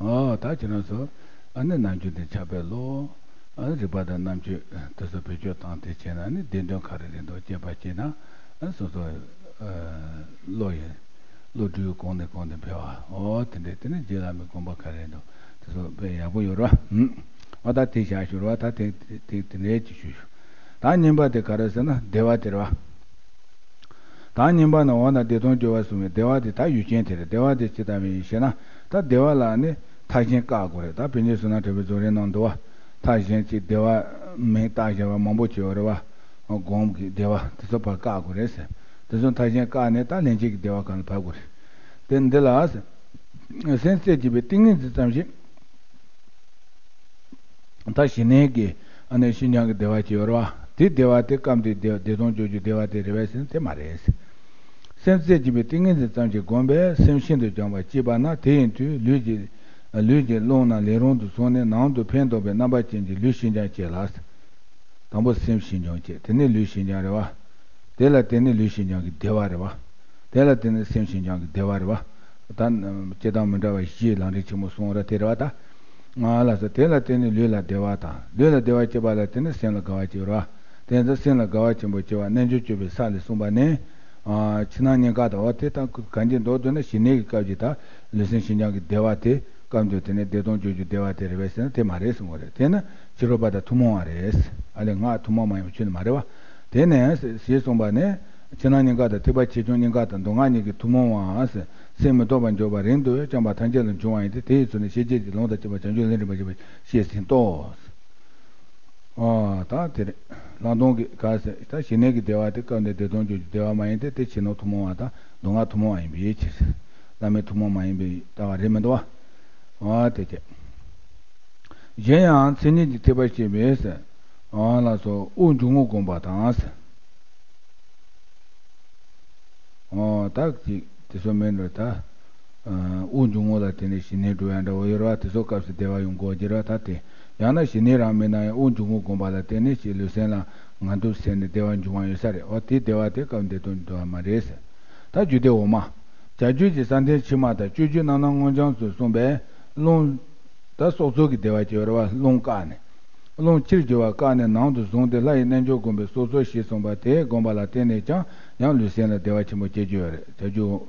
ཨོ་ད་ཁྱེད་རང་ཚོ་ཨ་ནི་ནམ་རྒྱུན་དེ་ཕྱག་དཔེ་ཀློག་ཨ་ནི་རིག་པ་དང་རྣམ་དཔྱོད་དེ་ཚོ་བེད་སྤྱོད་བཏང་དེ་བྱས་ན་ཨ་ནི་བདེན་དོན་ག་རེ་རེད་འདུག་དཔྱད་པ་བྱས་ན་ཨ་སོ་སོ་ཨ་བློ་ཡི་བློ་གྲོས་གོང་ནས་གོང་དུ་འཕེལ་བ། ཨོ་དེ་འདྲས་དེ་ནི་རྗེ་བླ་མའི་དགོངས་པ་ག་རེ་རེད་འདུག་དེ་ཚོ་དཔེ་ཡག་པོ་ཡོད་རེད་བ། ཨོ་ད་དེ་བཞག་ཞུ་རེད་བ། ད་དེ་དེ་དེ་འདྲས་ཅིག་ཞུ་ཞུ། ད་གཉིས་པ་དེ་ག་རེ་ཟེར་ན་བདེ་བ་དེ་རེད་བ། ད་གཉིས་པ་ནི་འོ་ན་བདེ་སྟོང་སྦྱོར་བ་གསུམ་པའི་བདེ་བ་དེ་ད་ཡུལ་ཅན་དེ་རེད། བདེ་བ་དེ་ཇི་ལྟ་བུ་ཡིན་ཞེ་ན། ད་བདེ་བ་ལ་ནི་མཐའ་གཞན་བཀག་དགོས་རེད། ད་པཎ་ཆེན་བསོད་ནམས་གྲགས་པའི་རྫོགས་རིམ་ནང་འདུག་བ། མཐའ་གཞན་གྱི་བདེ་བ་མིང་བཏགས་བཞག་པ་མང་པོ་བྱས་ཡོད་རེད་བ། སྒོམ་གྱི་བདེ་བ་དེ་ཚོ་ཕར་བཀག་དགོས་རེད་ཟེར། དེ་ཚོ་མཐའ་གཞན་བཀག་ནས་ད་ལྷན་སྐྱེས་ཀྱི་བདེ་བ་གང་ལ་བབ་དགོས་རེད། དེ་འདི་ལ་སེམས་རྩེ་གཅིག་པའི་ཏིང་ངེ་འཛིན་ཙམ་ཞིག་ད་ཞི་གནས་ཀྱི་ཨ་ནི་ཤིན་སྦྱངས་ཀྱི་བདེ་བ་ཅིག་ཡོད་རེད་བ། དེ་བདེ་བ་དེ་སྐབས་འདིའི་བདེ་བདེ་སྟོང་སྤྱོད་བརྒྱུད་བདེ་བ་དེ་རེད་པས་ཟེར་ན་དེ་མ་རེད། སེམས་རྩེ་གཅིག་པའི་ཏིང་ངེ་འཛིན་ཙམ་གྱིས་བསྒོམས་པས་སེམས་ཤིན་ཏུ་སྦྱངས་པ་སྐྱེས་པ་ན་དེ་ཡི་མཐུས་ལུས་ཀྱི་ལུས་ཀྱི་རླུང་རྣམས་ལས་རུང་དུ་བྱུང་ནས་ནང་དུ་ཕན་འདོགས་པའི་རྣམ་པ་ཅན་གྱི་ལུས་ཤིན་སྦྱངས་བསྐྱེད་ལ། དང་པོ་སེམས་ཤིན་སྦྱངས་བསྐྱེད། དེ་ནས་ལུས་ཤིན་སྦྱངས་རེད་བ། དེ་ལ་བརྟེན་ནས་ལུས་ཤིན་སྦྱངས་ཀྱི་བདེ་བ་རེད་བ། དེ་ལ་བརྟེན་ནས་སེམས་ཤིན་སྦྱངས་ཀྱི་བདེ་བ་རེད་བ། ད་སྤྱིར་བཏང་མི་འདྲ་བ་བཞིའི་ལམ་རིམ་ཆེན་མོ་གསུངས་ར་དེ་རེད་བ་ད། ང་ལ་སོ་དེ་ལ་བརྟེན་ནས་ལུས་ལ་བདེ་བ་དང་ལུས་ལ་བདེ་བ་སྐྱེས་པ་ལ་བརྟེན་ནས་སེམས་ལ་དགའ་བ་སྐྱེ་བ་རེད་བ། དེ་ཚོ་སེམས་ལ་དགའ་བ་ཆེན་པོ་སྐྱེ་བ་རྣལ་འབྱོར་སྤྱོད་པའི་ས་ལས་གསུངས་པ་ནི། ཕྱི་ནང་གཉིས་ཀ་དང་འོ་དེ་དང་གང་ཅི་འདོད་འདོད་ན་ཞི་གནས་ཀྱི་སྐབས་ཀྱི་ད་ལུས་སེམས་ཤིན་སྦྱངས་ཀྱི་བདེ་བ་དེ་སྐབས་འདོད་དེ་ནས་བདེ་སྟོང་སྤྱོད་བརྒྱུད་བདེ་བ་དེ་རེད་པས་ཟེར་ན་དེ་མ་རེད་གསུངས་པ་རེད། དེ་ནི་ཕྱི་རོལ་པ་དང་ཐུན་མོང་བ་རེད། ཨ་ལས་ངག་ཐུན་མོང་མ་ཡིན་པའི་ཆོས་ནི་མ་རེད་བ། དེ་ནས་ཞེས་གསུངས་པ་ནི། ཕྱི་ནང་གཉིས་ཀ་དང་ཐེག་པ་ཆེ་ཆུང་གཉིས་ཀ་དང་མདོ་སྔགས་གཉིས་ཀྱི་ཐུན་མོང་བའམ་སེམས་མི་རྟོག་པར་འཇོག་པ་རིང་དུ་བརྐྱངས་པ་ཐམས་ཅད་ལ་འབྱུང་བ་ཡིན་ཏེ་དེ་ཡི་ཚུལ་ནི་ཤེས་བྱེད་ཀྱི་ལུང་དང་བཅས་པ་བྱང་ཆུབ་ལམ་རིམ་པ་བཞི་པ་བཤད་ཟིན་ཏོ། ཨ་ད་དེ་རེད། ལྷག་མཐོང་གི་ག་ཟེར་ད་ཞི་གནས་ཀྱི་བདེ་བ་དེ་སྐབས་འདིར་བདེ་སྟོང་སྤྱོད་བརྒྱུད་བདེ་བ་མ་ཡིན་ཏེ་དེ་ཕྱི་ནང་ཐུན་མོང་བ་དང་མདོ་སྔགས་ཐུན་མོང་བ་ཡིན་པའི་ཕྱིར། བླ་མེད་ཐུན་མོང་མ་ཡིན་པའི་ལྟ་བ་རེད་མི་འདུག་བ། ཨ་དེ་བྱས། གཞན་ཡང་མཚན་ཉིད་ཀྱི་ཐེག་པ་བཤད་པས། ཨ་ལ་སོགས་དབུགས་འབྱུང་རྔུབ་བསྒོམ་པ་དང་། ཨོ་ད་ཅིག་དེ་ཚོ་མིན་འགྲོ་ད། དབུགས་འབྱུང་རྔུབ་ལ་བརྟེན་ནས་ཞི་གནས་འགྲོ་ཡ་འདྲ་བོ་ཡོད་ར་དེ་ཚོ་སྐབས་སུ་བདེ་བ་ཡོང་གོ་གི་ར་ད་དེ། ཡང་ན་ཞི་གནས་རང་མིན་ན་ཡང་དབུགས་འབྱུང་རྔུབ་བསྒོམ་པ་ལ་བརྟེན་ནས་ཞེས་ལུས་སེམས་ལ་ངལ་དུབ་སེལ་ནས་བདེ་བ་འབྱུང་བ་ཡོད་ས་རེད། འོ་དེ་བདེ་བ་དེ་སྐབས་འདིར་སྟོན་འདུག་བ་མ་རེད་ཟེར། ད་རྒྱུད་སྡེ་འོག་མ། བྱ་རྒྱུད་ཀྱི་ས་མཐའི་ཕྱི་མ་དང་སྤྱོད་རྒྱུད་རྣམ་སྣང་མངོན་བྱང་སུ་གསུངས་པས་རླུང་། ད་སྲོག་རྩོལ་གྱི་བདེ་བ་སྐྱེ་བ་རེད་བ་རླུང་བཀག་ནས། རླུང་ཕྱིར་རྒྱུ་བ་བཀག་ནས་ནང་དུ་བཟུང་སྟེ་ལྷ་ཡི་རྣལ་འབྱོར་བསྒོམ་པའི་སྲོག་རྩོལ་ཞེས་གསུངས་པ་དེ་བསྒོམ་པ་ལ་བརྟེན་ནས་ཀྱང་ཡང་ལུས་སེམས་ལ་བདེ་བ་ཆེན་པོ་སྐྱེ་རྒྱུ་ཡོད་རེད། བྱ་རྒྱུ།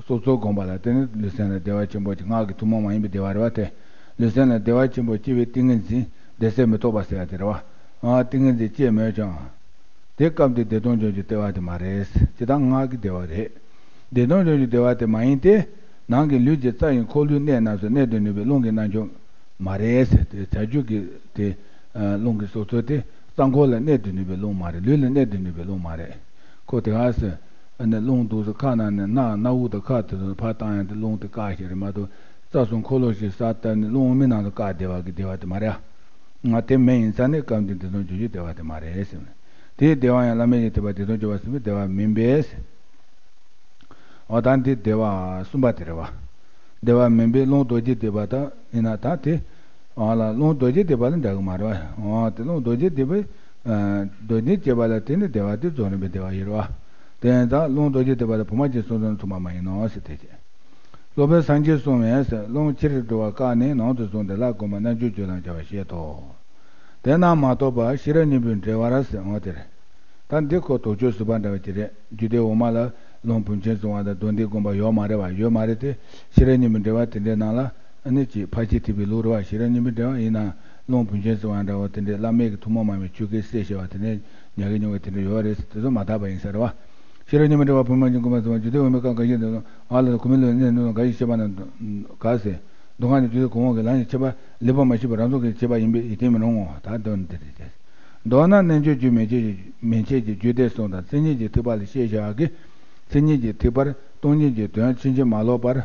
སྲོག་རྩོལ་བསྒོམ་པ་ལ་བརྟེན་ནས་ལུས་སེམས་ལ་བདེ་བ་ཆེན་པོ་ཅིག་སྔགས་ཀྱི་ཐུན་མོང་མ་ཡིན་པའི་བདེ་བ་རེད་བ་དེ། ལུས་སེམས་ལ་བདེ་བ་ཆེན་པོ་སྐྱེ་བའི་ཏིང་ངེ་འཛིན་བདེ་གསལ་མི་རྟོག་པ་ཟེར་བ་དེ་རེད་བ། ཨ་ཏིང་ངེ་འཛིན་སྐྱེས་མོད་ཀྱང་། དེ་སྐབས་དེ་བདེ་སྟོང་སྦྱོང་རྒྱུ་བདེ་བ་དེ་མ་རེད། ཇི་ལྟར་སྔགས་ཀྱི་བདེ་བ་རེད། བདེ་སྟོང་སྦྱོང་རྒྱུ་བདེ་བ་དེ་མ་ཡིན་ཏེ། ནང་གི་ལུས་ཀྱི་རྩ་ཡི་འཁོར་ལོའི་གནས་རྣམས་སུ་གནད་དུ་ནུས་པའི་རླུང་གི་རྣལ་འབྱོར་མ་རེད་ཟེར་ཏེ་བྱ་རྒྱུད་ཀྱི་དེ། རླུང་གི་སྲོག་རྩོལ་དེ་རྩ་འཁོར་ལ་གནད་དུ་ནུས་པའི་རླུང་མ་རེད། ལུས་ལ་གནད་དུ་ནུས་པའི་རླུང་མ་རེད། ཁོ་དེ་ག་ཟེར། ཨ་ནི་རླུང་འདུག་སེ་ཁ་ནང་ནས་སྣ་སྣ་བུག་དང་ཁ་དེ་ཚོ་ཕར་བཏང་ཡང་དེ་རླུང་དེ་བཀག་ཞིག་རེད་མ་གཏོགས་རྩ་གསུམ་འཁོར་ལོ་ཞིག་ས་བཏབ་ནས་རླུང་མི་ནང་དུ་བཀག་བདེ་བ་གི་བདེ་བ་དེ་མ་རེད་ཨ། ང་དེ་མེད་ཡིན་ཙང་ནི་སྐབས་འདི་འདི་ཚོ་འཇུ་རྒྱུ་བདེ་བ་དེ་མ་རེད་ཟེར་ནས། དེའི་བདེ་བ་ཡང་བླ་མེད་ཀྱི་ཐེག་པ་བདེ་སྟོང་སྦྱོར་བ་གསུམ་པའི་བདེ་བ་མིན་པས། འོ་ད་འདི་བདེ་བ་གསུམ་པ་དེ་རེད་བ། བདེ་བ་མིན་པའི་རླུང་རྡོ་རྗེ་བཟླས་པ་དང་ཡིན་ན་ད་དེ། འོ་ལ་རླུང་རྡོ་རྗེ་བཟླས་པ་ལ་འདྲ་གི་མ་རེད་བ། འོ་དེ་རླུང་རྡོ་རྗེ་བཟླས་པའི། རྡོ་རྗེ་བྱེད་པ་ལ་དེ་ནི་བདེ་བ་དེ་རྫོགས་རིམ་པའི་བདེ་བ་ཡིན་རེད་བ། དེ་ཡིན་ཙང་རླུང་རྡོ་རྗེ་བཟླས་པ་ལ་བུ་མ་གྱེས་གསུམ་ཚང་མཚུངས་པ་མ་ཡིན་ནོ་ཟེར་དེ་བྱས། སློབ་དཔོན་སངས་རྒྱས་གསུངས་པས་རླུང་ཕྱིར་འགྲོ་བ་བཀག་ནས་ནང་དུ་བཟུང་སྟེ་ལྷ་བསྒོམ་པ་རྣལ་འབྱོར་སྤྱོད་ལམ་སྦྱར་བར་བཤད་དོ། དེ་རྣམས་མ་གཏོགས་པ་ཤེས་རབ་སྙིང་པོའི་འགྲེལ་པར་ཟེར་འོ་དེ་རེད། ད་འདི་ཁོ་དོགས་གཅོད་བཟོས་པ་འདྲ་བ་ཅིག་རེད། རྒྱུད་སྡེ་འོག་མ་ལ་ཀློང་བུམ་ཆེན་གསུང་བ་དང་མདོ་སྡེ་བསྒོམ་པ་ཡོད་མ་རེད་བ། ཡོད་མ་རེད་དེ། ཤེས་རབ་སྙིང་པོའི་འགྲེལ་པ་དེ་འདྲའི་ནང་ལ་ཨ་ནི་ཅིག་ཕར་ཕྱིན་ཐེག་པའི་ལུགས་རེད་བ། ཤེས་རབ་སྙིང་པོའི་འགྲེལ་པ་ཡིན་ན་ཀློང་བུམ་ཆེན་གསུང་བ་འདྲ་བོ་དེ་འདྲའི་བླ་མེད་ཀྱི་ཐུན་མོང་མ་ཡིན་པའི་ཆོས་སྐད་གསལ་བཤད་པ་དེ་འདྲའི་ཉག་གི་ཉུང་བའི་དེ་འདྲ་ཡོད་རེད་ཟེར། དེ་ཚོ་མ་དག་པ་ཡིན་ས་རེད་བ། ཤེས་རབ་སྙིང་པོའི་འགྲེལ་པ་བུམ་པ་ཅན་བསྒོམ་པ་གསུང་བ། རྒྱུད་སྡེ་འོག་མའི་སྐབས་འགའ་ཞིག་ཏུ་ཨ་ལ་གོ་མི་ལུས་གནས་ནུས་འགའ་ཞིག་བཤད་པ་ན་ག་ཟེར། མདོ་སྔགས་ནི་རྒྱུད་སྡེ་གོང་འོག་གི་ལམ་གྱི་ཁྱད་པར་ལེགས་པར་མ་ཤེས་པར་རང་ཚུགས་ཀྱིས་བྱས་པ་ཡིན་པས་ཡིད་བརྟན་མི་རུང་ངོ་། ད་དོན་འདི་རེད། མདོར་ན་རྣལ་འབྱོར་རྒྱུད་མན་ཆད་མན་ཆད་ཀྱི་རྒྱུད་སྡེ་གསུམ་དང་མཚན་ཉིད་ཀྱི་ཐེག་པ་ལ་བཤད་བཞག་གི། མཚན་ཉིད་ཀྱི་ཐེག་པར་སྟོང་ཉིད་ཀྱི་དོན་ཕྱིན་ཅི་མ་ལོག་པར་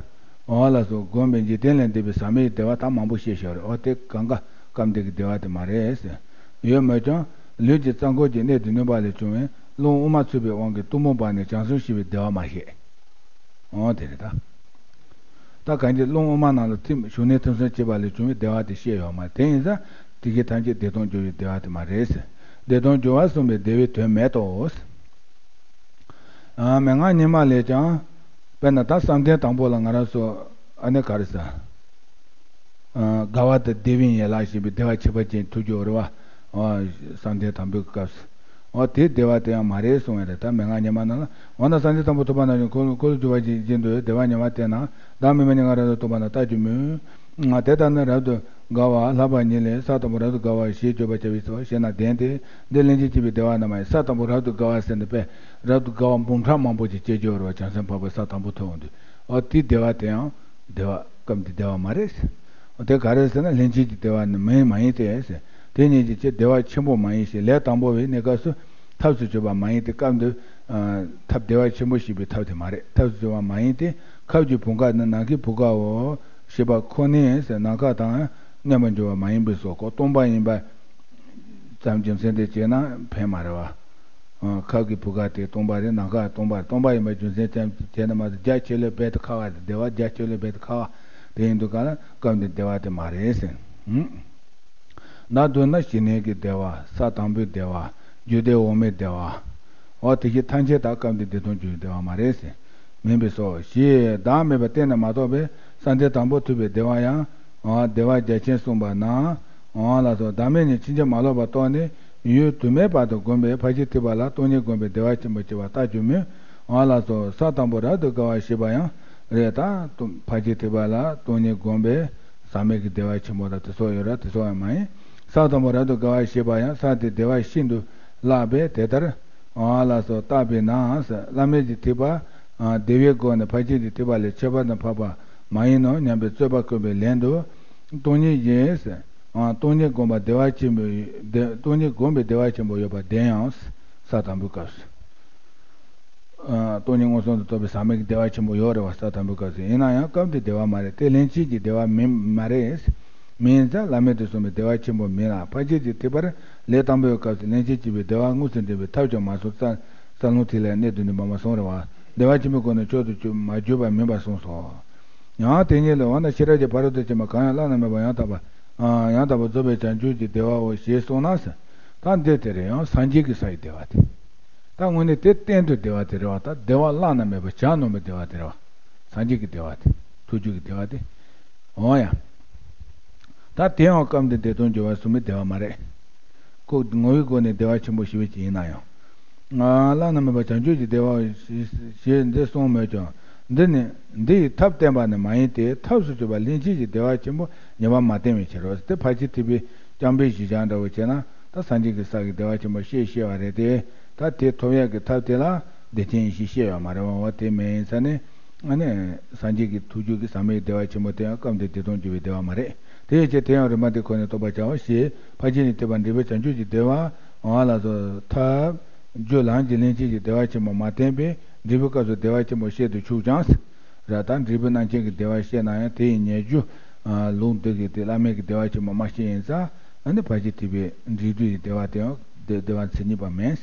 འོ་ལ་སོགས་བསྒོམས་པས་འཇིག་རྟེན་ལས་འདས་པའི་ཟག་མེད་ཀྱི་བདེ་བ་དག་མང་པོ་བཤད་བཞག་རེད། འོ་དེ་གང་ག་སྐབས་འདི་གི་བདེ་བ་དེ་མ་རེད་ཟེར། ཡོད་མོད་ཀྱང་ལུས་ཀྱི་རྩ་འཁོར་གྱི་གནད་དུ་བསྣུན་པ་ལས་བྱུང་བའི་རླུང་དབུ་མ་ཚུད་པའི་དབང་གིས་གཏུམ་མོ་སྦར་ནས་བྱང་སེམས་ཞི་བའི་བདེ་བ་མ་བཤད། འོ་དེ་རེད་ད། ད་གང་གི་རླུང་དབུ་མ་ནང་ལ་ཐིམ་བཞུགས་གནས་ཐིམ་གསུམ་བྱེད་པ་ལས་བྱུང་བའི་བདེ་བ་དེ་བཤད་ཡོད་མ་རེད། དེ་ཡིན་ཙང་དེ་གའི་ཐམས་ཅད་བདེ་སྟོང་འགྱུར་བའི་བདེ་བ་དེ་མ་རེད་ཟེར། བདེ་སྟོང་འགྱུར་བ་གསུངས་པས་བདེ་བའི་དོན་མེད་དོ། ཨ་མན་ངག་སྙན་མ་ལས་ཀྱང་། དཔེར་ན་ད་བསམ་གཏན་དང་པོ་ལ་ང་རང་ཚོ་ཨ་ནི་ག་རེ་ཟེར། ཨ་དགའ་བ་དང་བདེ་བའི་ཡན་ལག་ཞེས་པའི་བདེ་བ་ཆེན་པོ་ཅན་ཐུག་རྒྱུ་རེད་བ། ཨ་བསམ་གཏན་དང་པོའི་སྐབས་སུ། འོ་དེ་བདེ་བ་དེ་ཡང་མ་རེད་གསུངས་ཡོད་རེད། ད་མན་ངག་སྙན་མ་ནང་ལ་འོ་ན་བསམ་གཏན་དང་པོ་ཐོབ་པ་ན་ཡང་འཁོར་འཁོར་ལོ་སྒྱུར་བ་ཅན་བཞིན་དུ་བདེ་བ་ཉེ་བར་བསྟན་ན། བདག་མེད་མ་རྙེད་ང་རབ་ཏུ་རྟོགས་པ་ན་ལྟ་རྒྱུ་མིན། དེ་ལྟར་ན་རབ་ཏུ་དགའ་བ་ལྷག་པ་ཉིད་ལས་ས་དང་པོ་རབ་ཏུ་དགའ་བ་ཞེས་བརྗོད་པར་བྱ་བའི་ཚེ་ཞེ་ན་བདེན་ཏེ། འདི་ལན་གཅིག་སྐྱེས་པའི་བདེ་བ་རྣམས་ས་དང་པོ་རབ་ཏུ་དགའ་བ་ཟེར་ནས་པས་རབ་ཏུ་དགའ་བ་འབུམ་ཕྲག་མང་པོ་ཅིག་སྐྱེ་རྒྱུ་རེད་བ། བྱང་སེམས་འཕགས་པའི་ས་དང་པོ་ཐོབ་འོང་དུས། འོ་དེའི་བདེ་བ་དེ་ཡང་བདེ་བ་སྐབས་འདི་བདེ་བ་མ་རེད། དེ་ག་རེ་ཟེར་ན་ལྷན་སྐྱེས་ཀྱི་བདེ་བ་ནི་མིན་མ་ཡིན་ཏེ་ཟེར། དེ་ཉིད་ཀྱི་ཕྱིར་བདེ་བ་ཆེན་པོ་མ་ཡིན་ཞེས་ལས་དང་པོ་བའི་གནས་སྐབས་སུ་ཐབས་སུ་གྱུར་པ་མ་ཡིན་ཏེ། སྐབས་འདིར་ཐབས་བདེ་བ་ཆེན་པོ་ཞེས་པའི་ཐབས་དེ་མ་རེད། ཐབས་སུ་གྱུར་པ་མ་ཡིན་ཏེ། ཁབ་ཀྱི་བུ་ག་ནི་ནམ་མཁའི་བུ་གའོ་ཞེས་པ་ཁོ་ནས་ཟེར་ནམ་མཁའ་དང་མཉམ་པར་འགྱུར་བ་མ་ཡིན་པས་སོ། ཁོ་སྟོང་པ་ཡིན་པ་ཙམ་རྒྱུ་མཚན་དེ་བྱས་ན་ཕན་མ་རེད་བ། ཁབ་ཀྱི་བུ་ག་དེ་སྟོང་པ་རེད། ནམ་མཁའ་སྟོང་པ་རེད། སྟོང་པ་ཡིན་པ་རྒྱུ་མཚན་ཙམ་བྱས་ན་མ་གཏོགས་རྒྱ་ཆེ་ལོས་རྦད་དེ་ཁག་པ་རེད། བདེ་བ་རྒྱ་ཆེ་ལོས་རྦད་དེ་ཁག་པ་དེ་ཡིན་དུས་ག་ལ་སྐབས་འདི་བདེ་བ་དེ་མ་རེད་ཟེར། ད་མདོར་ན་ཞི་གནས་ཀྱི་བདེ་བ། ས་དང་པོའི་བདེ་བ། རྒྱུད་སྡེ་འོག་མའི་བདེ་བ། འོ་དེ་བཞིན་ཐམས་ཅད་དག་སྐབས་འདིར་བདེ་སྟོང་འགྱུར་བའི་བདེ་བ་མ་རེད་ཟེར། མིན་པས་སོ། ཞེས་བདག་མེད་པ་གཏན་ནས་མ་རྟོགས་པའི་བསམ་གཏན་དང་པོ་ཐོབ་པའི་བདེ་བ་ཡང་། འོ་བདེ་བ་རྒྱ་ཆེན་གསུངས་པ་ན། འོ་ལ་སོགས་བདག་མེད་ཉིད་ཕྱིན་ཅི་མ་ལོག་པར་རྟོགས་ནས་ཡུན་དུ་མའི་བར་དུ་བསྒོམས་པས་ཕར་ཕྱིན་ཐེག་པ་ལ་སྟོང་ཉིད་བསྒོམས་པས་བདེ་བ་ཆེན་པོ་སྐྱེ་བར་བལྟ་རྒྱུ་མིན། འོ་ལ་སོགས་ས་དང་པོ་རབ་ཏུ་དགའ་བ་ཞེས་པ་ཡང་རེད། ད་ཕར་ཕྱིན་ཐེག་པ་ལ་སྟོང་ཉིད་བསྒོམས་པས། ཟག་མེད་ཀྱི་བདེ་བ་ཆེན་པོ་དང་དེ་སོགས་ཡོད་ར། དེ་སོགས་ཡང་མ་ཡིན། ས་དང་པོ་རབ་ཏུ་དགའ་བ་ཞེས་པ་ཡང་ས་དེ་བདེ་བ་ཤིན་ཏུ་བརླག་པས་དེ་ལྟར། ཨ་ལ་སོགས་བརྟགས་པས་ན། བླ་མེད་ཀྱི་ཐེག་པ་བདེ་བའི་སྒོ་ནས་ཕར་ཕྱིན་གྱི་ཐེག་པ་ལས་ཁྱད་པར་དུ་འཕགས་པ་མ་ཡིན་ནོ་སྙམ་པའི་རྩོད་པ་བཀོད་པའི་ལན་དུ། སྟོང་ཉིད་ཀྱིས། སྟོང་ཉིད་བསྒོམས་པ་བདེ་བ་ཆེན་པོ། སྟོང་ཉིད་བསྒོམས་པའི་བདེ་བ་ཆེན་པོ་ཡོད་པ་བདེན་ཡང་ས་དང་པོའི་སྐབས་སུ། སྟོང་ཉིད་མངོན་སུམ་དུ་རྟོགས་པའི་ཟག་མེད་ཀྱི་བདེ་བ་ཆེན་པོ་ཡོད་རེད་བ། ས་དང་པོའི་སྐབས་སུ། ཡིན་ན་ཡང་སྐབས་འདིའི་བདེ་བ་མ་རེད། དེ་ལྷན་སྐྱེས་ཀྱི་བདེ་བ་མིན་མ་རེད། མིན་ཙང་བླ་མེད་དུ་གསུངས་པའི་བདེ་བ་ཆེན་པོ་མིན་ལ། ཕར་ཕྱིན་གྱི་ཐེག་པར་ལས་དང་པོའི་སྐབས་སུ་ལྷན་སྐྱེས་སྐྱེས་པའི་བདེ་བ་དངོས་སུ་འདྲེན་པའི་ཐབས་ཀྱང་མ་གསུངས། རྩ་རྩ་རླུང་ཐིག་ལེ་གནད་དུ་བསྣུན་པ་མ་གསུངས་རེད་བ། བདེ་བ་ཆེན་པོའི་སྒོ་ནས་མཆོག་ཏུ་གྱུར་མ་གྱུར་པ་མིན་པར་གསུངས་སོ། ཡང་དེ་ཉིད་ལ་འོ་ན་ཤེས་རབ་ཀྱི་ཕ་རོལ་ཏུ་ཕྱིན་པ་གང་ཡང་བླ་ན་མེད་པ་ཡང་དག་པ། ཡང་དག་པར་རྫོགས་པའི་བྱང་ཆུབ་ཀྱི་བདེ་བའོ་ཞེས་གསུངས་ན། ད་འདི་དེ་རེད། ཡང་སངས་རྒྱས་ཀྱི་ས་ཡི་བདེ་བ་དེ། ད་དངོས་གནས་དེ་གཏན་དུ་བདེ་བ་དེ་རེད་བ། ད་བདེ་བ་བླ་ན་མེད་པ་གྱ་ནོམ་པའི་བདེ་བ་དེ་རེད་བ། སངས་རྒྱས་ཀྱི་བདེ་བ་དེ། ཐུགས་རྒྱུད་ཀྱི་བདེ་བ་དེ། འོ་ཡ། ད་དེ་ཡང་སྐབས་འདིར་བདེ་སྟོང་འགྱུར་བ་གསུམ་པའི་བདེ་བ་མ་རེད། ཁོ་ངོ་བོའི་སྒོ་ནས་བདེ་བ་ཆེན་པོ་ཞེས་པའི་ཅིག་ཡིན་ན་ཡང་། བླ་ན་མེད་པ་བྱང་ཆུབ་ཀྱི་བདེ་བ་ཞེས་འདི་གསུངས་མོད་ཀྱང་། འདི་ནི་འདི་ཡི་ཐབས་བསྟན་པ་ནི་མ་ཡིན་ཏེ། ཐབས་སུ་གྱུར་པ་ལྷན་སྐྱེས་ཀྱི་བདེ་བ་ཆེན་པོ་ཉེ་བར་མ་བསྟན་པའི་ཕྱིར་རོ། དེ་ཕར་ཕྱིན་ཐེག་པའི་རྐྱང་པའི་གཞི་བཞག་འདྲ་བོ་བྱས་ན། ད་སངས་རྒྱས་ཀྱི་ས་གི་བདེ་བ་ཆེན་པོ་ཞེས་བཤད་པ་རེད་དེ། ད་དེ་ཐོབ་ཡག་གི་ཐབས་དེ་ལ་བདེ་ཆེན་ཡེ་ཤེས་བཤད་ཡོད་མ་རེད་བ། འོ་དེ་མེད་ཡིན་ས་ནི། ཨ་ནི། སངས་རྒྱས་ཀྱི་ཐུགས་རྒྱུད་ཀྱི་ཟག་མེད་ཀྱི་བདེ་བ་ཆེན་པོ་དེ་ཡང་སྐབས་འདིར་བདེ་སྟོང་འགྱུར་བའི་བདེ་བ་མ་རེད། དེ་ཡི་ཕྱིར་དེ་ཡང་རིམ་པ་འདི་ཁོ་ནས་རྟོགས་པར་བྱའོ་ཞེས་ཕར་ཕྱིན་གྱི་ཐེག་པ་འབྲས་བུ་བྱང་ཆུབ་ཀྱི་བདེ་བ། འོ་ལ་སོགས་ཐབས། རྒྱུ་ལམ་གྱི་ལྷན་སྐྱེས་ཀྱི་བདེ་བ་ཆེན་པོ་མ་བསྟན་པས་འབྲས་བུའི་སྐབས་སུ་བདེ་བ་ཆེན་པོ་བཤད་དུ་ཆུག་ཀྱང་། ར་ད་འབྲས་བུ་རྣམ་མཁྱེན་གྱི་བདེ་བ་བཤད་ན་ཡང་དེ་ཡི་ཉེ་རྒྱུ། ལུགས་འདི་གིས་དེ་བླ་མེད་ཀྱི་བདེ་བ་ཆེན་པོ་མ་བཤད་ཡིན་ཙང་། ཨ་ནི་ཕར་ཕྱིན་ཐེག་པའི་འབྲས་བུ་ཡི་བདེ་བ་དེའང་བདེ་བདེ་བ་མཚན་ཉིད་པ་མིན།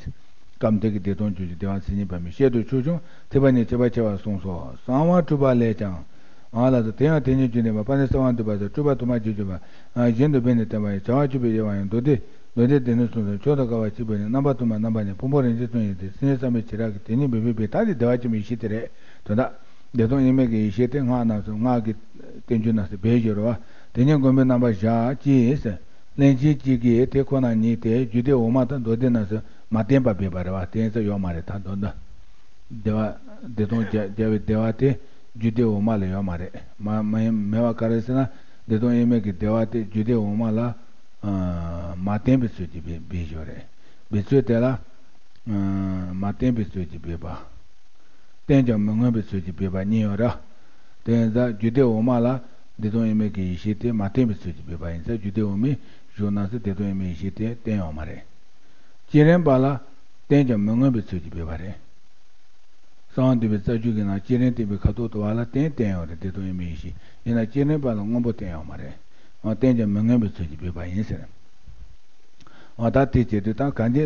སྐབས་འདི་གི་བདེ་སྟོང་འགྱུར་གྱི་བདེ་བ་མཚན་ཉིད་པ་མིན། བཤད་དུ་ཆུག་ཀྱང་ཐེག་པ་ཉིད་ཁྱད་པར་ཆེ་བར་གསུངས་སོ། གསང་བ་སྤྲུལ་པ་ལས་ཀྱང་། འོ་ལ་སོགས་དེ་ཡང་དེ་ཉིད་རྒྱུ་ནི་མ་པ་ནི་གསང་བ་འདུས་པ་སོགས་སྤྲུལ་པ་དུ་མ་བརྗོད་བརྗོད་པ་བཞིན་དུ་འབད་ནས་བསྟན་པ་ཡང་བྱ་བ་སྤྱོད་པའི་དབྱེ་བ་ཡང་མདོ་སྡེ་མདོ་སྡེ་སྡེ་སྣོད་གསུམ་དུ་མཆོག་ཏུ་དགའ་བ་གཅིག་པུ་ནི་རྣམ་པ་དུ་མ་རྣམ་པ་ནི་ཕུང་པོ་རིན་ཆེན་གསུམ་ཡིན་ཏེ། མཚན་ཉིད་བསམ་པའི་བྱེ་བྲག་གིས་དེ་ཉིད་འབད་པའི་བདེ་ཐབས་ཀྱི་བདེ་བ་ཆེན་པོའི་ཡེ་ཤེས་དེ་རེད། དོན་དག་བདེ་སྟོང་དབྱེར་མེད་ཀྱི་ཡེ་ཤེས་དེ་སྔགས་རྣམས་སུ་སྔགས་ཀྱི་བསྟན་བཅོས་རྣམས་སུ་སྦས་ཡོད་རེད་བ། དེ་ཉིད་བསྒོམ་པའི་རྣམ་པར་བཞག་ཅེས། ལྷན་ཅིག་སྐྱེས་ཀྱི་དེ་ཁོ་ན་ཉིད་དེ་རྒྱུད་སྡེ་འོག་མ་དང་མདོ་སྡེ་རྣམས་སུ་མ་བསྟན་པ་སྦས་པ་རེད་བ། བསྟན་ས་ཡོད་མ་རེད། ད་མདོ་འདི་བདེ་བ་བདེ་སྟོང་རྒྱ་རྒྱལ་བའི་བདེ་བ་དེ་རྒྱུད་སྡེ་འོག་མ་ལ་ཡོད་མ་རེད། མ་མ་ཡིན་མེད་པ་ག་རེ་ཟེར་ན། བདེ་སྟོང་དབྱེར་མེད་ཀྱི་བདེ་བ་དེ་རྒྱུད་སྡེ་འོག་མ་ལ་ཨ་མ་བསྟན་པའི་ཚུལ་གྱིས་སྦས་སྦས་ཡོད་རེད། སྦས་ཚུལ་དེ་ལ་ཨ་མ་བསྟན་པའི་ཚུལ་གྱིས་སྦས་པ། བསྟན་ཀྱང་མི་མངོན་པའི་ཚུལ་གྱིས་སྦས་པ་གཉིས་ཡོད་རེད། དེ་ཡིན་ཙང་རྒྱུད་སྡེ་འོག་མ་ལ་བདེ་སྟོང་དབྱེར་མེད་ཀྱི་ཡེ་ཤེས་དེ་མ་བསྟན་པའི་ཚུལ་གྱིས་སྦས་པ་ཡིན་ཙང་། རྒྱུད་སྡེ་འོག་མའི་གཞུང་རྣམས་སུ་བདེ་སྟོང་དབྱེར་མེད་ཡེ་ཤེས་དེ་བསྟན་ཡོད་མ་རེད། བསྐྱེད་རིམ་པ་ལ་བསྟན་ཀྱང་མི་མངོན་པའི་ཚུལ་གྱིས་སྦས་པ་རེད། གསང་བ་འདུས་པའི་རྩ་རྒྱུད་ཀྱི་ནང་བསྐྱེད་རིམ་བསྟན་པའི་ཁ་དོག་ཏུ་བ་ལ་བསྟན་བསྟན་ཡོད་རེད། བདེ་སྟོང་དབྱེར་མེད་ཡེ་ཤེས་ཡིན་ན་བསྐྱེད་རིམ་པ་ལ་སྔོན་པོ་བསྟན་ཡོད་མ་རེད། འོ་བསྟན་ཀྱང་མི་མངོན་པའི་ཚུལ་གྱིས་སྦས་པ་ཡིན་ཟེར། འོ་ད་དེ་བྱེད་དུས་ད་ག་འདི་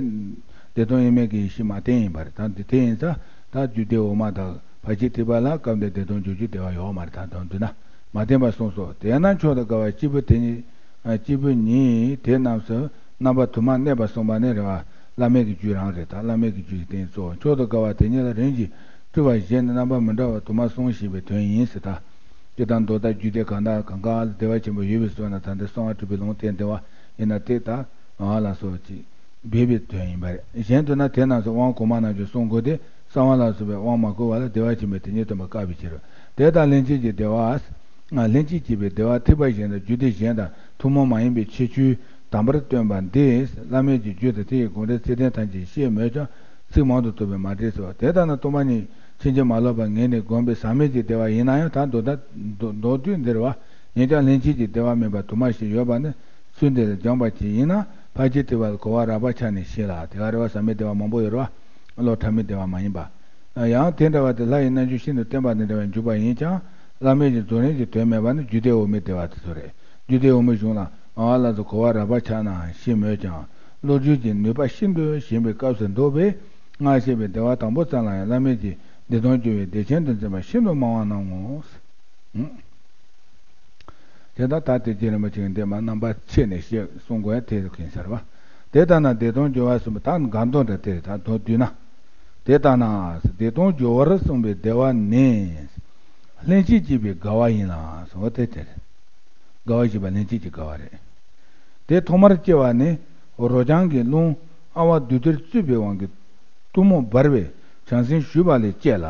བདེ་སྟོང་དབྱེར་མེད་ཀྱི་ཡེ་ཤེས་མ་བསྟན་ཡིན་པ་རེད། ད་འདི་དེ་ཡིན་ཙང་ད་རྒྱུད་སྡེ་འོག་མ་དང་ཕར་ཕྱིན་ཐེག་པ་ལ་སྐབས་འདིར་བདེ་སྟོང་བརྗོད་རྒྱུའི་བདེ་བ་ཡོད་མ་རེད། ད་དོན་བསྡུ་ན་མ་བསྟན་པ་གསུངས་སོ། དེས་ན་མཆོག་ཏུ་དགའ་བ་སྐྱེས་བུ་དེ་ཉིད་སྐྱེས་བུ་ཉིད་དེ་རྣམས་སུ་རྣམ་པ་དུ་མར་གནས་པར་གསུངས་པ་ནི་རེད་བ། བླ་མེད་ཀྱི་རྒྱུད་རང་རེད། ད་བླ་མེད་ཀྱི་རྒྱུད་ཀྱི་རྟེན་གཙོ་བོ་མཆོག་ཏུ་དགའ་བ་དེ་ཉིད་ལ་རིམ་གྱིས་སྤྲུལ་པ་བཞི་ནི་རྣམ་པ་མི་འདྲ་བ་དུ་མར་གསུངས་ཞེས་པའི་དོན་ཡིན་ཟེར། ད་ཅི་ལྟར་མདོ་དང་རྒྱུད་སྡེ་གང་དག་གང་ག་ལ་བདེ་བ་ཆེན་པོ་ཡོད་པའི་ཚུལ་ན། ད་འདི་གསང་བ་སྤྲུལ་པའི་ལུང་བསྟན་བདེ་བ་ཡིན་ན་དེ་ལྟར་ལ་སོགས་ཀྱི་སྦས་པའི་དོན་ཡིན་པ་རེད། གཞན་དུ་ན་དེ་རྣམས་སུ་དབང་གོང་མ་རྣམས་ཀྱི་གསུང་དགོས་ཏེ། གསང་བ་ལ་སོགས་པའི་དབང་མ་གོང་བ་ལ་བདེ་བ་ཆེན་པོའི་དེ་ཉིད་སྟོན་པ་དཀའ་བའི་ཕྱིར་རོ། དེ་ལྟར་ལྷན་ཅིག་གི་བདེ་བ། ལྷན་ཅིག་སྐྱེས་པའི་བདེ་བ་ཐེག་པ་གཞན་དང་རྒྱུད་སྡེ་གཞན་དང་ཐུན་མོང་མ་ཡིན་པའི་ཁྱད་ཆོས་དམ་པར་སྟོན་པ་འདི་བླ་མེད་ཀྱི་རྒྱུད་དང་དེ་ཡི་དགོངས་འགྲེལ་ཚིག་དོན་ཐམས་ཅད་ཤེས་མོད་ཀྱང་ཚིག་མང་དུ་བསྡུ་བས་མ་འགྲེལ་སོ། དེ་ལྟར་ན་སྟོང་པ་ཉིད་ཕྱིན་ཅི་མ་ལོག་པ་ངེས་ནས་བསྒོམས་པའི་ཟག་མེད་ཀྱི་བདེ་བ་ཡིན་ན་ཡང་ད་མདོ་མདོ་མདོ་སྡུད་འདིར་བ་ཡིན་ཀྱང་ལྷན་ཅིག་གི་བདེ་བ་མིན་པ་དུ་མ་ཞིག་ཡོད་པ་ནི་ཚུལ་འདི་ལ་སྦྱངས་པ་ཅིག་ཡིན་ན་ཕར་ཕྱིན་ཐེག་པ་ལ་གོ་བ་རགས་པ་ཆགས་ནས་ཤེས་ལ། དེ་ག་རེ་བ་ཟག་མེད་བདེ་བ་མང་པོ་ཡོད་རེད་བ། བློ་ཕྲ་མོའི་བདེ་བ་མ་ཡིན་པ། ཡང་དེ་འདྲ་བ་དེ་ལྷ་ཡི་རྣལ་འབྱོར་ཤིན་ཏུ་བརྟན་པ་དང་འདྲ་བའི་འཇུག་པ་ཡིན་ཀྱང་བླ་མེད་ཀྱི་རྫོགས་རིམ་གྱི་དོན་མེད་པ་ནི་རྒྱུད་སྡེ་འོག་མའི་བདེ་བ་དེ་ཚོ་རེད། རྒྱུད་སྡེ་འོག་མའི་གཞུང་ལ་ཨ་ལ་སོགས་གོ་བ་རགས་པ་ཆགས་ནའང་ཤེས་མོད་ཀྱང་བློ་རྒྱུད་ཀྱི་ནུས་པ་ཤིན་ཏུ་ཞན་པའི་སྐབས་སུ་འདོད་པས་སྔར་བཤད་པའི་བདེ་བ་དང་པོ་ཙམ་ལ་ཡང་བླ་མེད་ཀྱི་བདེ་སྟོང་སྦྱོར་བའི་བདེ་ཆེན་དུ་འཛིན་པ་ཤིན་ཏུ་མང་བ་སྣང་ངོ་། དེ་ལྟར་ད་ལྟའི་རྗེ་རིན་པོ་ཆེ་གིས་འདི་མ་རྣམ་པར་ཕྱེ་ནས་བཤད་གསུང་དགོས་ཡ་དེ་ཁེལ་ཟེར་བ། དེ་ལྟར་ན་བདེ་སྟོང་སྦྱོར་བ་གསུམ་པོ་ད་འགལ་འདུ་འདྲ་དེ་རེད། ད་མདོ་བསྡུས་ན། དེ་ལྟར་ན་བདེ་སྟོང་སྦྱོར་བར་གསུངས་པའི་བདེ་བ་ནི། ལྷན་ཅིག་སྐྱེས་པའི་དགའ་བ་ཡིན་ལ་ཟེར་བ་དེ་དེ་རེད། དགའ་བ་ཞེས་པ་ལྷན་ཅིག་གི་དགའ་བ་རེད། དེ་ཐོག་མར་སྐྱེ་བ་ནི་རོ་རྐྱང་གི་རླུང་ཨ་བ་བདུད་རྩིར་བཙོས་པའི་དབང་གིས་གཏུམ་མོ་འབར་བའི་བྱང་སེམས་ཞུ་བ་ལས་སྐྱེ་ལ།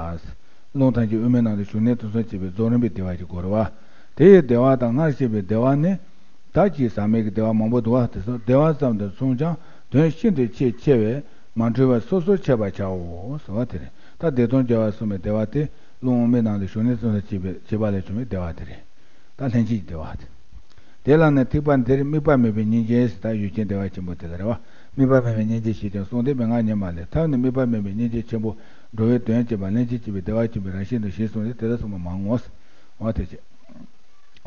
རླུང་ཐམས་ཅད་དབུ་མའི་ནང་དུ་ཞུགས་ནས་ཐུན་མཚོན་བྱེད་པའི་རྫོགས་རིམ་པའི་བདེ་བ་ཞིག་གོ་རེད་བ། དེ་ཡི་བདེ་བ་དང་སྔར་བཤད་པའི་བདེ་བ་ནི། ད་ཅིག་ཟག་མེད་ཀྱི་བདེ་བ་མང་པོ་འདུག་བ། དེ་ཚོ་བདེ་བ་ཙམ་དུ་མཚུངས་ཀྱང་དོན་ཤིན་ཏུ་ཆེས་ཆེ་བས་མ་འཁྲུལ་བར་སོ་སོར་འཆད་པར་བྱའོ་ཟེར་བ་དེ་རེད། ད་བདེ་སྟོང་སྦྱོར་བ་གསུངས་པའི་བདེ་བ་དེ་རླུང་དབུ་མའི་ནང་དུ་ཞུགས་ནས་ཐུན་མཚོན་བྱེད་པའི་བྱེད་པ་ལས་བྱུང་བའི་བདེ་བ་དེ་རེད། ད་ལྷན་ཅིག་གི་བདེ་བ་དེ། དེ་ལ་ནི་ཐེག་པ་འདིར་དམིགས་པ་མེད་པའི་སྙིང་རྗེ་ཟེར། ད་ཡུལ་ཅན་བདེ་བ་ཆེན་པོ་དེ་ལ་རེད་བ། དམིགས་པ་མེད་པའི་སྙིང་རྗེ་ཞེས་ཀྱང་གསུངས་ཏེ་མན་ངག་ཉིད་མ་ལས་ཐབས་ནི་དམིགས་པ་མེད་པའི་སྙིང་རྗེ་ཆེན་པོ་འགྲོ་བའི་དོན་བྱེད་པ་ལྷན་ཅིག་སྐྱེས་པའི་བདེ་བ་ཆེན་པོའི་རང་བཞིན་དུ་ཞེས་གསུངས་ཏེ་དེ་ལ་གསུངས་པ་མང་ངོ་། འོ་དེ་བྱས།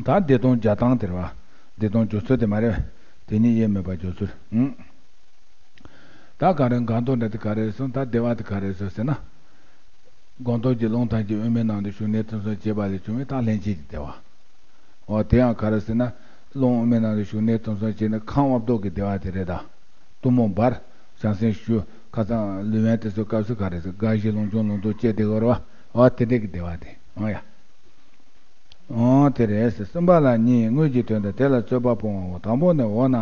ད་བདེ་སྟོང་སྦྱར་སྟངས་དེ་རེད་བ། བདེ་སྟོང་སྦྱོར་ཚུལ་དེ་མ་རེད་བ། དེ་ཉིད་དབྱེར་མེད་པར་སྦྱོར་ཚུལ། ཨང་། ད་ག་རེ་འགལ་འདུ་འདྲ་དེ་ག་རེ་སོང་། ད་བདེ་བ་དེ་ག་རེ་སོང་ཟེར་ན། སྒོམ་རྟོག་གི་རླུང་ཐམས་ཅད་དབུ་མའི་ནང་དུ་ཞུགས་ནས་ཐུན་མཚོན་བྱེད་པ་ལས་བྱུང་བའི་ད་ལྷན་སྐྱེས་ཀྱི་བདེ་བ། འོ་དེ་ཡང་ག་རེ་ཟེར་ན། རླུང་དབུ་མའི་ནང་དུ་ཞུགས་ནས་ཐུན་མཚོན་བྱས་ནས་ཁམས་དབབ་རྟོག་གི་བདེ་བ་དེ་རེད་ད། གཏུམ་མོ་འབར། བྱང་སེམས་ཞུ། ཁ་སང་ལུས་དབེན་དེ་ཚོའི་སྐབས་སུ་ག་རེ་ཟེར། དགའ་བཞི་ལོངས་སྤྱོད་ལོངས་སྤྱོད་བཅས་དེ་གོ་ར་བ། འོ་དེ་འདྲས་ཀྱི་བདེ་བ་དེ་འོ་ཡ། འོ་དེ་རེད་ཟེར། གསུམ་པ་ལ་གཉིས། དངོས་ཀྱི་དོན་དུ་དེ་ལ་རྩོད་པ་སྤོང་བའོ། དང་པོ་ནི་འོ་ན་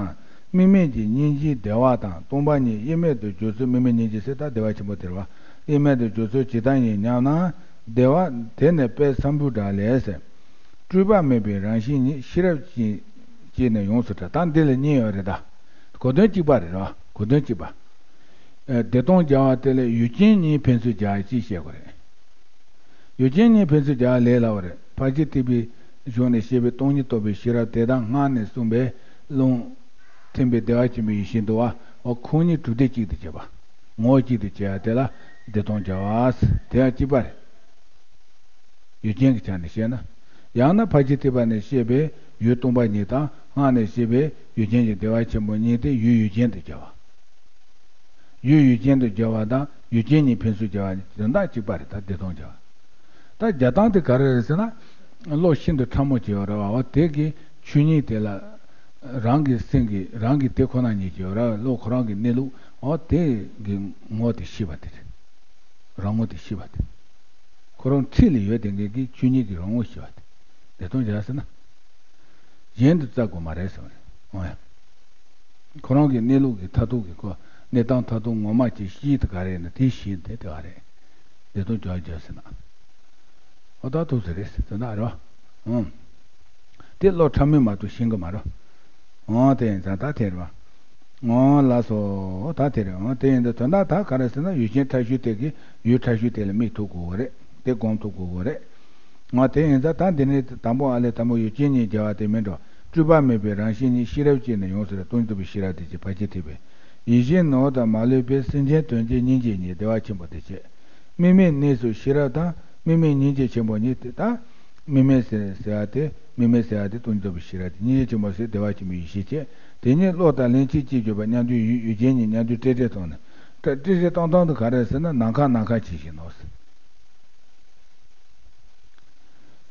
དམིགས་མེད་ཀྱི་སྙིང་རྗེའི་བདེ་བ་དང་སྟོང་པ་ཉིད་དབྱེར་མེད་དུ་སྦྱོར་ཚུལ། དམིགས་མེད་སྙིང་རྗེ་ཟེར་ད་བདེ་བ་ཆེན་པོ་དེ་རེད་བ། དབྱེར་མེད་དུ་སྦྱོར་ཚུལ་ཇི་ལྟར་ཡིན་སྙམ་ན། བདེ་བ་དེ་ནི་དཔལ་འཚམས་བུ་འདྲ་ལས་ཟེར། སྤྲོས་པ་མེད་པའི་རང་བཞིན་ཉིད་ཤེས་རབ་ཀྱིས་བསྐྱེད་ནས་ཡོངས་སུ་གྲགས། ད་འདི་ལ་གཉིས་ཡོད་རེད་ད། གོ་དོན་གཅིག་པ་རེད་བ། གོ་དོན་གཅིག་པ། ཨེ། བདེ་སྟོང་སྦྱར་བ་དེ་ལ་ཡུལ་ཅན་གཉིས་ཕན་ཚུན་སྦྱར་ཅེས་བཤད་དགོས་རེད། ཡུལ་ཅན་གཉིས་ཕན་ཚུན་སྦྱར་ལས་སླ་བོ་རེད། ཕར་ཕྱིན་ཐེག་པའི་གཞུང་ནས་བཤད་པའི་སྟོང་ཉིད་རྟོགས་པའི་ཤེས་རབ་དེ་དང་སྔར་ནས་གསུངས་པའི་རླུང་ཐིམ་པའི་བདེ་བ་ཆེན་པོའི་ཡེ་ཤེས་འདུལ་བ། འོ་ཁོང་གཉིས་གྲུབ་སྡེ་གཅིག་ཏུ་བྱེད་པ། ངོ་བོ་གཅིག་ཏུ་བྱེད་ཡ་དེ་ལ་བདེ་སྟོང་སྦྱར་བ། དེ་ཡང་གཅིག་པ་རེད། ཡུལ་ཅན་གྱི་ཆ་ནས་བཤད་ན། ཡང་ན་ཕར་ཕྱིན་ཐེག་པ་ནས་བཤད་པའི་ཡུལ་སྟོང་པ་ཉིད་དང་སྔགས་ནས་བཤད་པའི་ཡུལ་ཅན་གྱི་བདེ་བ་ཆེན་པོ་གཉིས་དེ་ཡུལ་ཡུལ་ཅན་དུ་སྦྱར་བ། ཡུལ་ཡུལ་ཅན་དུ་སྦྱར་བ་དང་ཡུལ་ཅན་གཉིས་ཕན་ཚུན་སྦྱར་བ་དོན་དག་གཅིག་པ་རེད། ད་བདེ་སྟོང་སྦྱར་བ། ད་སྦྱར་སྟངས་དེ་ག་རེ་རེད་ཟེར་ན། བློ་ཤིན་ཏུ་ཕྲ་མོ་ཅིག་ཡོད་རེད་བ། འོ་དེ་གི་ཆོས་ཉིད་དེ་ལ་རང་གི་སེམས་ཀྱི་རང་གི་དེ་ཁོ་ན་ཉིད་ཀྱི་ཡོད་རེད་བ། བློ་ཁོ་རང་གི་གནས་ལུགས་འོ་དེ་གི་ངོ་བོ་དེ་ཤེས་པ་དེ་རེད། རང་ངོ་དེ་ཤེས་པ་དེ། ཁོ་རང་འཁྲིས་ལ་ཡོད་དེ་འགའི་གི་ཆོས་ཉིད་ཀྱི་རང་ངོ་ཤེས་པ་དེ། བདེ་སྟོང་སྦྱར་ཟེར་ན། གཞན་དུ་བཙལ་དགོས་མ་རེད་ཟེར་བ་རེད། འོ་ཡ། ཁོ་རང་གི་གནས་ལུགས་ཀྱི་མཐར་ཐུག་གི་ཁོ་གནས་སྟངས་མཐར་ཐུག་ངོ་མ་ཅིག་ཤེས་དེ་ག་རེ་ཡིན་ན་དེ་ཤེས་དེ་དེ་ག་རེད། བདེ་སྟོང་བརྒྱ་བརྒྱ་ཟེར་ན། ཨོ་ད་ཐུག་ས་རེད་ཟེར་ན་རེད་བ། ཨང་། དེ་བློ་ཕྲ་མོས་མ་གཏོགས་ཤེས་གི་མ་རེད། ཨང་། དེ་ཡིན་ཙང་ད་དེ་རེད་བ། ཨང་། ལགས་སོ། ད་དེ་རེད། ཨང་། དེ་ཡིན་དུས་དོན་དག་ད་ག་རེ་ཟེར་ན་ཡུལ་ཅན་ཕྲ་ཤོས་དེ་གིས་ཡུལ་ཕྲ་ཤོས་དེ་ལ་དམིགས་ཐུབ་དགོས་རེད། དེ་སྒོམ་ཐུབ་དགོས་རེད། ང་དེ་ཡིན་ཙང་ད་འདི་ནས་དང་པོ་ཨ་ལས་དང་པོ་ཡུལ་ཅན་གཉིས་བརྗེ་བ་དེ་མིན་འགྲོ། སྤྲོས་པ་མེད་པའི་རང་བཞིན་ཉིད་ཤེས་རབ་ཅན་ནི་ཡོངས་སུ་རབ་སྟོང་ཉིད་རྟོགས་པའི་ཤེས་རབ་དེ་བྱས། ཕར་ཕྱིན་ཐེག་པའི་ཡིད་བཞིན་ནོར་དང་མ་ལུས་པའི་སེམས་ཅན་དོན་བྱེད་སྙིང་རྗེ་ཉིད་བདེ་བ་ཆེན་པོ་དེ་བྱས། དམིགས་མེད་གནས་སུ་ཤེས་རབ་དང་དམིགས་མེད་སྙིང་རྗེ་ཆེན་པོ་ཉིད་དེ་དག་དམིགས་མེད་ཟེར་ཟེར་བ་དེ་དམིགས་མེད་ཟེར་བ་དེ་སྟོང་ཉིད་རྟོགས་པའི་ཤེས་རབ་དེ་སྙིང་རྗེ་ཆེན་པོ་ཟེར་བདེ་བ་ཆེན་པོའི་ཡེ་ཤེས་བྱས། དེ་ཉིད་བློ་དང་ལྷན་ཅིག་སྐྱེས་གྱུར་པ་མཉམ་དུ་ཡུལ་ཡུལ་ཅན་གཉིས་མཉམ་དུ་སྤྲོས་བྲལ་བཏང་ནས། སྤྲོས་བྲལ་བཏང་སྟངས་དེ་ག་རེ་ཟེར་ན་ནམ་མཁའ་ནམ་མཁའ་ཇི་བཞིན་ནོ།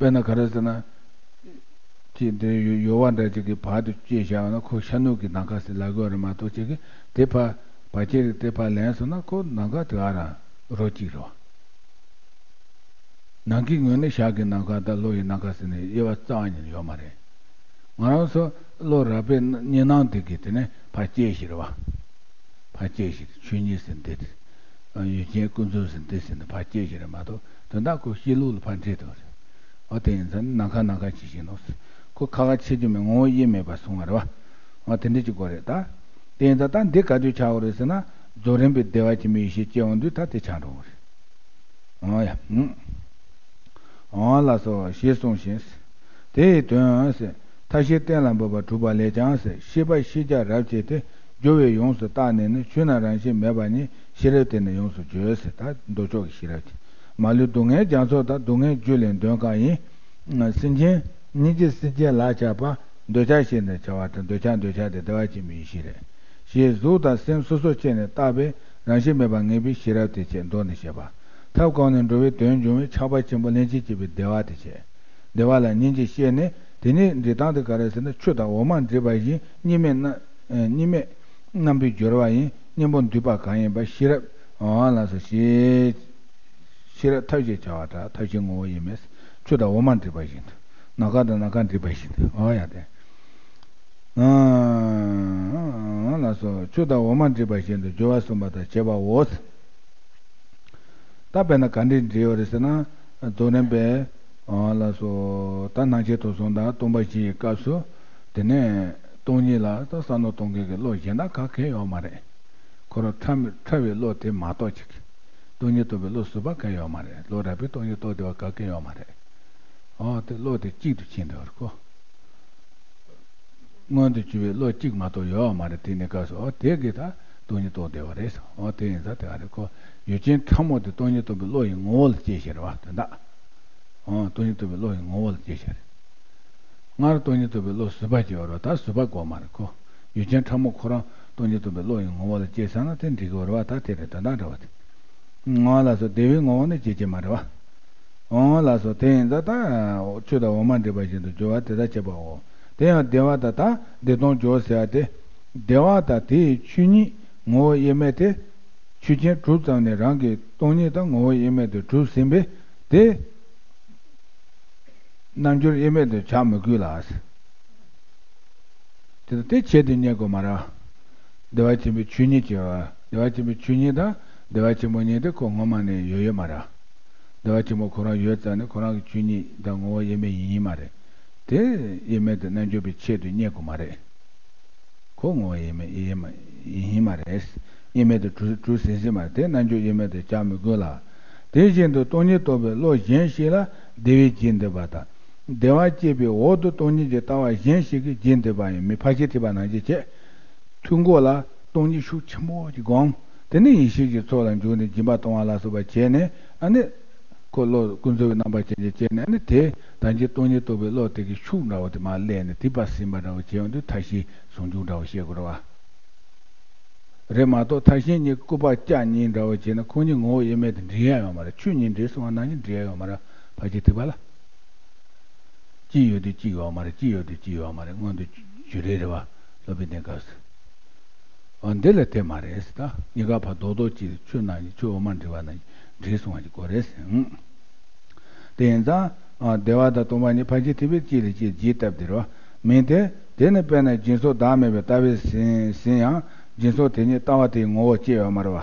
དཔེར་ན་ག་རེ་ཟེར་ན། ཅིག་འདི་ཡོ་ཡོལ་བ་འདྲ་ཅིག་གི་བར་དུ་བཅད་བཞག་ན་ཁོ་ཤར་ནུབ་ཀྱི་ནམ་མཁའ་ཟེར་ལབ་དགོས་རེད་མ་གཏོགས་ཅིག་གི་དེ་ཕར་བར་ཆད་རིགས་དེ་ཕར་ལེན་སོང་ན་ཁོ་ནམ་མཁའ་དེ་ག་རང་རོ་གཅིག་རེད་བ། ནང་གི་ངོས་ནས་ཤར་གྱི་ནམ་མཁའ་དང་ལྷོ་ཡི་ནམ་མཁའ་ཟེར་ནས་དབྱེ་བ་རྩ་བ་ཉིད་ནས་ཡོད་མ་རེད། ང་རང་ཚོ་བློ་རགས་པའི་གཉིས་སྣང་དེ་གིས་དེ་ནས་ཕར་བཅད་ཞིག་རེད་བ། ཕར་བཅད་ཞིག་ཆོས་ཉིད་ཟེར་འདི་རེད། ཡུལ་ཅན་ཀུན་རྫོབ་ཟེར་འདི་ཟེར་ནས་ཕར་བཅད་ཞིག་རེད་མ་གཏོགས་དོན་དག་ཁོ་གཤིས་ལུགས་ལ་ཕར་འདྲེས་འདུག་རེད། འོ་དེ་ཡིན་ཙང་ནམ་མཁའ་ནམ་མཁའ་ཇི་བཞིན་ནོ། ཁོ་ཁ་ཁ་ཕྱེ་རྒྱུ་མེད། ངོ་བོ་དབྱེར་མེད་པར་སོང་བ་རེད་བ། འོ་དེ་འདྲ་ཅིག་དགོས་རེད་ད། དེ་ཡིན་ཙང་ད་འདི་ག་དུས་ཆགས་འོ་རེད་ཟེར་ན་རྫོགས་རིམ་པའི་བདེ་བ་ཆེན་པོའི་ཡེ་ཤེས་སྐྱེ་འོང་དུས་ད་དེ་ཆགས་འགྲོ་གི་རེད། ཨང་ཡ། ཨང་ལགས་སོ་ཞེས་གསུངས་ཤིང་། དེ་ཡི་དོན་ཟེར། མཐའ་བཞིར་གཏན་ལ་འབེབས་པ་གྲུབ་པ་ལས་ཀྱང་ཟེར། ཤེས་པ་ཤེས་བྱ་རབ་བྱེད་དེ། སྦྱོར་བས་ཡོངས་སུ་བརྟགས་ནས་ནི། ཆོས་རྣམས་རང་བཞིན་མེད་པ་ཉིད། ཤེས་རབ་དེ་ནི་ཡོངས་སུ་བརྗོད་ཟེར། ད་མདོ་ཕྱོགས་ཀྱི་ཤེས་རབ་ཀྱི། མ་ལུས་སྡུག་བསྔལ་རྒྱ་མཚོ་དང་། སྡུག་བསྔལ་རྒྱུ་ལས་འདོད་ཁམས་ཡིན། སེམས་ཅན་སྙིང་རྗེ་སེམས་ཅན་ལ་ཆགས་པ། འདོད་ཆགས་ཞེས་ནི་བྱ་བ་དང་། འདོད་ཆགས་འདོད་ཆགས་དེ་བདེ་བ་ཆེན་པོའི་ཡེ་ཤེས་རེད། ཞེས་གཟུགས་དང་སེམས་སོ་སོར་ཕྱེ་ནས་བརྟགས་པས་རང་བཞིན་མེད་པར་ངེས་པའི་ཤེས་རབ་དེ་བྱས། མདོར་ནི་བཤད་པ། ཐབས་གང་ནས་འགྲོ་བའི་དོན་འབྱུང་བའི་ཆགས་པ་ཆེན་པོ་ལྷན་ཅིག་སྐྱེས་པའི་བདེ་བ་དེ་བྱས། བདེ་བ་ལ་སྙིང་རྗེ་སྐྱེས་ནས་དེ་ཉིད་འབྲི་སྟངས་དེ་ག་རེ་ཟེར་ན་ཆུ་དང་འོ་མ་འདྲེས་པ་བཞིན་གཉིས་མེད་རྣམ་གཉིས་མེད་རྣམ་པའི་སྦྱོར་བ་ཡིན། གཉེན་པོ་འདུས་པ་གང་ཡིན་པ་ཤེས་རབ་འོང་ལ་སོགས་ཞེས། ཤེས་རབ་ཐབས་ཞེས་བྱ་བ་དང་། ཐབས་ཤེས་ངོ་བོ་དབྱེར་མེད། ཆུ་དང་འོ་མ་འདྲེས་པ་བཞིན་དུ། ནམ་མཁའ་དང་ནམ་མཁའ་འདྲེས་པ་བཞིན་དུ། འོ་ཡ་དེ། ལགས་སོ། ཆུ་དང་འོ་མ་འདྲེས་པ་བཞིན་དུ་སྦྱོར་བ་གསུངས་པ་དང་བཅས་པའོ། ད་དཔེར་ན་ག་འདྲས་འདྲེས་ཡོད་རེད་ཟེར་ན། རྫོགས་རིམ་པའི། ལགས་སོ། ད་སྣང་མཆེད་དུ་སོང་དང་སྟོང་པ་བཞི་ཡི་སྐབས་སུ། དེ་ནས་སྟོང་ཉིད་ལ་ད་བསམ་བློ་གཏོང་མཁན་གྱི་བློ་གཞན་དག་ག་གེ་ཡོད་མ་རེད། ཁོ་རང་ཕྲ་མོ་ཕྲ་བའི་བློ་དེ་མ་གཏོགས་ཅིག་སྟོང་ཉིད་རྟོགས་པའི་བློ་གཟུ་བ་ག་ཡོད་མ་རེད། བློ་རགས་པས་སྟོང་ཉིད་རྟོགས་བདེ་བ་ག་གེ་ཡོད་མ་རེད། ཨོ་དེ་བློ་དེ་གཅིག་ཏུ་ཕྱིན་འདུག་རེད་ཁོ། མངོན་དུ་གྱུར་པའི་བློ་གཅིག་མ་གཏོགས་ཡོད་མ་རེད། དེ་ནས་སྐབས་སུ་ཨོ་དེ་གིས་ད་སྟོང་ཉིད་རྟོགས་བདེ་བ་རེད་ཟེར། ཨོ་དེ་ཡིན་ཙང་དེ་ག་རེད་ཁོ། ཡུལ་ཅན་ཕྲ་མོ་དེ་སྟོང་ཉིད་རྟོགས་པའི་བློ་ཡི་ངོ་བོ་ལ་སྐྱེས་ཤག་རེད་བ་དོན་དག་ཨོ་སྟོང་ཉིད་རྟོགས་པའི་བློ་ཡི་ངོ་བོ་ལ་སྐྱེས་ཤག་རེད། སྔར་སྟོང་ཉིད་རྟོགས་པའི་བློ་གཟུ་བ་སྐྱེ་བ་རེད་བ། ད་གཟུ་བ་དགོས་མ་རེད་ཁོ། ཡུལ་ཅན་ཕྲ་མོ་ཁོ་རང་སྟོང་ཉིད་རྟོགས་པའི་བློ་ཡི་ངོ་བོ་ལ་སྐྱེས་ཚར་ན་དེ་འགྲིག་གི་རེད་བ། ད་དེ་རེད་དོན་དག་འདྲ་བ་དེ། ཨོ་ལགས་སོ། བདེ་བའི་ངོ་བོ་ནི་སྐྱེ་གི་མ་རེད་བ། ཨོ་ལགས་སོ། དེ་ཡིན་ཙང་ད་ཆུ་དང་འོ་མ་འདྲེས་པ་བཞིན་དུ་སྦྱོར་བ་དེ་ལྟར་བྱེད་པའོ། དེ་ཡང་བདེ་བ་དང་ད་བདེ་སྟོང་སྦྱོར་ཟེར་བ་དེ། བདེ་བ་དང་དེ་ཡི་ཆོས་ཉིད་ངོ་བོ་དབྱེར་མེད་དེ། ཆོས་ཅན་གྲུབ་ཙམ་ནས་རང་གི་སྟོང་ཉིད་དང་ངོ་བོ་དབྱེར་མེད་དུ་གྲུབ་ཟིན་པས་དེ། རྣལ་འབྱོར་དབྱེར་མེད་དུ་བྱ་མི་དགོས་ལ། དེ་དེ་ཆེད་དུ་རྙེད་དགོས་མ་རེད། བདེ་བ་ཆེན་པོའི་ཆོས་ཉིད་ཀྱི་བདེ་བ་ཆེན་པོའི་ཆོས་ཉིད་དང་བདེ་བ་ཆེན་པོ་ཉིད་དེ་ཁོ་སྔོན་མ་ནས་ཡོད་ཡོད་མ་རེད། བདེ་བ་ཆེན་པོ་ཁོ་རང་ཡོད་ཙང་ནས་ཁོ་རང་གི་ཆོས་ཉིད་དང་ངོ་བོ་དབྱེར་མེད་ཡིན་ཡིན་མ་རེད། དེ་དབྱེར་མེད་དུ་རྣལ་འབྱོར་པའི་ཆེད་དུ་རྙེད་དགོས་མ་རེད། ཁོ་ངོ་བོ་དབྱེར་མེད་ཡིན་མ་ཡིན་མ་རེད། དབྱེར་མེད་དུ་གྲུབ་གྲུབ་ཟིན་ཟིན་མ་རེད། དེ་རྣལ་འབྱོར་དབྱེར་མེད་དུ་བྱ་མི་དགོས་ལ། དེ་བཞིན་དུ་སྟོང་ཉིད་རྟོགས་པའི་བློ་གཞན་ཞིག་ལ་བདེ་བའི་རྒྱུར་འདོད་པ་དང་། བདེ་བ་སྐྱེད་པའི་འོག་ཏུ་སྟོང་ཉིད་ཀྱི་ལྟ་བ་གཞན་ཞིག་གི་རྒྱུར་འདོད་པ་ཡང་མི་ཕར་ཕྱིན་ཐེག་པ་ནང་བཞིན་བྱེད། ཐུགས་འགོ་ལ་སྟོང་ཉིད་ཤུགས་ཆེན་པོ་ཅིག་སྒོམ། དེ་ནས་ཡེ་ཤེས་ཀྱི་ཚོགས་ལ་འཇུག་ནས་སྦྱིན་པ་གཏོང་བ་ལ་སོགས་པ་བྱས་ནས་ཨ་ནི། ཁོ་བློ་ཀུན་རྫོབ་ཀྱི་རྣམ་པ་ཅན་གྱི་སྐྱེས་ནས་ནི་དེ་དང་གཅིག་སྟོང་ཉིད་རྟོགས་པའི་བློ་དེ་གི་ཤུགས་འདྲ་བོ་དེ་མར་སླེབས་ནས་དེ་ཕར་ཟིན་པ་འདྲ་བོ་བྱས་ཡོང་དུས་མཐའ་བཞིའི་ཟུང་འཇུག་འདྲ་བོ་བཤད་དགོས་རེད་བ། རེད་མ་གཏོགས་མཐའ་གཞན་གཉིས་སྐུར་པ་ལྕགས་གཉིས་འདྲ་བོ་བྱས་ན་ཁོ་གཉིས་ངོ་བོ་དབྱེར་མེད་དུ་འདྲེས་ཡ་ཡོད་མ་རེད། ཆོས་གཉིས་འདྲེས་སོང་བ་ནང་བཞིན་འདྲེས་ཡ་ཡོད་མ་རེད། ཕར་ཕྱིན་ཐེག་པ་ལ། གཅིག་ཡོད་དུས་གཅིག་ཡོད་མ་རེད། གཅིག་ཡོད་དུས་གཅིག་ཡོད་མ་རེད། མངོན་དུ་གྱུར་རེད་རེད་བ། སློབ་དཔོན་ལྡན་སྐབས་སུ། འོ་འདི་ལ་དེ་མ་རེད་ཟེར། ད་གཉིས་ཀ་ཕར་རྡོག་རྡོག་གཅིག་ཆུ་ནང་བཞིན་ཆུ་འོ་མ་འདྲེས་པ་ནང་བཞིན་འདྲེས་སོང་བ་ཞིག་དགོས་རེད་ཟེར། དེ་ཡིན་ཙང་བདེ་བ་དང་སྟོང་པ་ཉིད་ཕར་ཕྱིན་ཐེག་པའི་གཅིག་ལ་གཅིག་རྗེས་བཏབ་སྟེ་རེད་བ། མིན་ཏེ། དེ་ནི་དཔེར་ན་སྦྱིན་སོགས་བདག་མེད་པའི་ལྟ་བས་ཟིན་ཟིན་ཡང་སྦྱིན་སོགས་དེ་ཉིད་ལྟ་བ་དེའི་ངོ་བོར་སྐྱེས་ཡོད་མ་རེད་བ།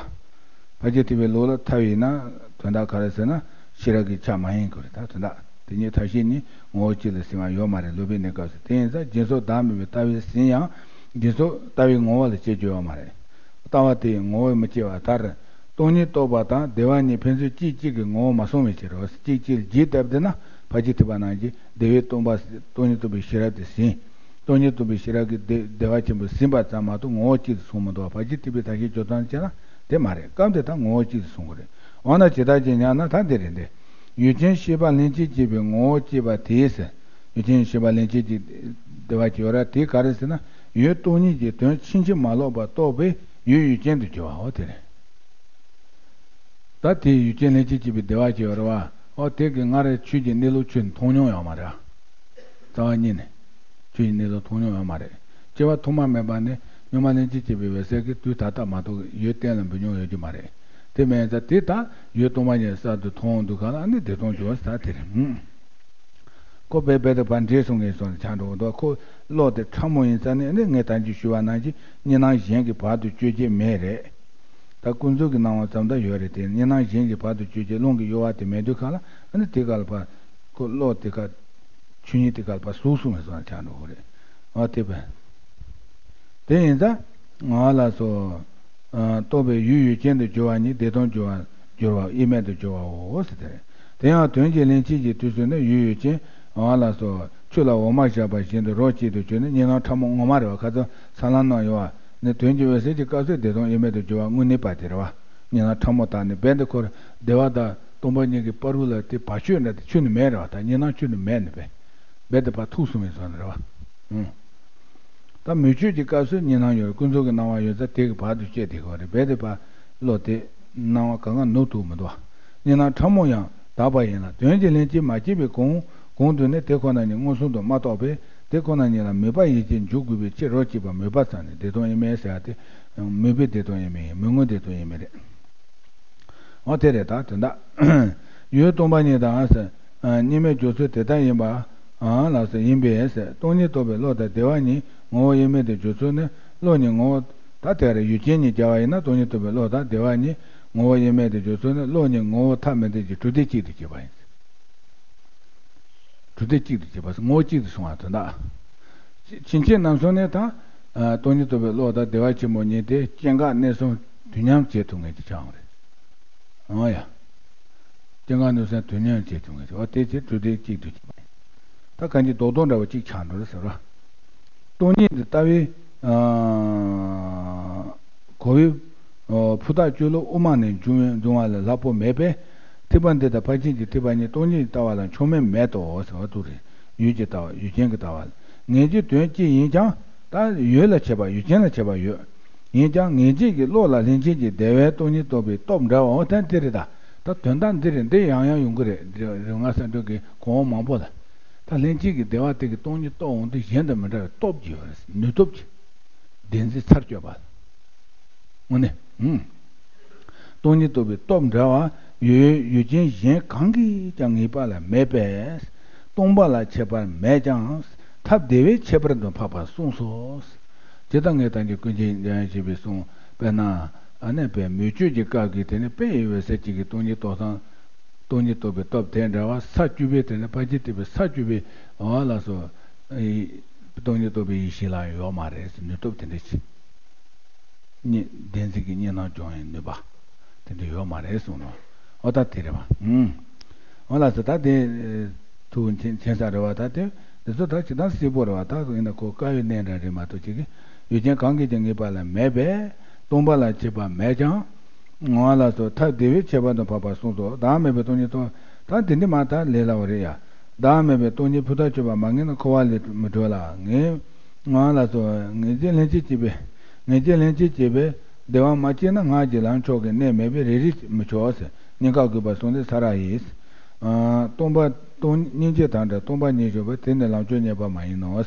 ཕར་ཕྱིན་ཐེག་པའི་ལུགས་ལ་ཐལ་བ་ཡིན་ན་དོན་དག་ག་རེ་ཟེར་ན། ཤེས་རབ་ཀྱི་ཆ་མ་ཡིན་དགོས་རེད། ད་དོན་དག་དེ་ཉིད་ཐབས་ཤེས་ཉིད་ངོ་བོ་གཅིག་ལ་ཟིན་པ་ཡོད་མ་རེད། སློབ་དཔོན་གནས་སྐབས་སུ། དེ་ཡིན་ཙང་སྦྱིན་སོགས་བདག་མེད་པའི་ལྟ་བས་ཟིན་ཡང་སྦྱིན་སོགས་ལྟ་བའི་ངོ་བོ་ལ་སྐྱེ་རྒྱུ་ཡོད་མ་རེད། ལྟ་བ་དེ་ཡི་ངོ་བོས་མི་སྐྱེ་བ་ལྟར། སྟོང་ཉིད་རྟོགས་པ་དང་བདེ་བ་གཉིས་ཕན་ཚུན་གཅིག་གཅིག་གི་ངོ་བོ་མ་སོང་བའི་ཕྱིར་རོ། གཅིག་གཅིག་ལ་རྒྱས་བཏབ་བསྡད་ན་ཕར་ཕྱིན་ཐེག་པ་ནང་བཞིན་བདེ་བས་སྟོང་པ། སྟོང་ཉིད་རྟོགས་པའི་ཤེས་རབ་དེ་ཟིན། སྟོང་ཉིད་རྟོགས་པའི་ཤེས་རབ་ཀྱི་བདེ་བདེ་བ་ཆེན་པོ་ཟིན་པ་ཙམ་མ་གཏོགས་ངོ་བོ་གཅིག་ཏུ་སོང་མི་འདུག་བ། ཕར་ཕྱིན་ཐེག་པའི་ཐབས་ཤེས་སྦྱོར་སྟངས་བྱས་ན་དེ་མ་རེད། སྐབས་འདི་དག་ངོ་བོ་གཅིག་ཏུ་སོང་གི་རེད། འོ་ན་ཇི་ལྟར་ཅེས་སྙམ་ན་ད་འདི་རེད་འདི། ཡུལ་ཅན་ཤེས་པ་ལྷན་ཅིག་སྐྱེས་པའི་ངོ་བོ་སྐྱེས་པ་དེས་ཟེར། ཡུལ་ཅན་ཤེས་པ་ལྷན་ཅིག་སྐྱེས་བདེ་བ་སྐྱེ་བ་ར་དེ་ག་རེ་ཟེར་ན། ཡུལ་སྟོང་ཉིད་ཀྱི་དོན་ཕྱིན་ཅི་མ་ལོག་པར་རྟོགས་པས་ཡུལ་ཡུལ་ཅན་དུ་གྱུར་པའོ། དེ་རེད། ད་དེ་ཡུལ་ཅན་ལྷན་ཅིག་སྐྱེས་པའི་བདེ་བ་སྐྱེ་བ་རེད་བ། ཨོ་དེ་གི་སྔར་ཆོས་ཀྱི་གནས་ལུགས་ཁྱོད་མཐོང་མྱོང་ཡོད་མ་རེད། རྩ་བ་ཉིད་ནས་ཆོས་ཀྱི་གནས་ལུགས་མཐོང་མྱོང་ཡོད་མ་རེད། སྐྱེ་བ་ཐོག་མ་མེད་པ་ནས་སྔོན་མ་ལྷན་ཅིག་སྐྱེས་པའི་འོད་གསལ་གྱི་དུས་ད་ལྟ་མ་གཏོགས་ཡུལ་གཏན་ལ་འབུད་མྱོང་ཡོད་རྒྱུ་མ་རེད། དེ་མིན་ཙང་དེ་ད་ཡུལ་སྟོང་པ་ཉིད་གསར་དུ་མཐོང་འདུག་ག་ལ་ནི་བདེ་སྟོང་གྱུར་པ་ཟེར་དེ་རེད། ཧུམ། ཁོ་བས་རྦད་དེ་ཕར་འདྲེས་སོང་ངེས་སོང་ཆགས་འགྲོ་གི་འདུག་ཁོ་བློ་དེ་ཕྲ་མོ་ཡིན་ཙང་ནི་ནི་ངས་ད་ཅི་ཞུས་པ་ནང་བཞིན་གཉིས་སྣང་གཞན་གྱིས་བར་དུ་གཅོད་བྱེད་མེད་རེད། ད་ཀུན་རྫོབ་ཀྱི་སྣང་བ་ཙམ་ད་ཡོད་རེད་དེ། གཉིས་སྣང་གཞན་གྱིས་བར་དུ་གཅོད་བྱེད་རླུང་གི་གཡོ་བ་དེ་མེད་དུས་ག་ལ་ཨ་ནི་དེ་ག་ལ་ཕར་ཁོ་བློ་དེ་ག་ཆོས་ཉིད་དེ་ག་ལ་ཕར་ཟུག་སོང་ངེས་སོང་ཆགས་འགྲོ་གི་རེད། ཨ་དེ་བས། དེ་ཡིན་ཙང་ང་ལ་སོ། རྟོགས་པའི་ཡུལ་ཡུལ་ཅན་དུ་གྱུར་པ་ཉིད་བདེ་སྟོང་གྱུར་པ་གྱུར་པ་དབྱེར་མེད་དུ་གྱུར་པའོ་ཟེར་ཏེ། དེ་ཡང་དོན་གྱི་ལྷན་ཅིག་གི་དུས་སུ་ནི་ཡུལ་ཡུལ་ཅན་ང་ལ་སོ་ཆུ་ལ་འོ་མ་བཞག་པ་བཞིན་དུ་རོ་གཅིག་ཏུ་གྱུར་ནས་གཉིས་སྣང་ཕྲ་མོ་ངོ་མ་རེད་བ། ཁ་ཚ་ས་ལམ་ན་ཡོད་བ་ནི་དོན་གྱི་འོད་གསལ་གྱི་སྐབས་སུ་བདེ་སྟོང་དབྱེར་མེད་དུ་གྱུར་པ་དངོས་གནས་པ་དེ་རེད་བ། གཉིས་སྣང་ཕྲ་མོ་དག་ནི་རྦད་དེ་ཁོར་བདེ་བ་དང་སྟོང་པ་གཉིས་ཀྱི་བར་དུ་ལ་དེ་བར་ཆོད་འདྲ་དེ་ཆོད་ནི་མེད་རེད་བ། ད་གཉིས་སྣང་ཆོད་ནི་མེད་ནི་བས། རྦད་དེ་ཕར་ཐུག་སོང་བའི་བཟོ་ནི་རེད་བ། ཨུང་། ད་མུ་ཁྱུད་ཀྱི་སྐབས་སུ་གཉིས་སྣང་ཡོད་རེད། ཀུན་རྫོབ་ཀྱི་སྣང་བ་ཡོད་ཙང་དེ་གི་བར་དུ་བཅད་དེ་གོ་རེད། རྦད་དེ་ཕར་བློ་དེ་སྣང་བ་གང་ག་ནུབ་ཐུབ་མི་འདུག་གཉིས་སྣང་ཕྲ་མོ་ཡང་དག་པ་ཡིན་ལ་དོན་གྱི་ལྷན་སྐྱེས་མ་སྐྱེས་པའི་གོང་གོང་དུ་ནི་དེ་ཁོ་ན་ཉིད་མངོན་སུམ་དུ་མ་རྟོགས་པས་དེ་ཁོ་ན་ཉིད་ལ་མོས་པ་ཡིད་ཀྱིས་འཇུག་དགོས་པའི་ཕྱིར་རོ་གཅིག་པ་མོས་པ་ཙམ་ནི་བདེ་སྟོང་དབྱེར་མེད་ཟེར་ཡ་དེ་མོས་པའི་བདེ་སྟོང་དབྱེར་མེད་ཡིན། མོས་ངོའི་བདེ་སྟོང་དབྱེར་མེད་རེད། འོ་དེ་རེད། ད་དོན་དག་ཡུལ་སྟོང་པ་ཉིད་དང་ཟེར། གཉིས་མེད་འཇོག་ཚུལ་དེ་ལྟར་ཡིན་པ། ལགས་སོ། ཡིན་པས་ཟེར། སྟོང་ཉིད་རྟོགས་པའི་བློ་དང་བདེ་བ་གཉིས་ངོ་བོ་དབྱེར་མེད་དུ་འཇོག་ཚུལ་ནི་བློ་གཉིས་ངོ་བོ། ད་དེ་རེད། ཡུལ་ཅན་གཉིས་སྦྱར་བ་ཡིན་ན་སྟོང་ཉིད་རྟོགས་པའི་བློ་དང་བདེ་བ་གཉིས་ངོ་བོ་དབྱེར་མེད་དུ་འཇོག་ཚུལ་ནི་བློ་གཉིས་ངོ་བོ་ཐ་མི་དད་ཀྱི་གྲུབ་མཐས་གཅིག་ཏུ་བྱས་པ་ཡིན། གྲུབ་མཐས་གཅིག་ཏུ་བྱས་པ་ངོ་བོ་གཅིག་ཏུ་སོང་བ་དོན་དག་ཕྱིན་ཆད་རྣམ་གསུམ་ནི་ད། སྟོང་ཉིད་རྟོགས་པའི་བློ་དང་བདེ་བ་ཆེན་པོ་གཉིས་དེ་སྐྱེ་འགག་གནས་གསུམ་དུས་མཉམ་བྱེད་ཐུབ་མཁན་གྱི་ཆའང་རེད། འོ་ཡ། སྐྱེ་འགག་གནས་གསུམ་དུས་མཉམ་བྱེད་ཐུབ་མཁན་གྱི་འོ་དེ་ཚེ་གྲུབ་མཐས་གཅིག་ཏུ་བྱས་པ་ཡིན། ད་གང་ཅི་རྡོག་རྡོག་འདྲ་བོ་གཅིག་ཆགས་འགྲོ་རེད་ཟེར་བ། སྟོང་ཉིད་དུ་ལྟ་བའི། གོ་བའི། ཕུ་ཐག་གཅོད་ལུགས་དབུ་མ་ནས་འབྱུང་བའི་འབྱུང་བ་ལས་ལྷག་པོ་མེད་པས། ཐེག་པ་འདི་དང་ཕར་ཕྱིན་གྱི་ཐེག་པ་གཉིས་སྟོང་ཉིད་ཀྱི་ལྟ་བ་ལ་མཆོག་དམན་མེད་དོ་ཟེར་བ་དུ་རེད། ཡུལ་གྱི་ལྟ་བ་ཡུལ་ཅན་གྱི་ལྟ་བ་ལ། ངེས་འབྱེད་དོན་གཅིག་ཡིན་ཀྱང་ད་ཡུལ་ལ་བྱེད་པ་ཡུལ་ཅན་ལ་བྱེད་པ་ཡོད། ཡིན་ཀྱང་ངེས་འབྱེད་ཀྱི་བློ་ལ་ལྷན་སྐྱེས་ཀྱི་བདེ་བས་སྟོང་ཉིད་རྟོགས་པའི་སྟོབས་འདྲ་བའོ། ད་འདི་རེད་ད། ད་དོན་དག་འདི་རེད། འདི་ཡང་ཡང་ཡོང་གི་རེད། རེ་རེ་ང་ས་འགྲོ་གི་གོང་འོག་མང་པོ་ལ། ད་ལྷན་སྐྱེས་ཀྱི་བདེ་བ་དེ་གི་སྟོང་ཉིད་རྟོགས་འོང་དུས་གཞན་དང་མི་འདྲ་བའི་སྟོབས་ཀྱི་ཡོད་རེད། ནུས་སྟོབས་ཀྱི། བདེན་འཛིན་ཚར་གཅོད་པ། དངོས་གནས། ཧུམ། སྟོང་ཉིད་རྟོགས་པའི་སྟོབས་འདྲ་བ་ཡོད་ཡུལ་ཅན་གཞན་གང་གིས་ཀྱང་ངེས་པ་ལ་མེད་པས། སྟོང་པ་ལ་ཁྱད་པར་མེད་ཀྱང་ཐབས་བདེ་བས་ཁྱད་པར་དུ་འཕགས་པ་གསུངས་སོ། ཇི་ལྟར་ངས་ད་གིན་ཀུན་མཁྱེན་འཇམ་དབྱངས་བཞད་པའི་གསུང་དཔེར་ན་ཨ་ནི་དཔེ་མུ་ཁྱུད་ཀྱི་སྐབས་ཀྱི་དེ་ནི་དཔེ་ཡི་འོད་གསལ་གཅིག་གི་སྟོང་ཉིད་རྟོགས་སམ། སྟོང་ཉིད་རྟོགས་པའི་སྟོབས་དེ་འདྲ་བ་ས་བཅུ་པའི་དེ་ནི་ཕར་ཕྱིན་ཐེག་པའི་ས་བཅུ་པའི་འོ་ལགས་སོ། སྟོང་ཉིད་རྟོགས་པའི་ཡེ་ཤེས་ལ་ཡོད་མ་རེད། ནུས་སྟོབས་དེ་འདྲ་ཞིག་གཉིས་བདེན་འཛིན་གྱི་གཉིས་སྣང་སྦྱོང་བའི་ནུས་པ་དེ་འདྲ་ཡོད་མ་རེད་གསུངས་ནོ། ཨོ་ད་དེ་རེད་བ། ཨུམ། ཨོ་ལགས་སོ། ད་དེ་ཐུགས་མཁྱེན་མཁྱེན་ས་རེད་བ། ད་དེ་འདི་ཚོ་ད་ཇི་ལྟར་གསལ་པོ་རེད་བ། ད་ཡིན་ན་ཁོ་དཀའ་བའི་གནས་འདྲ་རེད་མ་གཏོགས་ཅིག་གི་ཡུལ་ཅན་གང་གིས་ཀྱང་ངེས་པ་ལ་མེད་པས་སྟོང་པ་ལ་ཁྱད་པར་མེད་ཀྱང་། ཨོ་ལགས་སོ། ཐབས་བདེ་བས་ཁྱད་པར་དུ་འཕགས་པ་གསུངས་སོ། བདག་མེད་པའི་སྟོང་ཉིད་རྟོགས། ད་དེ་འདི་མ་ད་ལས་སླ་བོ་རེད་ཡ། བདག་མེད་པའི་སྟོང་ཉིད་ཕུ་ཐག་ཆོད་པ་མ་ངེས་ན་འཁོར་བ་ལས་མི་གྲོལ་ལ་ངེས། ང་ལ་སོགས་ངེས་འབྱེད་ལྷན་ཅིག་སྐྱེས་པའི། ངེས་འབྱེད་ལྷན་ཅིག་སྐྱེས་པའི་བདེ་བ་མ་སྐྱེས་ན་སྔགས་ཀྱི་ལམ་མཆོག་གི་གནས་མེད་པས་རེ་རེ་མི་ཆོག་ཟེར། སྙིང་ག་དགོས་པར་གསུངས་ཏེ་ས་ར་ཡིས། སྟོང་པ་སྟོང་སྙིང་རྗེ་དང་འདྲ་སྟོང་པ་ཉིད་བཞུགས་པས་དེ་ནི་ལམ་མཆོག་རྙེད་པ་མ་ཡིན་ནོ།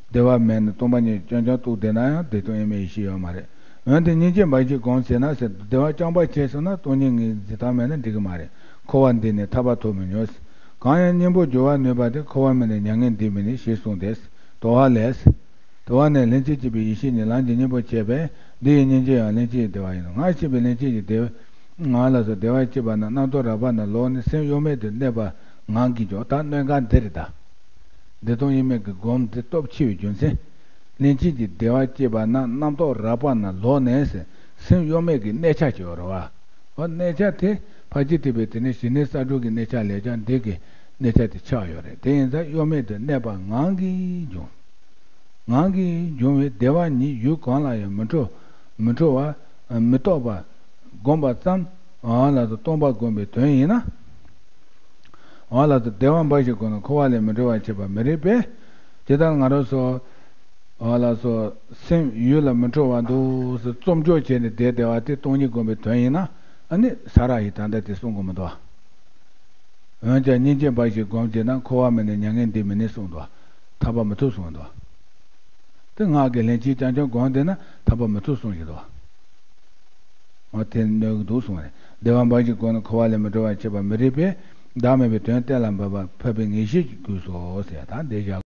བདེ་བ་མེད་ན་སྟོང་པ་ཉིད་རྐྱང་རྐྱང་རྟོགས་བསྡད་ན་ཡང་བདེ་སྟོང་དབྱེར་མེད་ཡེ་ཤེས་ཡོད་མ་རེད། འོན་ཏེ་སྙིང་རྗེ་འབའ་ཞིག་སྒོམ་ཟེར་ན་ཟེར། བདེ་བ་རྐྱང་པ་ཁྱེར་སོང་ན་སྟོང་ཉིད་ངེས་འཛིན་བཏང་མེད་ན་འགྲིག་གི་མ་རེད། འཁོར་བ་འདི་ནས་ཐར་པ་ཐོབ་མི་ནུས། གང་ཡང་གཉེན་པོ་སྦྱོར་བར་ནུས་པ་དེ། འཁོར་བ་མི་ནུས་མྱ་ངན་འདས་མི་ནུས་ཞེས་གསུངས་ཏེ། དོར་བ་ལས། དོར་བ་ནི་ལྷན་ཅིག་སྐྱེས་པའི་ཡེ་ཤེས་ཉིད་ལམ་གྱི་གཉེན་པོ་བྱས་པས། འདི་ཡི་སྙིང་རྗེ་ཡང་ལྷན་སྐྱེས་ཀྱི་བདེ་བ་ཡིན་ནོ། སྔར་བཤད་པའི་ལྷན་སྐྱེས་ཀྱི་བདེ་བ། ང་ལ་སོགས་བདེ་བ་སྐྱེས་པ་ན། རྣམ་རྟོག་རགས་པ་ན་ལོག་ནས། སེམས་གཡོ་མེད་དུ་གནས་པ་ངང་གིས་འགྱུར། ད་གནད་འགག་འདི་རེད་ད། བདེ་སྟོང་དབྱེར་མེད་ཀྱི་སྒོམ་དེ་སྟོབས་ཆེ་བའི་རྒྱུ་མཚན། ལྷན་སྐྱེས་ཀྱི་བདེ་བ་སྐྱེས་པ་ན། རྣམ་རྟོག་རགས་པ་ན་ལོག་ནས་ཟེར། སེམས་གཡོ་མེད་ཀྱི་གནས་ཆ་ཅིག་ཡོད་རེད་བ། འོ་གནས་ཆ་དེ་ཕར་ཕྱིན་ཐེག་པའི་དེ་ནས་ཞི་གནས་གསལ་སྒྲོན་གྱི་གནས་ཆ་ལས་ཀྱང་འདི་གི་གནས་ཆ་དེ་ཆགས་ཡོད་རེད། དེ་ཡིན་ཙང་གཡོ་མེད་དུ་གནས་པ་ངང་གིས་འབྱུང་། ངང་གིས་འབྱུང་བའི་བདེ་བ་ཉིད་ཡུལ་གང་ལ་ཡང་མི་འཕྲོ། མི་འཕྲོ་བ། མི་རྟོག་པ། བསྒོམ་པ་ཙམ། འོ་ལགས་སོ། སྟོང་པ་བསྒོམ་པའི་དོན་ཡིན་ན། འོ་ལགས་སོ། བདེ་བ་འབའ་ཞིག་བསྒོམས་ན་འཁོར་བ་ལས་མི་གྲོལ་བར་བྱེད་པ་མི་རིགས་པས། ཇི་ལྟར་ང་རང་ཚོ། འོ་ལགས་སོ། སེམས་ཡུལ་ལ་མི་འཕྲོ་བ་འདུག་ཟེར་རྩོམ་སྦྱོར་བྱས་ནས་བསྡད་བསྡད་པ་དེ་སྟོང་ཉིད་བསྒོམ་པའི་དོན་ཡིན་ན། ཨ་ནི་ས་ར་ཡིས་ད་ལྟ་དེ་གསུང་གི་མི་འདུག་འོན་ཀྱང་སྙིང་རྗེ་འབའ་ཞིག་བསྒོམས་བྱས་ན། འཁོར་བ་མི་ནུས་མྱ་ངན་འདས་མི་ནུས་གསུངས་འདུག་ཐར་པ་མི་ཐུབ་གསུངས་འདུག་དེ་སྔགས་ཀྱི་ལྷན་ཅིག་རྐྱང་རྐྱང་བསྒོམས་བསྡད་ན་ཐར་པ་མི་ཐུབ་གསུངས་བཞིན་འདུག་འོ་དེ་གནོད་ཀྱི་འདུག་གསུངས་རེད། བདེ་བ་འབའ་ཞིག་བསྒོམས་ན། འཁོར་བ་ལས་མི་གྲོལ་བར་བྱེད་པ་མི་རིགས་པས། བདག་མེད་པའི་དོན་གཏན་ལ་འབེབས་པ། འཕགས་པའི་ངེས་ཤེས་ཀྱིས་བསྒོམས་སོ་ཟེར། ད་འདི་བཞག